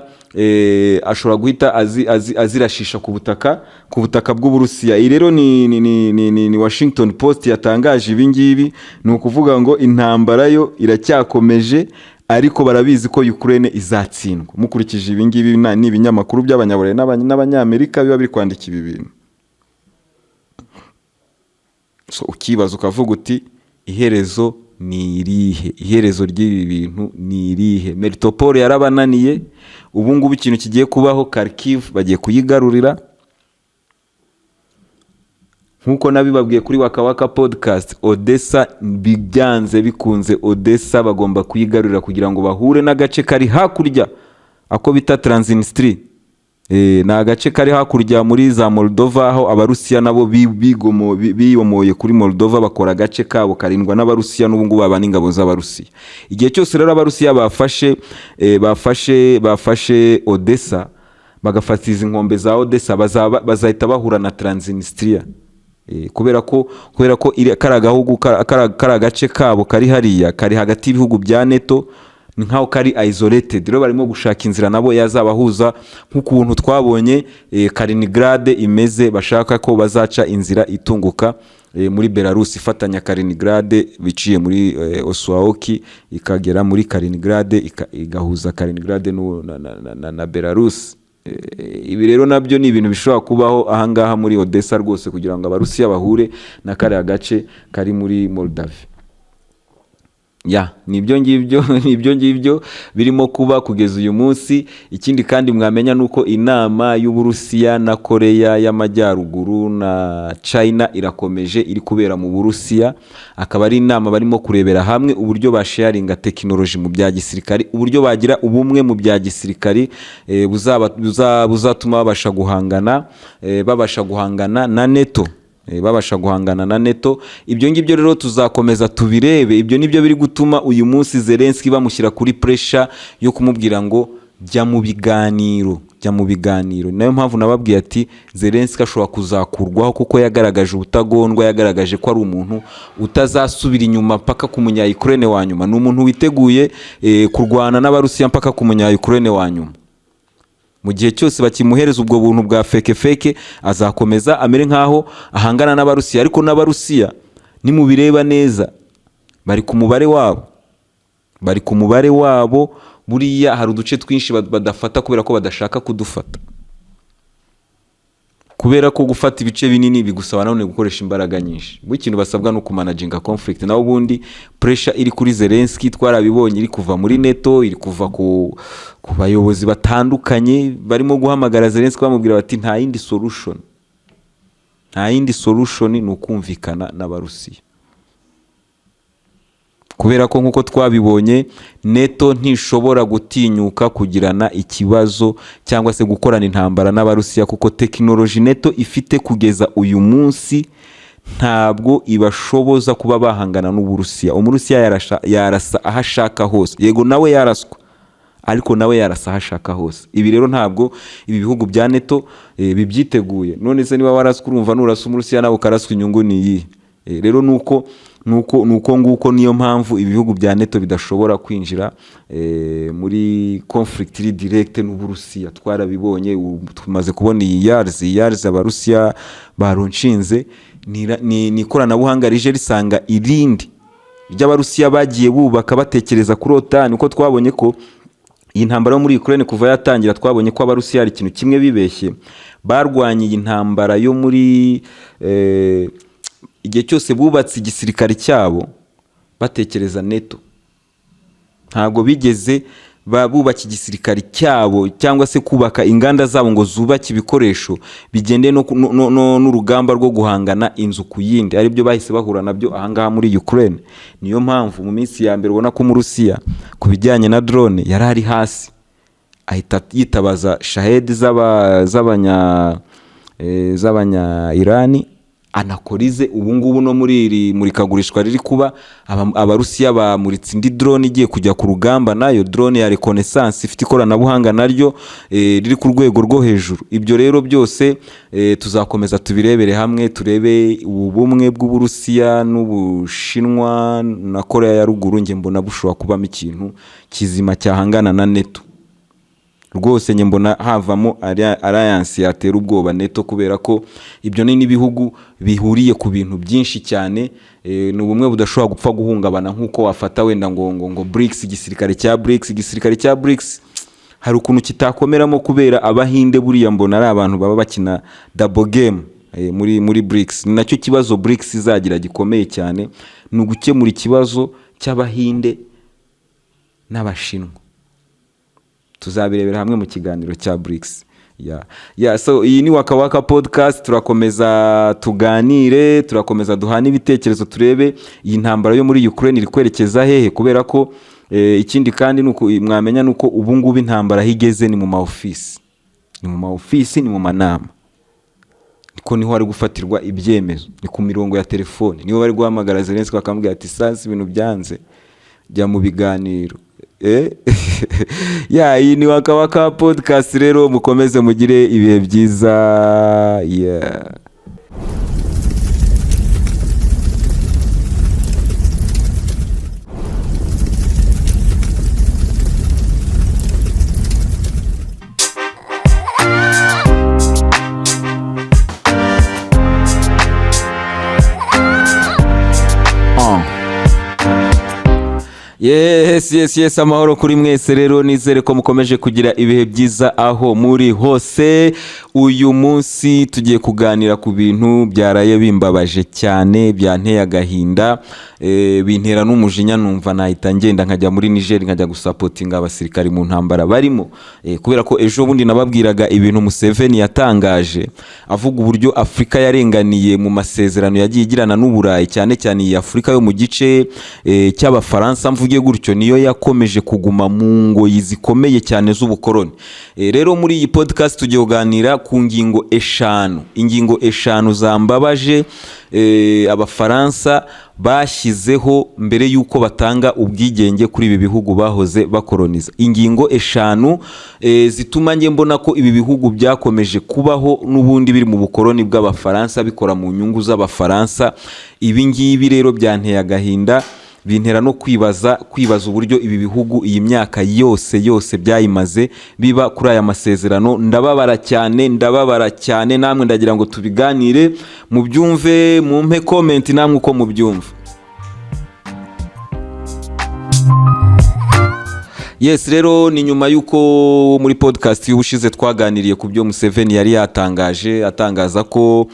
azirashisha ku butaka bw'Uburusiya. Iyi rero ni Washington Post yatangaje ibi ngibi. Ni ukuvuga ngo intambara yo iracyakomeje, ariko barabizi ko Ukraine izatsindwa. Mukurikije ibi ngibi, ni ibinyamakuru by'Abanyaburayi n'Abanyamerika biba biri kwandika ibi bintu. So ukibaza ukavuga uti iherezo ni irihe? Iherezo ry'ibi bintu ni irihe? Melitopol yarabananiye. Ubu ngubu ikintu kigiye kubaho, Kharkiv bagiye kuyigarurira nk'uko nabibabwiye kuri Waka Waka Podcast. Odessa, byanze bikunze Odessa bagomba kuyigarurira kugira ngo bahure n'agace kari hakurya, ako bita Transnistria. Ni agace kari hakurya muri za Moldova, aho Abarusiya nabo biyomoye kuri Moldova, bakora agace kabo karindwa n'Abarusiya. N'ubu ngubu baba n'ingabo z'Abarusiya. Igihe cyose rero Abarusiya bafashe Odessa, bagafata izi nkombe za Odessa, bazahita bahura na Transnistria. Kubera ko kari agahugu kari agace kabo kari hariya, kari hagati y'ibihugu bya NATO, ni nkaho kari isolated. Rero barimo gushaka inzira nabo yazabahuza, nk'ukuntu twabonye Kaliningrad imeze. Bashaka ko bazaca inzira itunguka muri Belarus, ifatanya Kaliningrad biciye muri Suwalki, ikagera muri Kaliningrad, igahuza Kaliningrad na Belarus. Ibi rero nabyo ni ibintu bishobora kubaho ahangaha muri Odessa rwose, kugira ngo Abarusiya bahure na kariya gace kari muri Moldavie. Ya, ni ibyo ngibyo birimo kuba kugeza uyu munsi. Ikindi kandi mwamenya ni uko inama y'Uburusiya na Koreya y'Amajyaruguru na China irakomeje, iri kubera mu Burusiya. Akaba ari inama barimo kurebera hamwe uburyo basharinga tekinoloji mu bya gisirikari, uburyo bagira ubumwe mu bya gisirikari buzatuma babasha guhangana na NATO. Babasha guhangana na NATO. Ibyo ngibyo rero tuzakomeza tubirebe. Ibyo nibyo biri gutuma uyu munsi Zelensky bamushyira kuri pressure yo kumubwira ngo jya mu biganiro, jya mu biganiro. Ni nayo mpamvu nababwiye ati Zelensky ashobora kuzakurwaho, kuko yagaragaje ubutagondwa, yagaragaje ko ari umuntu utazasubira inyuma mpaka ku munya-Ukraine wa nyuma. Ni umuntu witeguye kurwana n'Abarusiya mpaka ku munya-Ukraine wa nyuma. Mu gihe cyose bakimuhereza ubwo buntu bwa fake fake, azakomeza amere nk'aho ahangana n'Abarusiya. Ariko n'Abarusiya nimubireba neza, bari ku mubare wabo, bari ku mubare wabo. Buriya hari uduce twinshi badafata kubera ko badashaka kudufata, kubera ko gufata ibice binini bigusaba nanone gukoresha imbaraga nyinshi. Buri kintu basabwa ni ukumanaginga conflict. Naho ubundi pressure iri kuri Zelensky twarabibonye, iri kuva muri NATO, iri kuva ku bayobozi batandukanye barimo guhamagara Zelensky bamubwira bati nta yindi solution, nta yindi solution, ni ukumvikana n'Abarusiya, kubera ko nk'uko twabibonye, NATO ntishobora gutinyuka kugirana ikibazo cyangwa se gukorana intambara n'Abarusiya, kuko tekinoloji NATO ifite kugeza uyu munsi ntabwo ibashoboza kuba bahangana n'Uburusiya. Umurusiya yarasa aho ashaka hose. Yego, nawe yaraswa, ariko nawe yarasa aho ashaka hose. Ibi rero ntabwo ibi bihugu bya NATO bibyiteguye. None se niba waraswa, urumva nurasa Umurusiya nawe ukaraswa, inyungu ni iyihe? Rero nuko nguko, niyo mpamvu ibihugu bya NATO bidashobora kwinjira muri conflict iri direct n'Uburusiya. Twarabibonye, ubu tumaze kubona iyi Yars Abarusiya baronshinze, ni ikoranabuhanga rije risanga irindi ry'Abarusiya bagiye bubaka batekereza kuri OTAN. Uko twabonye ko iyi ntambara yo muri Ukraine kuva yatangira, twabonye ko Abarusiya hari ikintu kimwe bibeshye. Barwanye iyi ntambara yo muri igihe cyose bubatse igisirikare cyabo batekereza NATO. Ntabwo bigeze bubaka igisirikare cyabo cyangwa se kubaka inganda zabo ngo zubake ibikoresho bigendeye no ku- no- no- no- n'urugamba rwo guhangana inzu ku yindi, aribyo bahise bahura nabyo ahangaha muri Ukraine. Niyo mpamvu mu minsi ya mbere ubona ko Umurusiya ku bijyanye na drone yari ari hasi, ahita yitabaza Shahed z'abanya Irani, anakorize. Ubu ngubu no muri iri murikagurishwa riri kuba, Abarusiya bamuritse indi drone igiye kujya ku rugamba, nayo drone ya reconnaissance ifite ikoranabuhanga naryo riri ku rwego rwo hejuru. Ibyo rero byose tuzakomeza tubirebere hamwe, turebe ubu bumwe bw'Uburusiya n'Ubushinwa na Korea ya Ruguru. Njye mbona bushobora kubamo ikintu kizima cyahangana na NATO rwose. Njye mbona havamo alliance yatera ubwoba NATO, kubera ko ibyo ni n'ibihugu bihuriye ku bintu byinshi cyane. Ni ubumwe budashobora gupfa guhungabana nk'uko wafata wenda ngo BRICS, igisirikare cya BRICS. Igisirikare cya BRICS hari ukuntu kitakomeramo, kubera Abahinde buriya mbona ari abantu baba bakina double game muri BRICS. Ni nacyo kibazo BRICS izagira gikomeye cyane, ni ugukemura ikibazo. cy'Abahinde n'Abashinwa. Tuzabirebera hamwe mu kiganiro cya BRICS. Yeah, so iyi ni Waka Waka Podcast. Turakomeza tuganire, turakomeza duhane ibitekerezo, turebe iyi ntambara yo muri Ukraine iri kwerekeza hehe, kubera ko ikindi kandi nuko mwamenya nuko ubu ngubu intambara aho igeze ni mu ma office, ni mu ma office, ni mu manama, niko niho hari gufatirwa ibyemezo, ni ku mirongo ya telefone, niho bari guhamagara Zelensky bakamubwira ati: "Sasa ibintu byanze, jya mu biganiro." Ya, iyi ni Waka Waka Podcast. Rero mukomeze mugire ibihe byiza, yeah. Yes, amahoro kuri mwese. Rero nizere ko mukomeje kugira ibihe byiza aho muri hose. Uyu munsi tugiye kuganira ku bintu byaraye bimbabaje cyane, byanteye agahinda, bintera n'umujinya, numva nahita ngenda nkajya muri Niger, nkajya gusupportinga abasirikari mu ntambara barimo. Kubera ko ejo bundi nababwiraga ibintu Museveni yatangaje, avuga uburyo Afurika yarenganiye mu masezerano yagiye igirana n'Uburayi, cyane cyane iyi Afurika yo mu gice cy'Abafaransa, mvuge gutyo, niyo yakomeje kuguma mu ngoyi zikomeye cyane z'ubukoroni. Rero muri iyi podcast tugiye kuganira ku ngingo 5, ingingo 5 zambabaje, Abafaransa bashyizeho mbere y'uko batanga ubwigenge kuri ibi bihugu bahoze bakoroniza. Ingingo 5 zituma njye mbona ko ibi bihugu byakomeje kubaho n'ubundi biri mu bukoroni bw'Abafaransa, bikora mu nyungu z'Abafaransa. Ibi ngibi rero byanteye agahinda, bintera no kwibaza uburyo ibi bihugu iyi myaka yose yose byayimaze biba kuri aya masezerano. Ndababara cyane, ndababara cyane. Namwe ndagira ngo tubiganire, mubyumve, mumpe comment namwe uko mubyumva. Yes, rero ni nyuma y'uko muri podcast y'ubushize twaganiriye ku byo Museveni yari yatangaje, atangaza ko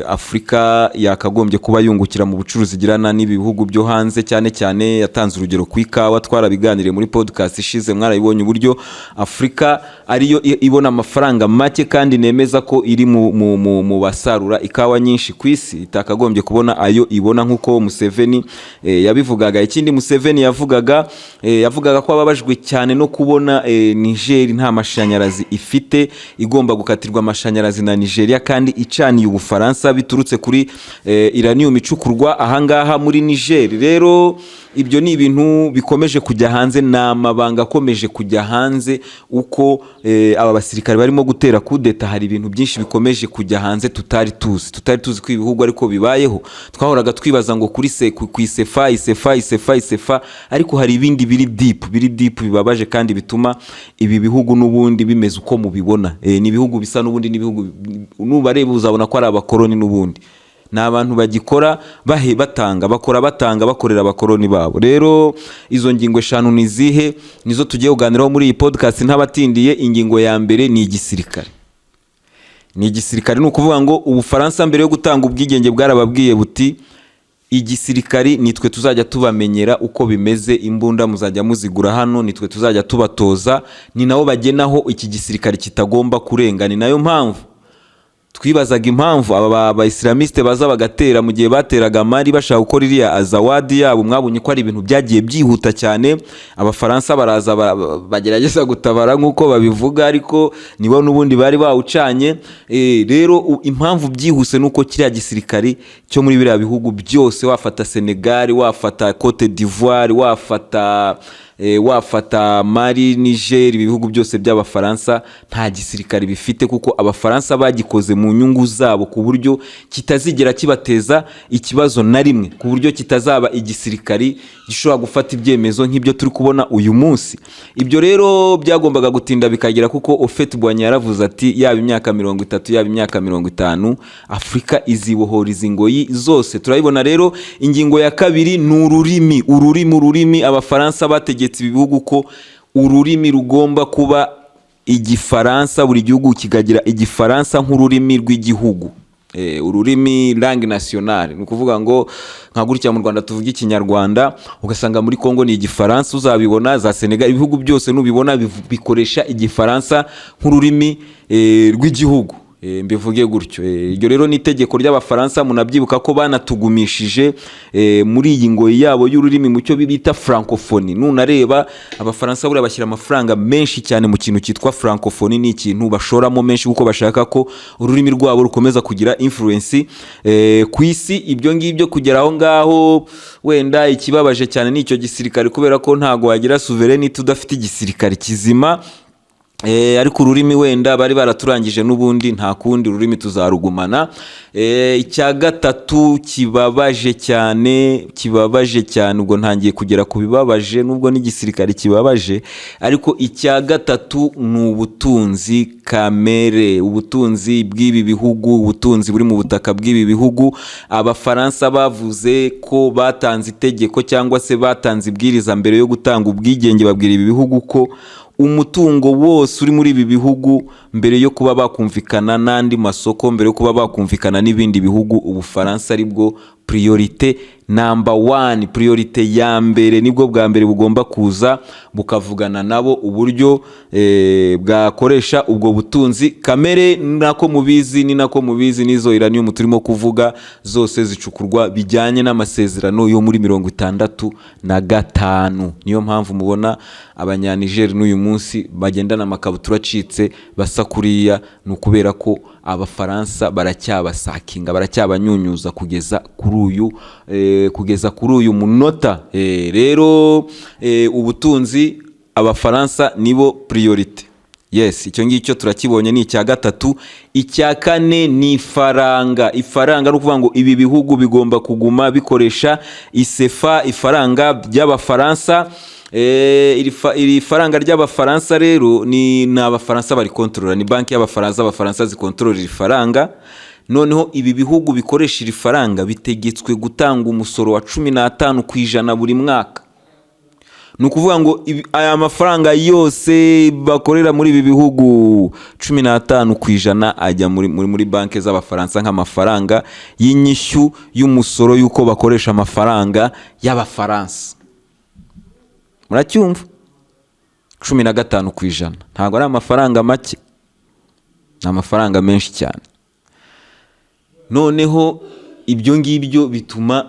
Afurika yakagombye kuba yungukira mu bucuruzi igirana n'ibi bihugu byo hanze, cyane cyane yatanze urugero ku ikawa. Twarabiganiriye muri podcast ishize, mwarabibonye uburyo Afurika ariyo ibona amafaranga make, kandi nemeza ko iri mu basarura ikawa nyinshi ku isi, itakagombye kubona ayo ibona nk'uko Museveni yabivugaga. Ikindi Museveni yavugaga ko ababajwe cyane no kubona Niger nta mashanyarazi ifite, igomba gukatirwa amashanyarazi na Nigeria kandi icaniye Ubufaransa biturutse kuri uranium icukurwa ahangaha muri Niger. Rero ibyo ni ibintu bikomeje kujya hanze, ni amabanga akomeje kujya hanze uko aba basirikare barimo gutera kudeta. Hari ibintu byinshi bikomeje kujya hanze tutari tuzi ko ibihugu ariko bibayeho. Twahoraga twibaza ngo kuri se ku isefa, isefa, isefa, isefa, ariko hari ibindi biri deep, biri deep, bibabaje kandi bituma ibi bihugu n'ubundi bimeze uko mubibona. Ni ibihugu bisa n'ubundi n'ibihugu nubareba uzabona ko ari abakoroni n'ubundi, ni abantu bagikora bahe batanga, bakora batanga, bakorera abakoroni babo. Rero izo ngingo 5 ni izihe? Nizo tugiye kuganiraho muri iyi podcast ntabatindiye. Ingingo ya mbere ni igisirikare. Ni igisirikare, ni ukuvuga ngo Ubufaransa mbere yo gutanga ubwigenge bwarababwiye buti: "Igisirikari nitwe tuzajya tubamenyera uko bimeze, imbunda muzajya muzigura hano, nitwe tuzajya tubatoza." Ni nabo bagenaho iki gisirikare kitagomba kurenga. Ni nayo mpamvu twibazaga impamvu aba ba islamiste baza bagatera mu gihe bateraga Mali bashaka gukora iriya Azawadi yabo. Mwabonye ko ari ibintu byagiye byihuta cyane, Abafaransa baraza bagerageza gutabara nk'uko babivuga, ariko nibo n'ubundi bari bawucanye. Rero impamvu byihuse ni uko kiriya gisirikari cyo muri biriya bihugu byose, wafata Senegal, wafata Cote d'Ivoire, wafata Mali, Niger, ibi bihugu byose by'Abafaransa nta gisirikare bifite, kuko Abafaransa bagikoze mu nyungu zabo ku buryo kitazigera kibateza ikibazo na rimwe, ku buryo kitazaba igisirikari gishobora gufata ibyemezo nk'ibyo turi kubona uyu munsi. Ibyo rero byagombaga gutinda bikagera, kuko Houphouët-Boigny yaravuze ati: "Yaba imyaka 30, yaba imyaka 50, Afurika izibohora izi ngoyi zose." Turabibona rero. Ingingo ya kabiri ni ururimi, ururimi, ururimi. Abafaransa bategetse ibi bihugu ko ururimi rugomba kuba Igifaransa, buri gihugu kikagira Igifaransa nk'ururimi rw'igihugu. Ururimi langue nationale, ni ukuvuga ngo nka gutya mu Rwanda tuvuga Ikinyarwanda, ugasanga muri Congo ni Igifaransa. Uzabibona za Senegal, ibihugu byose nubibona bikoresha Igifaransa nk'ururimi rw'igihugu. Mbivuge gutyo. Iryo rero ni itegeko ry'Abafaransa. Munabyibuka ko banatugumishije muri iyi ngoyi yabo y'ururimi, mu cyo bita francophonie. Nunareba Abafaransa buriya bashyira amafaranga menshi cyane mu kintu cyitwa francophonie. Ni ikintu bashoramo menshi kuko bashaka ko ururimi rwabo rukomeza kugira influence ku isi. Ibyo ngibyo kugera aho ngaho, wenda ikibabaje cyane ni icyo gisirikare, kubera ko ntago wagira sovereignty udafite igisirikare kizima. Ariko ururimi wenda bari baraturangije n'ubundi, nta kundi, ururimi tuzarugumana. Icya gatatu kibabaje cyane, kibabaje cyane, ubwo ntangiye kugera ku bibabaje, nubwo n'igisirikare kibabaje, ariko icya gatatu ni ubutunzi kamere, ubutunzi bw'ibi bihugu, ubutunzi buri mu butaka bw'ibi bihugu. Abafaransa bavuze ko batanze itegeko cyangwa se batanze ibwiriza mbere yo gutanga ubwigenge, babwira ibi bihugu ko umutungo wose uri muri ibi bihugu, mbere yo kuba bakumvikana n'andi masoko, mbere yo kuba bakumvikana n'ibindi bihugu, Ubufaransa aribwo priorité number one, priorité ya mbere, nibwo bwa mbere bugomba kuza bukavugana nabo uburyo bwakoresha ubwo butunzi kamere. Nako mubizi, ni nako mubizi, n'izo uranium turimo kuvuga zose zicukurwa bijyanye n'amasezerano yo muri 65. Niyo mpamvu mubona Abanyanigeri n'uyu munsi bagendana amakabutura acitse basa kuriya, ni ukubera ko Abafaransa baracyabasakinga, baracyabanyunyuza kugeza kuri uyu munota. Rero ubutunzi, Abafaransa nibo priorité. Yes, icyo ngicyo turakibonye, ni icya gatatu. Icya kane ni ifaranga. Ifaranga, ni ukuvuga ngo ibi bihugu bigomba kuguma bikoresha isefa, ifaranga ry'Abafaransa. Iri faranga ry'Abafaransa rero ni Abafaransa barikontorora, ni banki y'Abafaransa, Abafaransa zikontorora iri faranga. Noneho ibi bihugu bikoresha iri faranga bitegetswe gutanga umusoro wa 15% buri mwaka. Ni ukuvuga ngo aya mafaranga yose bakorera muri ibi bihugu, 15% ajya muri banki z'Abafaransa nk'amafaranga y'inyishyu y'umusoro y'uko bakoresha amafaranga y'Abafaransa. Muracyumva? 15% ntabwo ari amafaranga make, ni amafaranga menshi cyane. Noneho ibyo ngibyo bituma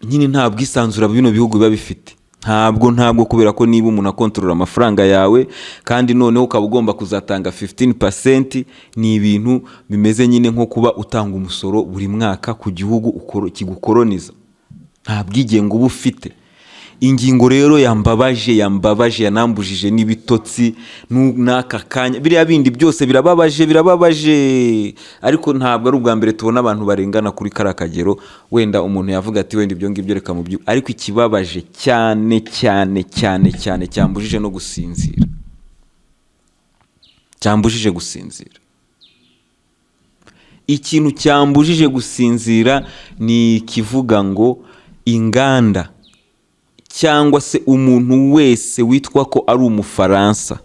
nyine nta bwisanzure bino bihugu biba bifite, ntabwo, kubera ko niba umuntu akontorora amafaranga yawe kandi noneho ukaba ugomba kuzatanga 15%, ni ibintu bimeze nyine nko kuba utanga umusoro buri mwaka ku gihugu kigukoroniza. Nta bwigenge uba ufite. Ingingo rero yambabaje, yambabaje, yanambujije n'ibitotsi n'aka kanya, biriya bindi byose birababaje, birababaje, ariko ntabwo ari ubwa mbere tubona abantu barengana kuri kariya kagero. Wenda umuntu yavuga ati wenda ibyo ngibyo reka mu byo, ariko ikibabaje cyane cyane cyane cyane, cyambujije no gusinzira, cyambujije gusinzira, ikintu cyambujije gusinzira ni ikivuga ngo inganda cyangwa se umuntu wese witwa ko ari Umufaransa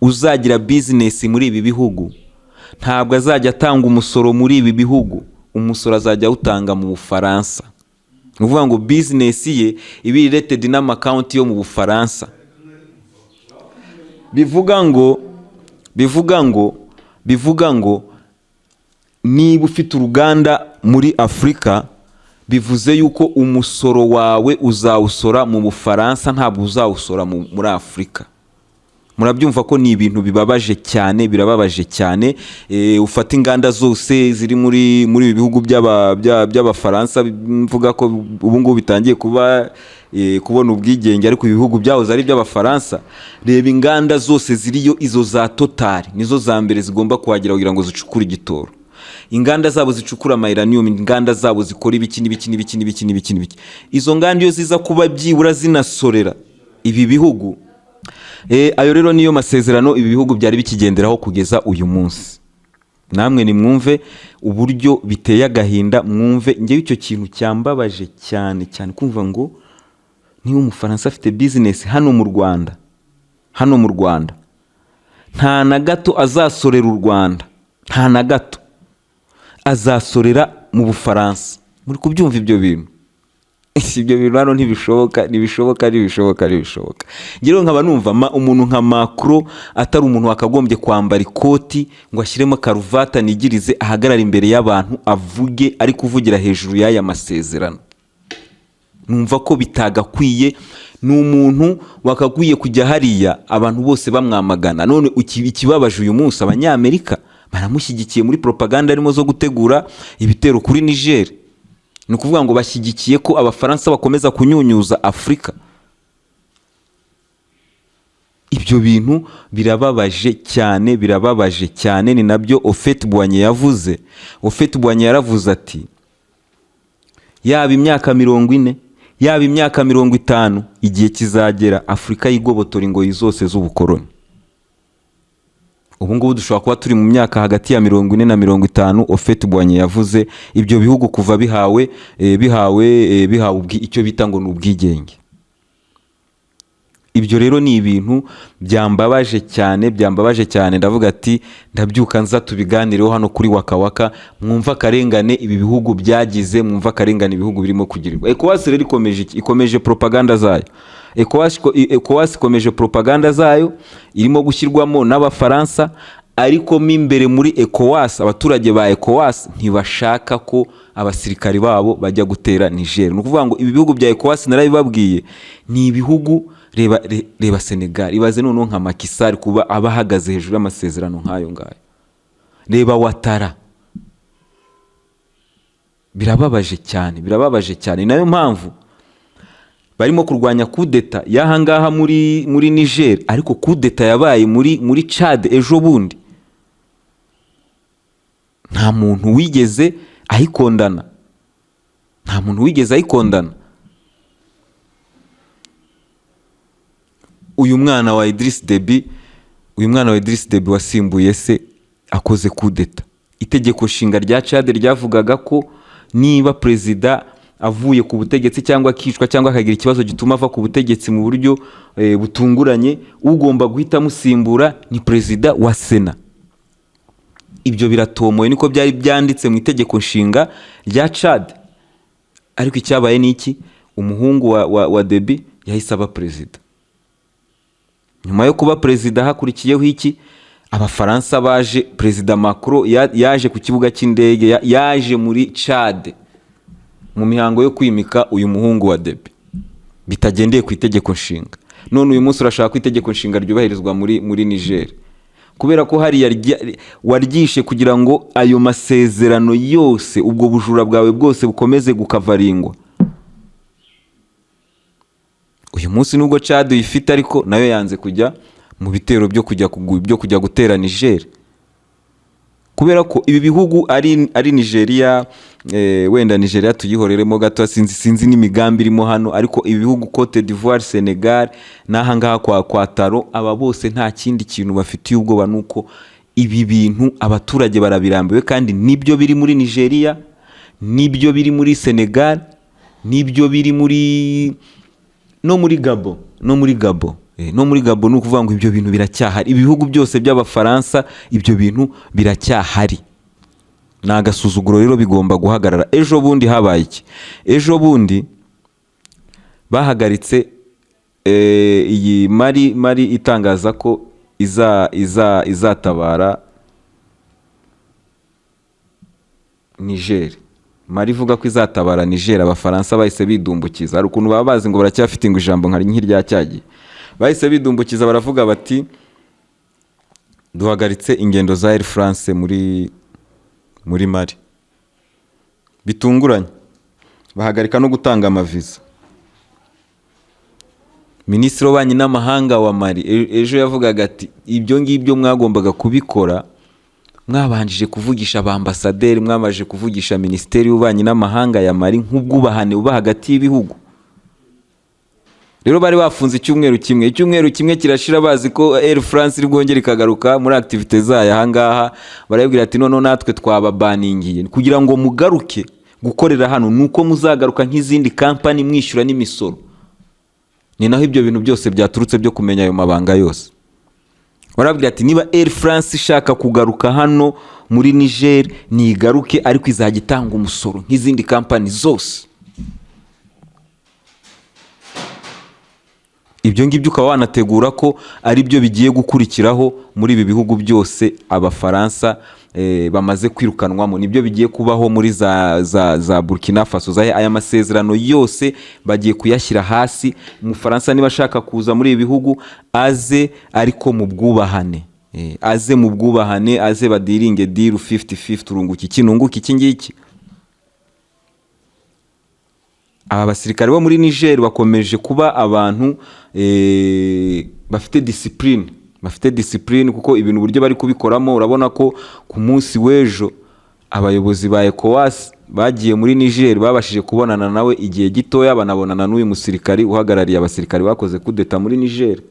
uzagira bizinesi muri ibi bihugu, ntabwo azajya atanga umusoro muri ibi bihugu, umusoro azajya awutanga mu Bufaransa. Ni ukuvuga ngo bizinesi ye iba related n'ama account yo mu Bufaransa. Bivuga ngo niba ufite uruganda muri Afurika, bivuze yuko umusoro wawe uzawusora mu Bufaransa, ntabwo uzawusora muri Afurika. Murabyumva ko ni ibintu bibabaje cyane, birababaje cyane. Ufata inganda zose ziri muri ibi bihugu by'Abafaransa, mvuga ko ubu ngubu bitangiye kuba kubona ubwigenge, ariko ibi bihugu byahoze ari iby'Abafaransa. Reba inganda zose ziriyo, izo za Total nizo za mbere zigomba kuhagera kugira ngo zicukure igitoro. Inganda zabo zicukura ama uranium, inganda zabo zikora ibiki n'ibiki n'ibiki n'ibiki n'ibiki n'ibiki. Izo nganda iyo ziza kuba byibura zinasorera ibi bihugu. Ayo rero niyo masezerano ibi bihugu byari bikigenderaho kugeza uyu munsi. Namwe nimwumve uburyo biteye agahinda, mwumve. Ngewe icyo kintu cyambabaje cyane cyane, kumva ngo niba Umufaransa afite bizinesi hano mu Rwanda, hano mu Rwanda nta na gato azasorera u Rwanda, nta na gato. Azasorera mu Bufaransa. Muri kubyumva ibyo bintu? Ibyo bintu hano ntibishoboka, ntibishoboka, ntibishoboka, ntibishoboka. Ngewe nkaba numva umuntu nka Macron atari umuntu wakagombye kwambara ikoti ngo ashyiremo karuvati, anigirize, ahagarare imbere y'abantu, avuge ari kuvugira hejuru y'aya masezerano. Numva ko bitagakwiye. Ni umuntu wakakwiye kujya hariya abantu bose bamwamagana. None ikibabaje, uyu munsi Abanyamerika baramushyigikiye muri propaganda arimo zo gutegura ibitero kuri Niger. Ni ukuvuga ngo bashyigikiye ko Abafaransa bakomeza kunyunyuza Afurika. Ibyo bintu birababaje cyane, birababaje cyane. Ni nabyo Houphouët-Boigny yavuze. Houphouët-Boigny yaravuze ati: "Yaba imyaka 40, yaba imyaka 50, igihe kizagera Afurika yigobotora ingoyi zose z'ubukoroni." Ubu ngubu dushobora kuba turi mu myaka hagati ya 40 na 50. Houphouët-Boigny yavuze ibyo bihugu kuva bihawe icyo bita ngo ni ubwigenge. Ibyo rero ni ibintu byambabaje cyane, byambabaje cyane. Ndavuga ati ndabyuka nza tubiganireho hano kuri Waka Waka, mwumva akarengane ibi bihugu byagize, mwumva akarengane ibihugu birimo kugirirwa. ECOWAS rero ikomeje iki? Ikomeje propaganda zayo. ECOWAS ikomeje propaganda zayo, irimo gushyirwamo n'Abafaransa, ariko mo imbere muri ECOWAS, abaturage ba ECOWAS ntibashaka ko abasirikari babo bajya gutera Niger. Ni ukuvuga ngo ibi bihugu bya ECOWAS, narabibabwiye, ni ibihugu, reba Senegal, ibaze noneho nka Macky Sall kuba aba ahagaze hejuru y'amasezerano nk'ayo ngayo. Reba Ouattara. Birababaje cyane, birababaje cyane. Ni nayo mpamvu barimo kurwanya kudeta y'aha ngaha muri Niger, ariko kudeta yabaye muri Chad ejo bundi nta muntu wigeze ayikondana, nta muntu wigeze ayikondana. Uyu mwana wa Idriss Deby, uyu mwana wa Idriss Deby wasimbuye se, akoze kudeta. Itegeko nshinga rya Chad ryavugaga ko niba perezida avuye ku butegetsi cyangwa akicwa cyangwa akagira ikibazo gituma ava ku butegetsi mu buryo butunguranye, ugomba guhita amusimbura ni perezida wa sena. Ibyo biratomoye, niko byari byanditse mu itegeko nshinga rya Chad. Ariko icyabaye ni iki? Umuhungu wa Deby yahise aba perezida. Nyuma yo kuba perezida hakurikiyeho iki? Abafaransa baje, Perezida Macron yaje ku kibuga cy'indege, yaje muri Chad mu mihango yo kwimika uyu muhungu wa Deby bitagendeye ku itegeko nshinga. None uyu munsi urashaka ko itegeko nshinga ryubahirizwa muri Niger, kubera ko hariya waryishe kugira ngo ayo masezerano yose, ubwo bujura bwawe bwose bukomeze gukavaringwa. Uyu munsi nubwo Chad uyifite, ariko nayo yanze kujya mu bitero byo kujya gutera Niger, kubera ko ibi bihugu ari Nigeria, wenda Nigeria tuyihoreremo gato, sinzi n'imigambi irimo hano, ariko ibi bihugu Cote d'Ivoire, Senegal n'aha ngaha kwa Talon, aba bose nta kindi kintu bafitiye ubwoba nuko ibi bintu abaturage barabirambiwe. Kandi nibyo biri muri Nigeria, nibyo biri muri Senegal, nibyo biri no muri Gabon. No muri Gabon. Ni ukuvuga ngo ibyo bintu biracyahari. Ibihugu byose by'Abafaransa, ibyo bintu biracyahari. Ni agasuzuguro rero, bigomba guhagarara. Ejo bundi habaye iki? Ejo bundi bahagaritse iyi Mali itangaza ko izatabara Niger. Mali ivuga ko izatabara Niger, Abafaransa bahise bidumbukiza. Hari ukuntu baba bazi ngo baracyafite ngo ijambo nka nk'irya cyagiye. Bahise bidumbukiza, baravuga bati: "Duhagaritse ingendo za Air France muri Mali." Bitunguranye, bahagarika no gutanga amaviza. Minisitiri w'ububanyi n'amahanga wa Mali ejo yavugaga ati: "Ibyo ngibyo mwagombaga kubikora mwabanjije kuvugisha abambasaderi, mwabanje kuvugisha minisiteri y'ububanyi n'amahanga ya Mali, nk'ubwubahane buba hagati y'ibihugu." Rero bari bafunze icyumweru kimwe, icyumweru kimwe kirashira, bazi ko Air France iri bwongere ikagaruka muri activité zayo. Ahangaha barababwira ati: "Noneho natwe twababaningiye kugira ngo mugaruke gukorera hano, ni uko muzagaruka nk'izindi kampani, mwishyura n'imisoro." Ni naho ibyo bintu byose byaturutse byo kumenya ayo mabanga yose. Barabwira ati niba Air France ishaka kugaruka hano muri Niger, nigaruke, ariko izajya itanga umusoro nk'izindi kampani zose. Ibyo ngibyo ukaba wanategura ko ari byo bigiye gukurikiraho muri ibi bihugu byose Abafaransa bamaze kwirukanwamo. Nibyo bigiye kubaho muri za Burkina Faso. Za aya masezerano yose bagiye kuyashyira hasi. Umufaransa niba ashaka kuza muri ibi bihugu, aze ariko mu bwubahane. Aze mu bwubahane, aze badealinge deal 50-50, urunguka iki, nunguka iki ngiki. Aba basirikare bo muri Niger bakomeje kuba abantu bafite discipline, bafite discipline, kuko ibintu uburyo bari kubikoramo, urabona ko ku munsi w'ejo abayobozi ba ECOWAS bagiye muri Niger, babashije kubonana nawe igihe gitoya, banabonana n'uyu musirikari uhagarariye abasirikari bakoze kudeta muri Niger.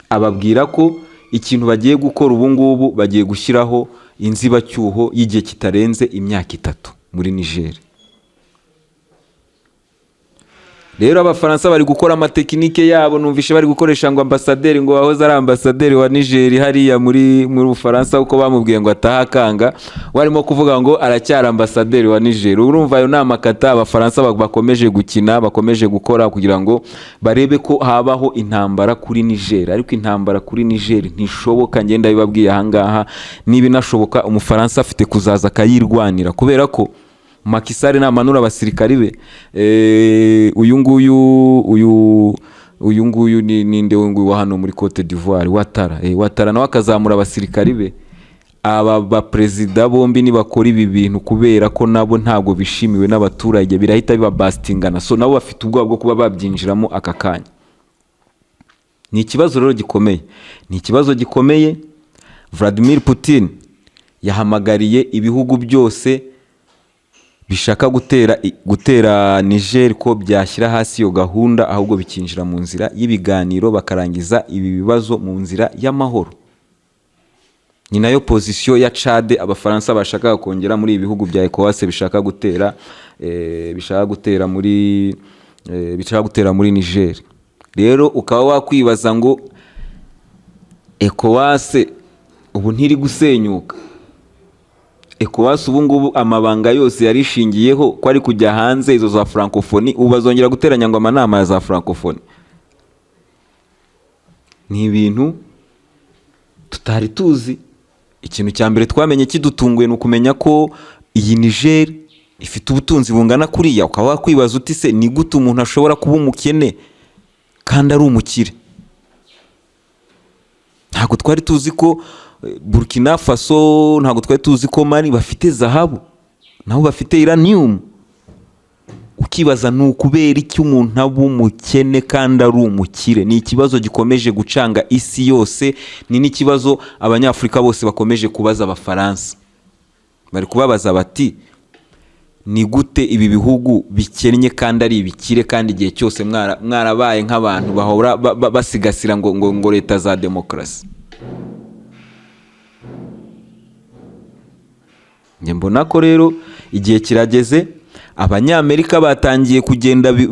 Ababwira ko ikintu bagiye gukora ubu ngubu, bagiye gushyiraho inzibacyuho y'igihe kitarenze imyaka 3 muri Niger. Rero Abafaransa bari gukora amatekinike yabo. Numvishe bari gukoresha ngo ambasaderi, ngo wahoze ari ambasaderi wa Niger hariya muri Bufaransa, kuko bamubwiye ngo ataha akanga, warimo kuvuga ngo aracyari ambasaderi wa Niger. Urumva ayo ni amakata Abafaransa bakomeje gukina, bakomeje gukora kugira ngo barebe ko habaho intambara kuri Niger. Ariko intambara kuri Niger ntishoboka, ngenda bibabwiye ahangaha. Niba inashoboka, Umufaransa afite kuzaza akayirwanira, kubera ko Macky Sall namanura abasirikari be, uyu nguyu, uyu nguyu ni ninde? Uyu nguyu wa hano muri Cote d'Ivoire, Ouattara, Ouattara nawe akazamura abasirikari be. Aba baperezida bombi nibakora ibi bintu, kubera ko nabo ntabwo bishimiwe n'abaturage, birahita bibabasitingana. So nabo bafite ubwoba bwo kuba babyinjiramo aka kanya. Ni ikibazo rero gikomeye, ni ikibazo gikomeye. Vladimir Putin yahamagariye ibihugu byose bishaka gutera Niger ko byashyira hasi iyo gahunda, ahubwo bikinjira mu nzira y'ibiganiro, bakarangiza ibi bibazo mu nzira y'amahoro. Ni nayo position ya Chad Abafaransa bashakaga kongera muri ibi bihugu bya ECOWAS bishaka gutera muri Niger. Rero ukaba wakwibaza ngo ECOWAS ubu ntiri gusenyuka? ECOWAS ubu ngubu amabanga yose yari ishingiyeho ko ari kujya hanze, izo za Francophonie, ubu bazongera guteranya ngo amanama ya za Francophonie? Ni ibintu tutari tuzi. Ikintu cya mbere twamenye kidutunguye ni ukumenya ko iyi Niger ifite ubutunzi bungana kuriya. Ukaba wakwibaza uti se ni gute umuntu ashobora kuba umukene kandi ari umukire? Ntabwo twari tuzi ko Burkina Faso, ntabwo twari tuzi ko Mali bafite zahabu, nabo bafite uranium. Ukibaza ni ukubera iki umuntu aba umukene kandi ari umukire? Ni ikibazo gikomeje gucanga isi yose, ni n'ikibazo Abanyafurika bose bakomeje kubaza Abafaransa. Bari kubabaza bati ni gute ibi bihugu bikennye kandi ari ibikire, kandi igihe cyose mwarabaye nk'abantu bahora basigasira ngo leta za demokarasi? Njye mbona ko rero igihe kirageze. Abanyamerika batangiye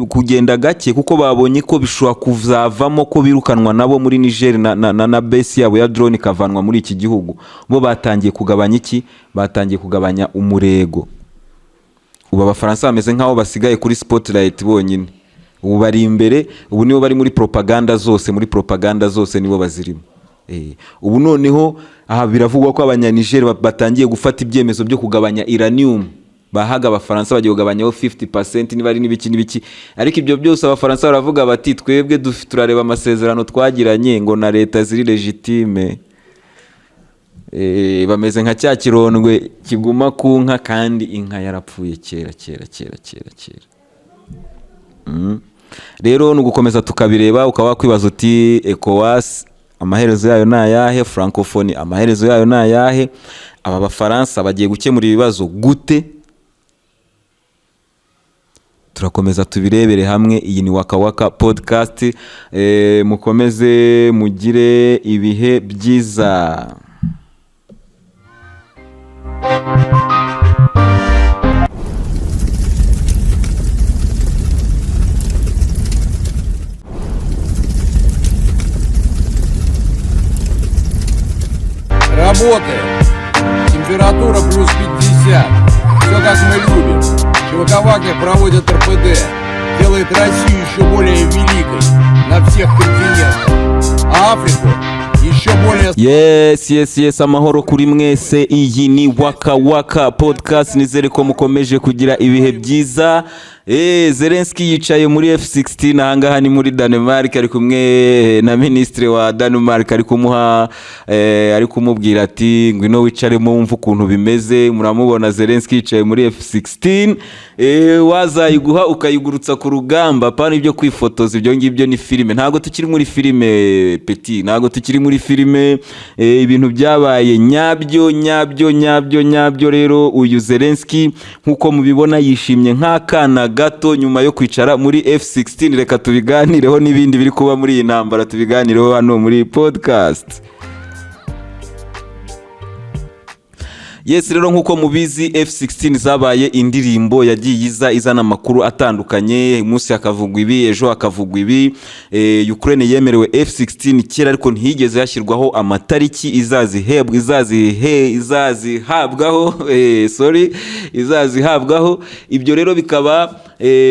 kugenda gake, kuko babonye ko bishobora kuzavamo ko birukanwa nabo muri Niger na base yabo ya drone ikavanwa muri iki gihugu. Bo batangiye kugabanya iki? Batangiye kugabanya umurego. Ubu Abafaransa bameze nk'aho basigaye kuri spotlight bonyine. Ubu bari imbere, ubu nibo bari muri propaganda zose, muri propaganda zose nibo bazirimo. Ubu noneho aha biravugwa ko Abanyanigeri batangiye gufata ibyemezo byo kugabanya uranium bahaga Abafaransa, bagiye kugabanyaho 50% niba ari n'ibiki n'ibiki. Ariko ibyo byose Abafaransa baravuga bati twebwe turareba amasezerano twagiranye ngo na leta ziri légitime. Bameze nka cya kirondwe kiguma ku nka kandi inka yarapfuye kera kera kera kera kera. Rero ni ugukomeza tukabireba. Ukaba wakwibaza uti ECOWAS amaherezo yayo ni ayahe? Francophonie amaherezo yayo ni ayahe? Aba Bafaransa bagiye gukemura ibibazo gute? Turakomeza tubirebere hamwe. Iyi ni Waka Waka Podcast. Mukomeze mugire ibihe byiza. Работаем. Температура плюс 50. Все как мы любим. ЧВК «Вагнер» проводит РПД. Делает Россию еще более великой на всех континентах. А Африку еще более Yes, amahoro kuri mwese. Iyi ni Waka Waka Podcast. Nizere ko mukomeje kugira ibihe byiza. Zelensky yicaye muri F16. Ahangaha ni muri Denmark, ari kumwe na minisitiri wa Denmark, ari kumuha ari kumubwira ati: "Ngwino wicaremo wumve ukuntu bimeze." Muramubona Zelensky yicaye muri F16. Wazayiguha ukayigurutsa ku rugamba, apana ibyo kwifotoza. Ibyo ngibyo ni filime, ntabwo tukiri muri filime, petit, ntabwo tukiri muri filime. Ibintu byabaye nyabyo, nyabyo, nyabyo, nyabyo. Rero uyu Zelensky, nk'uko mubibona, yishimye nk'akana gato nyuma yo kwicara muri F16. Reka tubiganireho n'ibindi biri kuba muri iyi ntambara, tubiganireho hano muri podcast. Yes, rero nk'uko mubizi, F16 zabaye indirimbo yagiye iza izana amakuru atandukanye. Umunsi hakavugwa ibi, ejo hakavugwa ibi. Ukraine yemerewe F16 kera, ariko ntiyigeze hashyirwaho amatariki izazihebwa izazihe izazihabwaho, sorry, izazihabwaho. Ibyo rero bikaba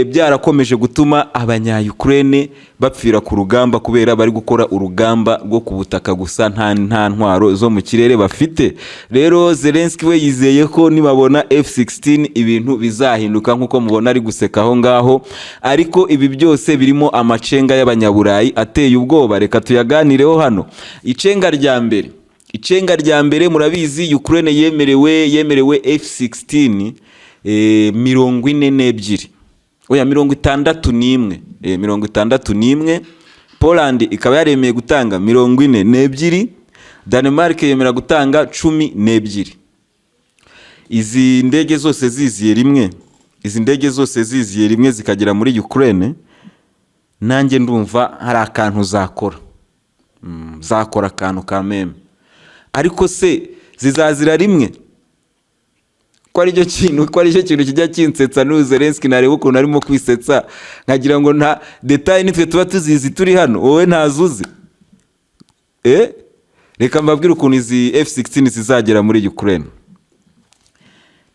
byarakomeje gutuma abanya-Ukraine bapfira ku rugamba, kubera bari gukora urugamba rwo ku butaka gusa, nta ntwaro zo mu kirere bafite. Rero Zelensky we yizeye ko nibabona F16 ibintu bizahinduka, nk'uko mubona ari guseka aho ngaho. Ariko ibi byose birimo amacenga y'abanyaburayi ateye ubwoba. Reka tuyaganireho hano. Icenga rya mbere, murabizi, Ukraine yemerewe F16 42, oya, 61, 61. Poland ikaba yaremeye gutanga 42, Denmark yemera gutanga 12. Izi ndege zose ziziye rimwe, izi ndege zose ziziye rimwe zikagera muri Ukraine, nanjye ndumva hari akantu zakora. Zakora akantu ka meme. Ariko se zizazira rimwe? Ko aricyo kintu kijya kinsetsa n'uyu Zelensky, nareba ukuntu arimo kwisetsa nkagira ngo nta détails nitwe tuba tuzizi turi hano, wowe ntazuzi. Reka mbabwire ukuntu izi F16 zizagera muri Ukraine.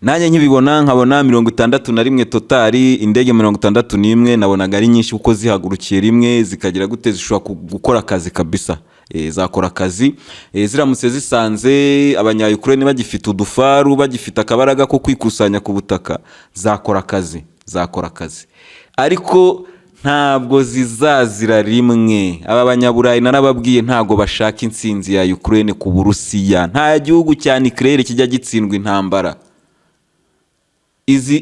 Nanjye nkibibona, nkabona 61 total, indege 61, nabonaga ari nyinshi, kuko zihagurukiye rimwe zikagira gute, zishobora gukora akazi kabisa. Zakora akazi. Ziramutse zisanze abanya-Ukraine bagifite udufaru, bagifite akabaraga ko kwikusanya ku butaka, zakora akazi, zakora akazi. Ariko ntabwo zizazira rimwe. Aba banyaburayi, narababwiye, ntabwo bashaka intsinzi ya Ukraine ku Burusiya. Nta gihugu cya nucléaire kijya gitsindwa intambara.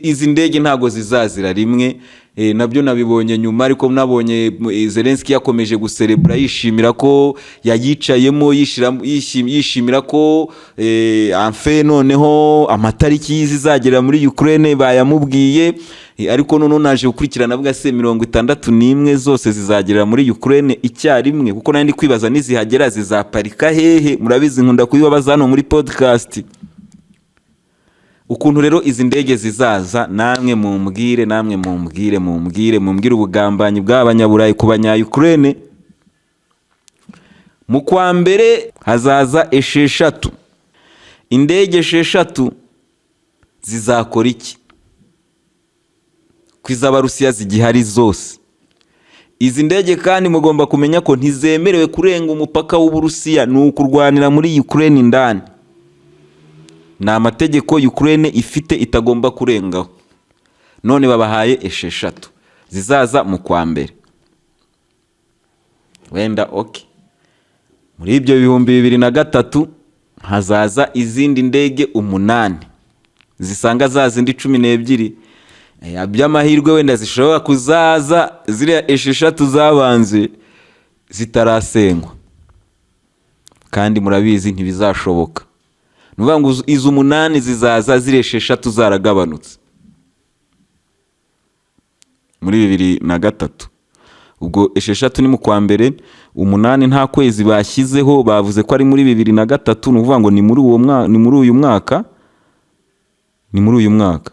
Izi ndege ntabwo zizazira rimwe. Nabyo nabibonye nyuma, ariko nabonye Zelensky yakomeje guserebura, yishimira ko yayicayemo, yishimira ko enfin noneho amatariki y'izizagera muri Ukraine bayamubwiye. Ariko noneho naje gukurikirana, avuga: "Se 61 zose zizagera muri Ukraine icyarimwe?" Kuko nari ndi kwibaza, nizihagera zizaparika hehe? Murabizi, nkunda kubibabaza hano muri podcast. Ukuntu rero izi ndege zizaza, namwe mumbwire, namwe mumbwire, mumbwire, mumbwire ubugambanyi bw'abanyaburayi ku banya-Ukraine. Mu kwa mbere hazaza esheshatu. Indege 6 zizakora iki ko iz'Abarusiya zigihari zose? Izi ndege kandi mugomba kumenya ko ntizemerewe kurenga umupaka w'Uburusiya, ni ukurwanira muri Ukraine indani. Ni amategeko Ukraine ifite itagomba kurengaho. None babahaye 6 zizaza mu kwa mbere. Wenda okay, muri ibyo 2003 hazaza izindi ndege 8 zisanga za zindi 12. By'amahirwe wenda zishobora kuzaza ziriya 6 zabanje zitarasenywa, kandi murabizi ntibizashoboka. Ni ukuvuga ngo izo 8 zizaza ziri 6 zaragabanutse muri 2003. Ubwo 6 ni mu kwa mbere, 8 nta kwezi bashyizeho, bavuze ko ari muri 2003. Ni ukuvuga ngo ni muri uwo mwaka, ni muri uyu mwaka, ni muri uyu mwaka,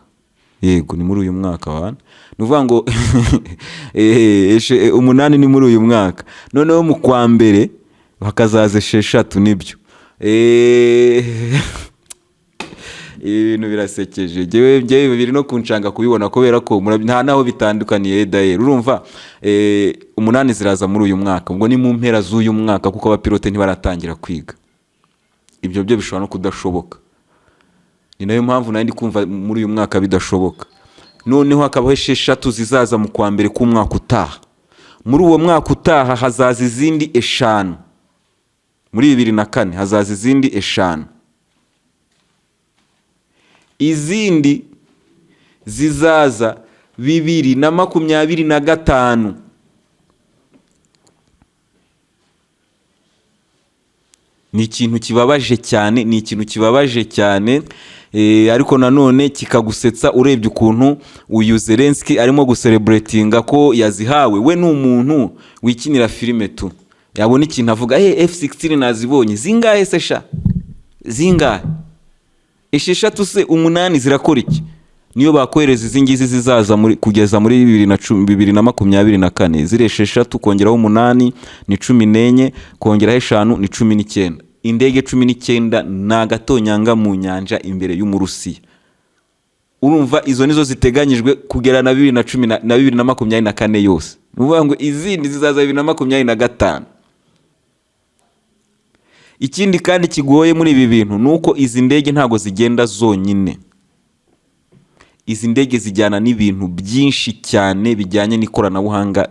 yego, ni muri uyu mwaka wana. Ni ukuvuga ngo 8 ni muri uyu mwaka, noneho mu kwa mbere hakazaza 6. Nibyo. Ibi bintu birasekeje. Njyewe biri no kunshanga kubibona, kubera ko nta naho bitandukaniye. Dayeri urumva 8 ziraza muri uyu mwaka, ubwo ni mu mpera z'uyu mwaka, kuko abapilote ntibaratangira kwiga. Ibyo byo bishobora no kudashoboka, ni nayo mpamvu nari ndi kumva muri uyu mwaka bidashoboka. Noneho hakabaho 6 zizaza mu kwa mbere k'umwaka utaha. Muri uwo mwaka utaha hazaza izindi 5, muri 2004 hazaza izindi 5, izindi zizaza 2025. Ni ikintu kibabaje cyane, ni ikintu kibabaje cyane, ariko nanone kikagusetsa urebye ukuntu uyu Zelensky arimo gucelebratinga ko yazihawe. We ni umuntu wikinira filime tu, yabona ikintu avuga: "Hey, F16 nazibonye." Zingahe se sha? Zingahe? 6 se 8 zirakora iki? Niyo bakohereza izi ngizi zizaza muri kugeza muri 2010, 2024, ziri 6, kongeraho 8 ni 14, kongeraho 5 ni 19. Indege 19 ni agatonyanga mu nyanja imbere y'Umurusiya. Urumva izo nizo ziteganyijwe kugera na bibiri na cumi na 2024 yose. Ni ukuvuga ngo izindi zizaza 2025. Ikindi kandi kigoye muri ibi bintu ni uko izi ndege ntabwo zigenda zonyine. Izi ndege zijyana n'ibintu byinshi cyane bijyanye n'ikoranabuhanga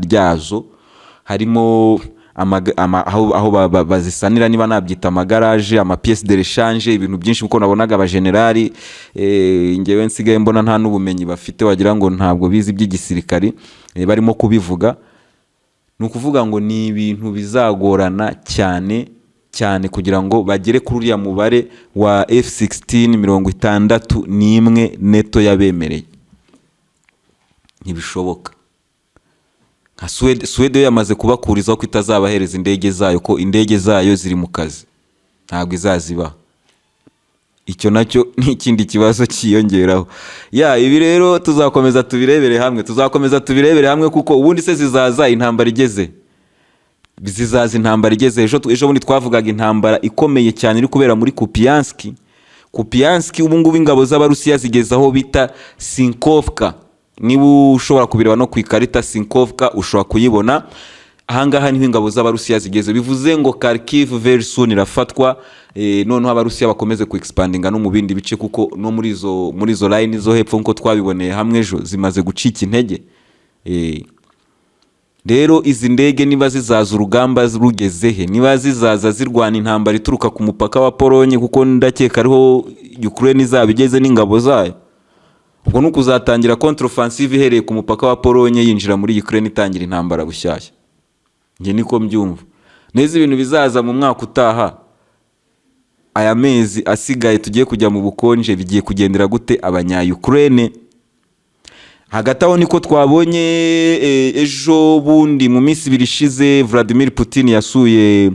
ryazo, harimo aho bazisanira, niba nabyita amagaraje, ama pièces de rechange, ibintu byinshi. Kuko nabonaga abajenerali, ngewe nsigaye mbona nta n'ubumenyi bafite, wagira ngo ntabwo bizi iby'igisirikari, barimo kubivuga. Ni ukuvuga ngo ni ibintu bizagorana cyane cyane kugira ngo bagere kuri uriya mubare wa F16 61 NATO yabemereye. Ntibishoboka. Nka Suwede yo yamaze kubakurizaho ko itazabahereza indege zayo, ko indege zayo ziri mu kazi, ntabwo izazibaha. Icyo nacyo ni ikindi kibazo cyiyongeraho. Ya, ibi rero tuzakomeza tubirebere hamwe, tuzakomeza tubirebere hamwe, kuko ubundi se zizaza intambara igeze? Zizaza intambara igeze? Ejo bundi twavugaga intambara ikomeye cyane iri kubera muri Kupiansk. Kupiansk, ubu ngubu ingabo z'Abarusiya zigeze aho bita Sinkovka. Niba ushobora kubireba no ku ikarita, Sinkovka ushobora kuyibona. Ahangaha niho ingabo z'Abarusiya zigeze, bivuze ngo Kharkiv very soon irafatwa. Noneho Abarusiya bakomeze ku expandinga no mu bindi bice, kuko no muri izo line zo hepfo, nkuko twabiboneye hamwe ejo, zimaze gucika intege. Rero izi ndege niba zizaza urugamba rugeze he? Niba zizaza zirwana intambara ituruka ku mupaka wa Polonye, kuko ndakeka ariho Ukraine izaba igeze n'ingabo zayo, ubwo ni ukuzatangira contre-offensive ihereye ku mupaka wa Polonye, yinjira muri Ukraine, itangira intambara bushyashya. Njye niko mbyumva neza. Ibintu bizaza mu mwaka utaha, aya mezi asigaye tugiye kujya mu bukonje, bigiye kugendera gute abanya-Ukraine? Hagati aho niko twabonye ejo bundi, mu minsi 2 ishize, Vladimir Putin yasuye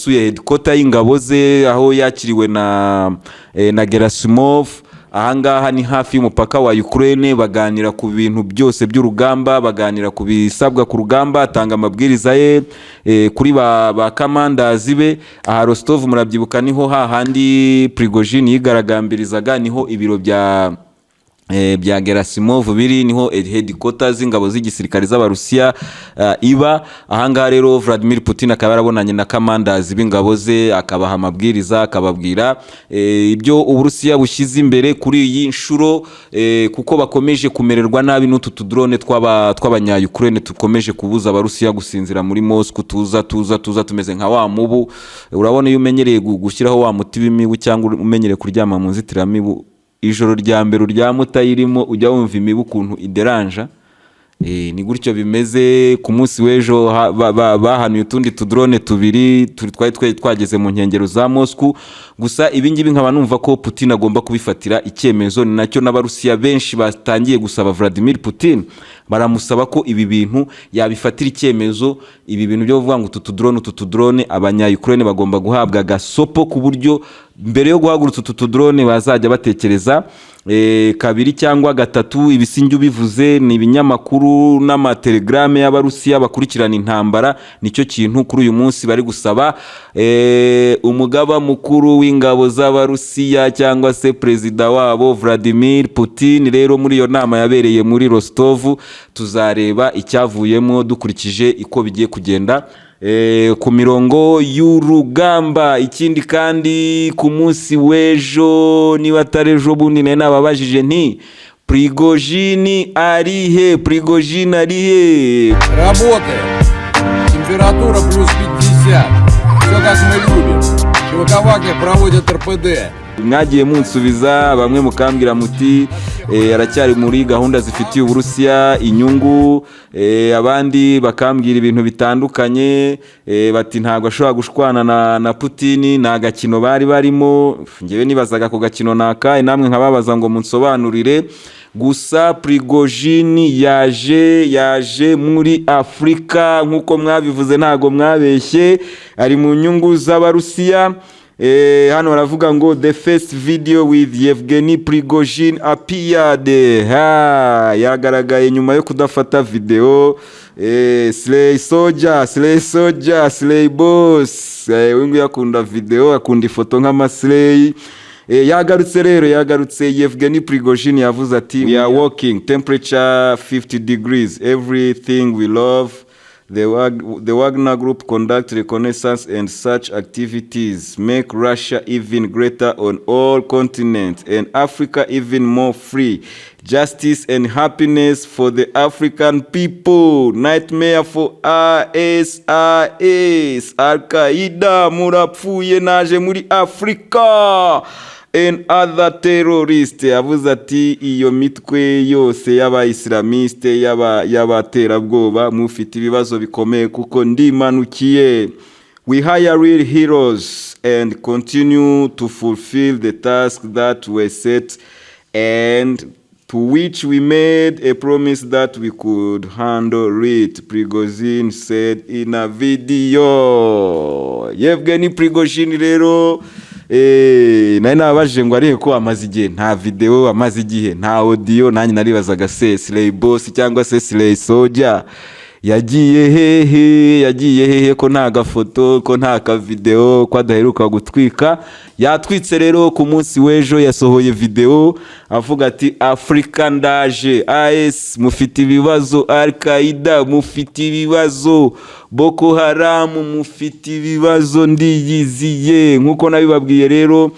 headquarter y'ingabo ze, aho yakiriwe na Gerasimov. Ahangaha ni hafi y'umupaka wa Ukraine. Baganira ku bintu byose by'urugamba, baganira ku bisabwa ku rugamba, atanga amabwiriza ye kuri ba commanders be. Aha Rostov murabyibuka, niho hahandi Prigozhin yigaragambirizaga, niho ibiro bya Gerasimov biri, niho headquarters z'ingabo z'igisirikare z'Abarusiya iba. Ahangaha rero Vladimir Putin akaba yarabonanye na commanders b'ingabo ze, akabaha amabwiriza, akababwira ibyo Uburusiya bushyize imbere kuri iyi nshuro, kuko bakomeje kumererwa nabi n'utu tudrone tw'abanya-Ukraine tukomeje kubuza Abarusiya gusinzira muri Moscow. Tuza tuza tuza tumeze nka wa mubu. Urabona iyo umenyereye gushyiraho wa muti w'imibu, cyangwa umenyereye kuryama mu nzitiramibu, ijoro rya mbere uryama utayirimo ujya wumva imibu ukuntu ideranja. Ni gutyo bimeze. Ku munsi w'ejo bahanuye utundi tudrone tubiri twari twageze mu nkengero za Moscow. Gusa ibi ngibi nkaba numva ko Putin agomba kubifatira icyemezo. Ni nacyo n'Abarusiya benshi batangiye gusaba Vladimir Putin, baramusaba ko ibi bintu yabifatira icyemezo, ibi bintu byo kuvuga ngo utu tudrone abanya-Ukraine bagomba guhabwa gasopo ku buryo Mbere yo guhagurutsa utu tudrone bazajya batekereza kabiri cyangwa gatatu. Ibisingi ubivuze ni ibinyamakuru n'amatelegrame y'Abarusiya bakurikirana intambara. Nicyo kintu kuri uyu munsi bari gusaba umugaba mukuru w'ingabo z'Abarusiya cyangwa se perezida wabo Vladimir Putin. Rero muri iyo nama yabereye muri Rostov, tuzareba icyavuyemo dukurikije uko bigiye kugenda ku mirongo y'urugamba. Ikindi kandi, ku munsi w'ejo, niba atari ejo bundi, nari nababajije nti: "Prigojini ari he? Prigojini ari he?" Работаем. Температура плюс 50. Все как мы любим. ЧВК «Вагнер» проводит РПД. Mwagiye munsubiza, bamwe mukambwira muti aracyari muri gahunda zifitiye Uburusiya inyungu, abandi bakambwira ibintu bitandukanye, bati ntabwo ashobora gushwana na Putin, ni agakino bari barimo. Ngewe nibazaga ku gakino ni akahe, namwe nkababaza ngo munsobanurire. Gusa Prigojini yaje muri Afurika nk'uko mwabivuze, ntabwo mwabeshye, ari mu nyungu z'Abarusiya. Hano baravuga ngo "The first video with Yevgeny Prigozhin appeared." Ha, yagaragaye nyuma yo kudafata video. Slay Soldier, Slay Soldier, Slay Boss. Uyu nguyu akunda video, akunda ifoto nk'ama slay. Yagarutse rero, yagarutse. Yevgeny Prigozhin yavuze ati: "We are working, temperature 50 degrees, everything we love. The Wagner Group conduct reconnaissance and such activities, make Russia even greater on all continents and Africa even more free. Justice and happiness for the African people. Nightmare for ISIS. Al-Qaeda murapfuye, naje muri Africa. And other terrorists." Yavuze ati iyo mitwe yose y'abayisilamiste, y'abaterabwoba, mufite ibibazo bikomeye kuko ndimanukiye. "We hire real heroes and continue to fulfill the task that were set and to which we made a promise that we could handle it," Prigozhin said in a video. Yevgeny Prigozhin rero, nari nababajije ngo arebe ko amaze igihe nta video, amaze igihe nta audio. Nanjye naribazaga se Slay Boss cyangwa se Slay Soldier yagiye hehe? Yagiye hehe ko nta gafoto, ko nta kavideo, ko adaheruka gutwika? Yatwitse rero ku munsi w'ejo, yasohoye video avuga ati: "Afurika ndaje, IS mufite ibibazo, Al Qaeda mufite ibibazo, Boko Haram mufite ibibazo, ndiyiziye." Nk'uko nabibabwiye rero,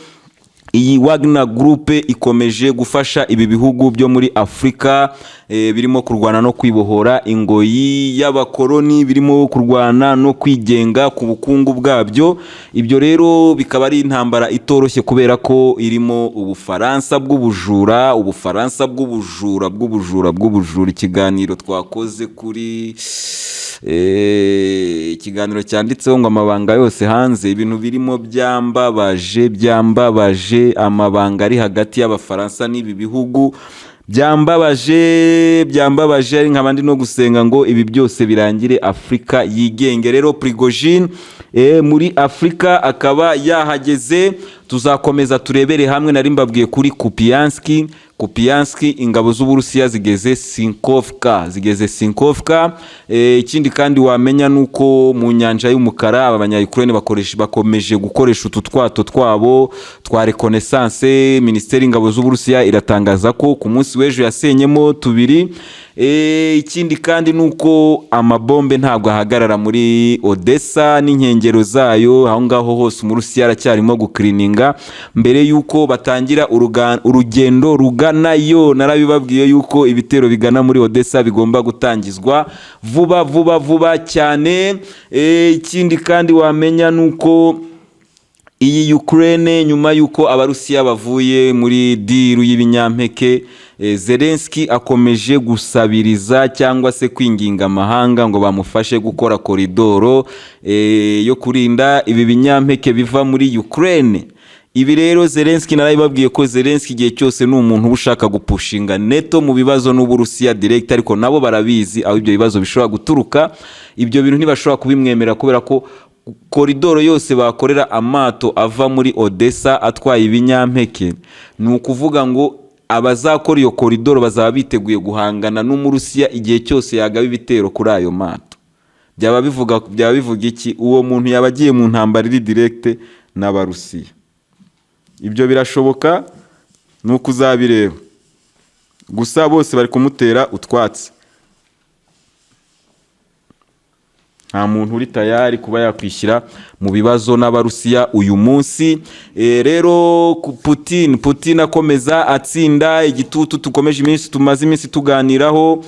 iyi Wagner Group ikomeje gufasha ibi bihugu byo muri Afurika birimo kurwana no kwibohora ingoyi y'abakoloni, birimo kurwana no kwigenga ku bukungu bwabyo. Ibyo rero bikaba ari intambara itoroshye kubera ko irimo Ubufaransa bw'ubujura, Ubufaransa bw'ubujura, bw'ubujura, bw'ubujura. Ikiganiro twakoze kuri ikiganiro cyanditseho ngo "Amabanga yose hanze", ibintu birimo byambabaje, byambabaje. Amabanga ari hagati y'Abafaransa n'ibi bihugu byambabaje, byambabaje. Ari nk'abandi no gusenga ngo ibi byose birangire, Afurika yigenge. Rero Prigojine muri Afurika akaba yahageze. Tuzakomeza turebere hamwe. Nari mbabwiye kuri Kupianski. Kupianski, ingabo z'Uburusiya zigeze Sinkovka, zigeze Sinkovka. Ikindi kandi wamenya nuko mu nyanja y'Umukara aba banya-Ukraine bakomeje gukoresha utu twato twabo twa reconnaissance. Minisiteri y'ingabo z'Uburusiya iratangaza ko ku munsi w'ejo yasenyemo tubiri. Ikindi kandi nuko amabombe ntabwo ahagarara muri Odessa n'inkengero zayo. Aho ngaho hose Umurusiya aracyarimo gukirininga mbere yuko batangira urugendo ruganayo. Narabibabwiye yuko ibitero bigana muri Odessa bigomba gutangizwa vuba vuba vuba cyane. Ikindi kandi wamenya nuko iyi Ukraine, nyuma y'uko Abarusiya bavuye muri deal y'ibinyampeke, Zelensky akomeje gusabiriza cyangwa se kwinginga amahanga ngo bamufashe gukora koridoro yo kurinda ibi binyampeke biva muri Ukraine. Ibi rero Zelensky, narabibabwiye ko Zelensky igihe cyose ni umuntu uba ushaka gupushinga NATO mu bibazo n'Uburusiya direct, ariko nabo barabizi aho ibyo bibazo bishobora guturuka. Ibyo bintu ntibashobora kubimwemera kubera ko Koridoro yose bakorera amato ava muri Odessa atwaye ibinyampeke, ni ukuvuga ngo abazakora iyo koridoro bazaba biteguye guhangana n'Umurusiya igihe cyose yagaba ibitero kuri ayo mato. Byaba bivuga iki? Uwo muntu yaba agiye mu ntambara iri directe n'Abarusiya. Ibyo birashoboka, ni uko uzabireba gusa. Bose bari kumutera utwatsi, nta muntu uri tayari kuba yakwishyira mu bibazo n'Abarusiya uyu munsi. Rero Putin akomeza atsinda igitutu tukomeje iminsi, tumaze iminsi tuganiraho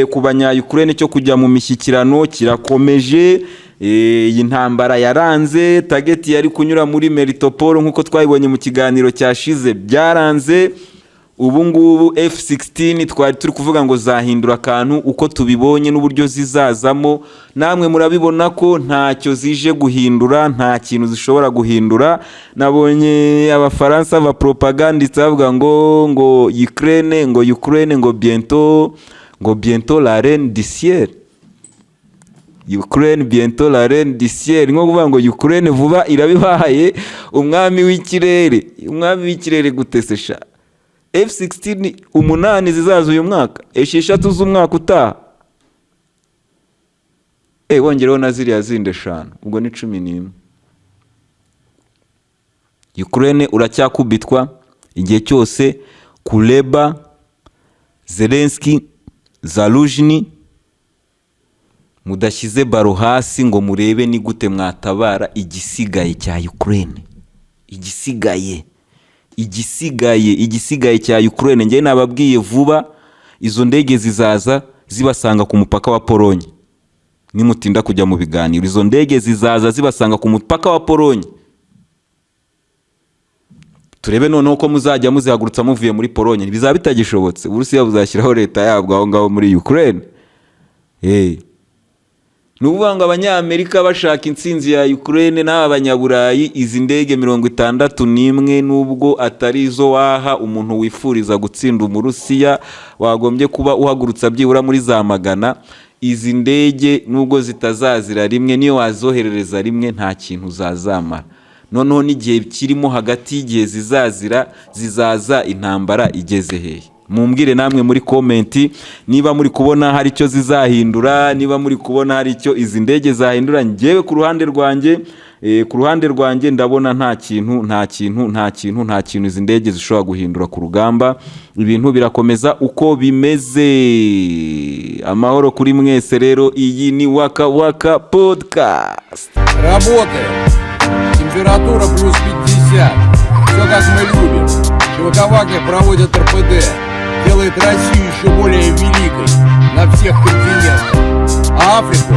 ku banya-Ukraine cyo kujya mu mishyikirano kirakomeje. Iyi ntambara yaranze, target yari kunyura muri Melitopol nk'uko twabibonye mu kiganiro cyashize, byaranze. Ubu ngubu F16 twari turi kuvuga ngo zahindura akantu, uko tubibonye n'uburyo zizazamo, namwe murabibona ko ntacyo zije guhindura, nta kintu zishobora guhindura. Nabonye Abafaransa ba propagandiste bavuga ngo Ukraine, ngo Ukraine, ngo bientôt, ngo bientôt la reine du ciel, Ukraine bientôt la reine du ciel, nko kuvuga ngo Ukraine vuba irabibaye umwami w'ikirere. Umwami w'ikirere gute se sha? F16 umunani zizaza uyu mwaka, 6 z'umwaka utaha, wongereho na ziriya zindi 5, ubwo ni 11. Ukraine uracyakubitwa igihe cyose. Kuleba, Zelensky, Zaluzhny, mudashyize baro hasi ngo murebe ni gute mwatabara igisigaye cya Ukraine, igisigaye cya Ukraine. Njyewe nababwiye, vuba izo ndege zizaza zibasanga ku mupaka wa Polonye nimutinda kujya mu biganiro. Izo ndege zizaza zibasanga ku mupaka wa Polonye, turebe noneho ko muzajya muzihagurutsa muvuye muri Polonye. Bizaba bitagishobotse, Uburusiya buzashyiraho leta yabwo aho ngaho muri Ukraine. Ni ukuvuga ngo Abanyamerika bashaka intsinzi ya Ukraine n'aba banyaburayi. Izi ndege 61, nubwo atari izo waha umuntu wifuriza gutsinda Umurusiya, wagombye kuba uhagurutsa byibura muri za magana. Izi ndege nubwo zitazazira rimwe, niyo wazoherereza rimwe nta kintu zazamara. Noneho n'igihe kirimo hagati y'igihe zizazira, zizaza intambara igeze hehe? Mumbwire namwe muri comment niba muri kubona hari icyo zizahindura, niba muri kubona hari icyo izi ndege zahindura. Njyewe ku ruhande rwanjye ndabona nta kintu, nta kintu, nta kintu, nta kintu izi ndege zishobora guhindura ku rugamba. Ibintu birakomeza uko bimeze. Amahoro kuri mwese. Rero iyi ni Waka Waka Podcast. Работаем. Температура плюс 50. Все, как мы любим. ЧВК «Вагнер» проводит РПД. Делает Россию еще более великой на всех континентах. А Африку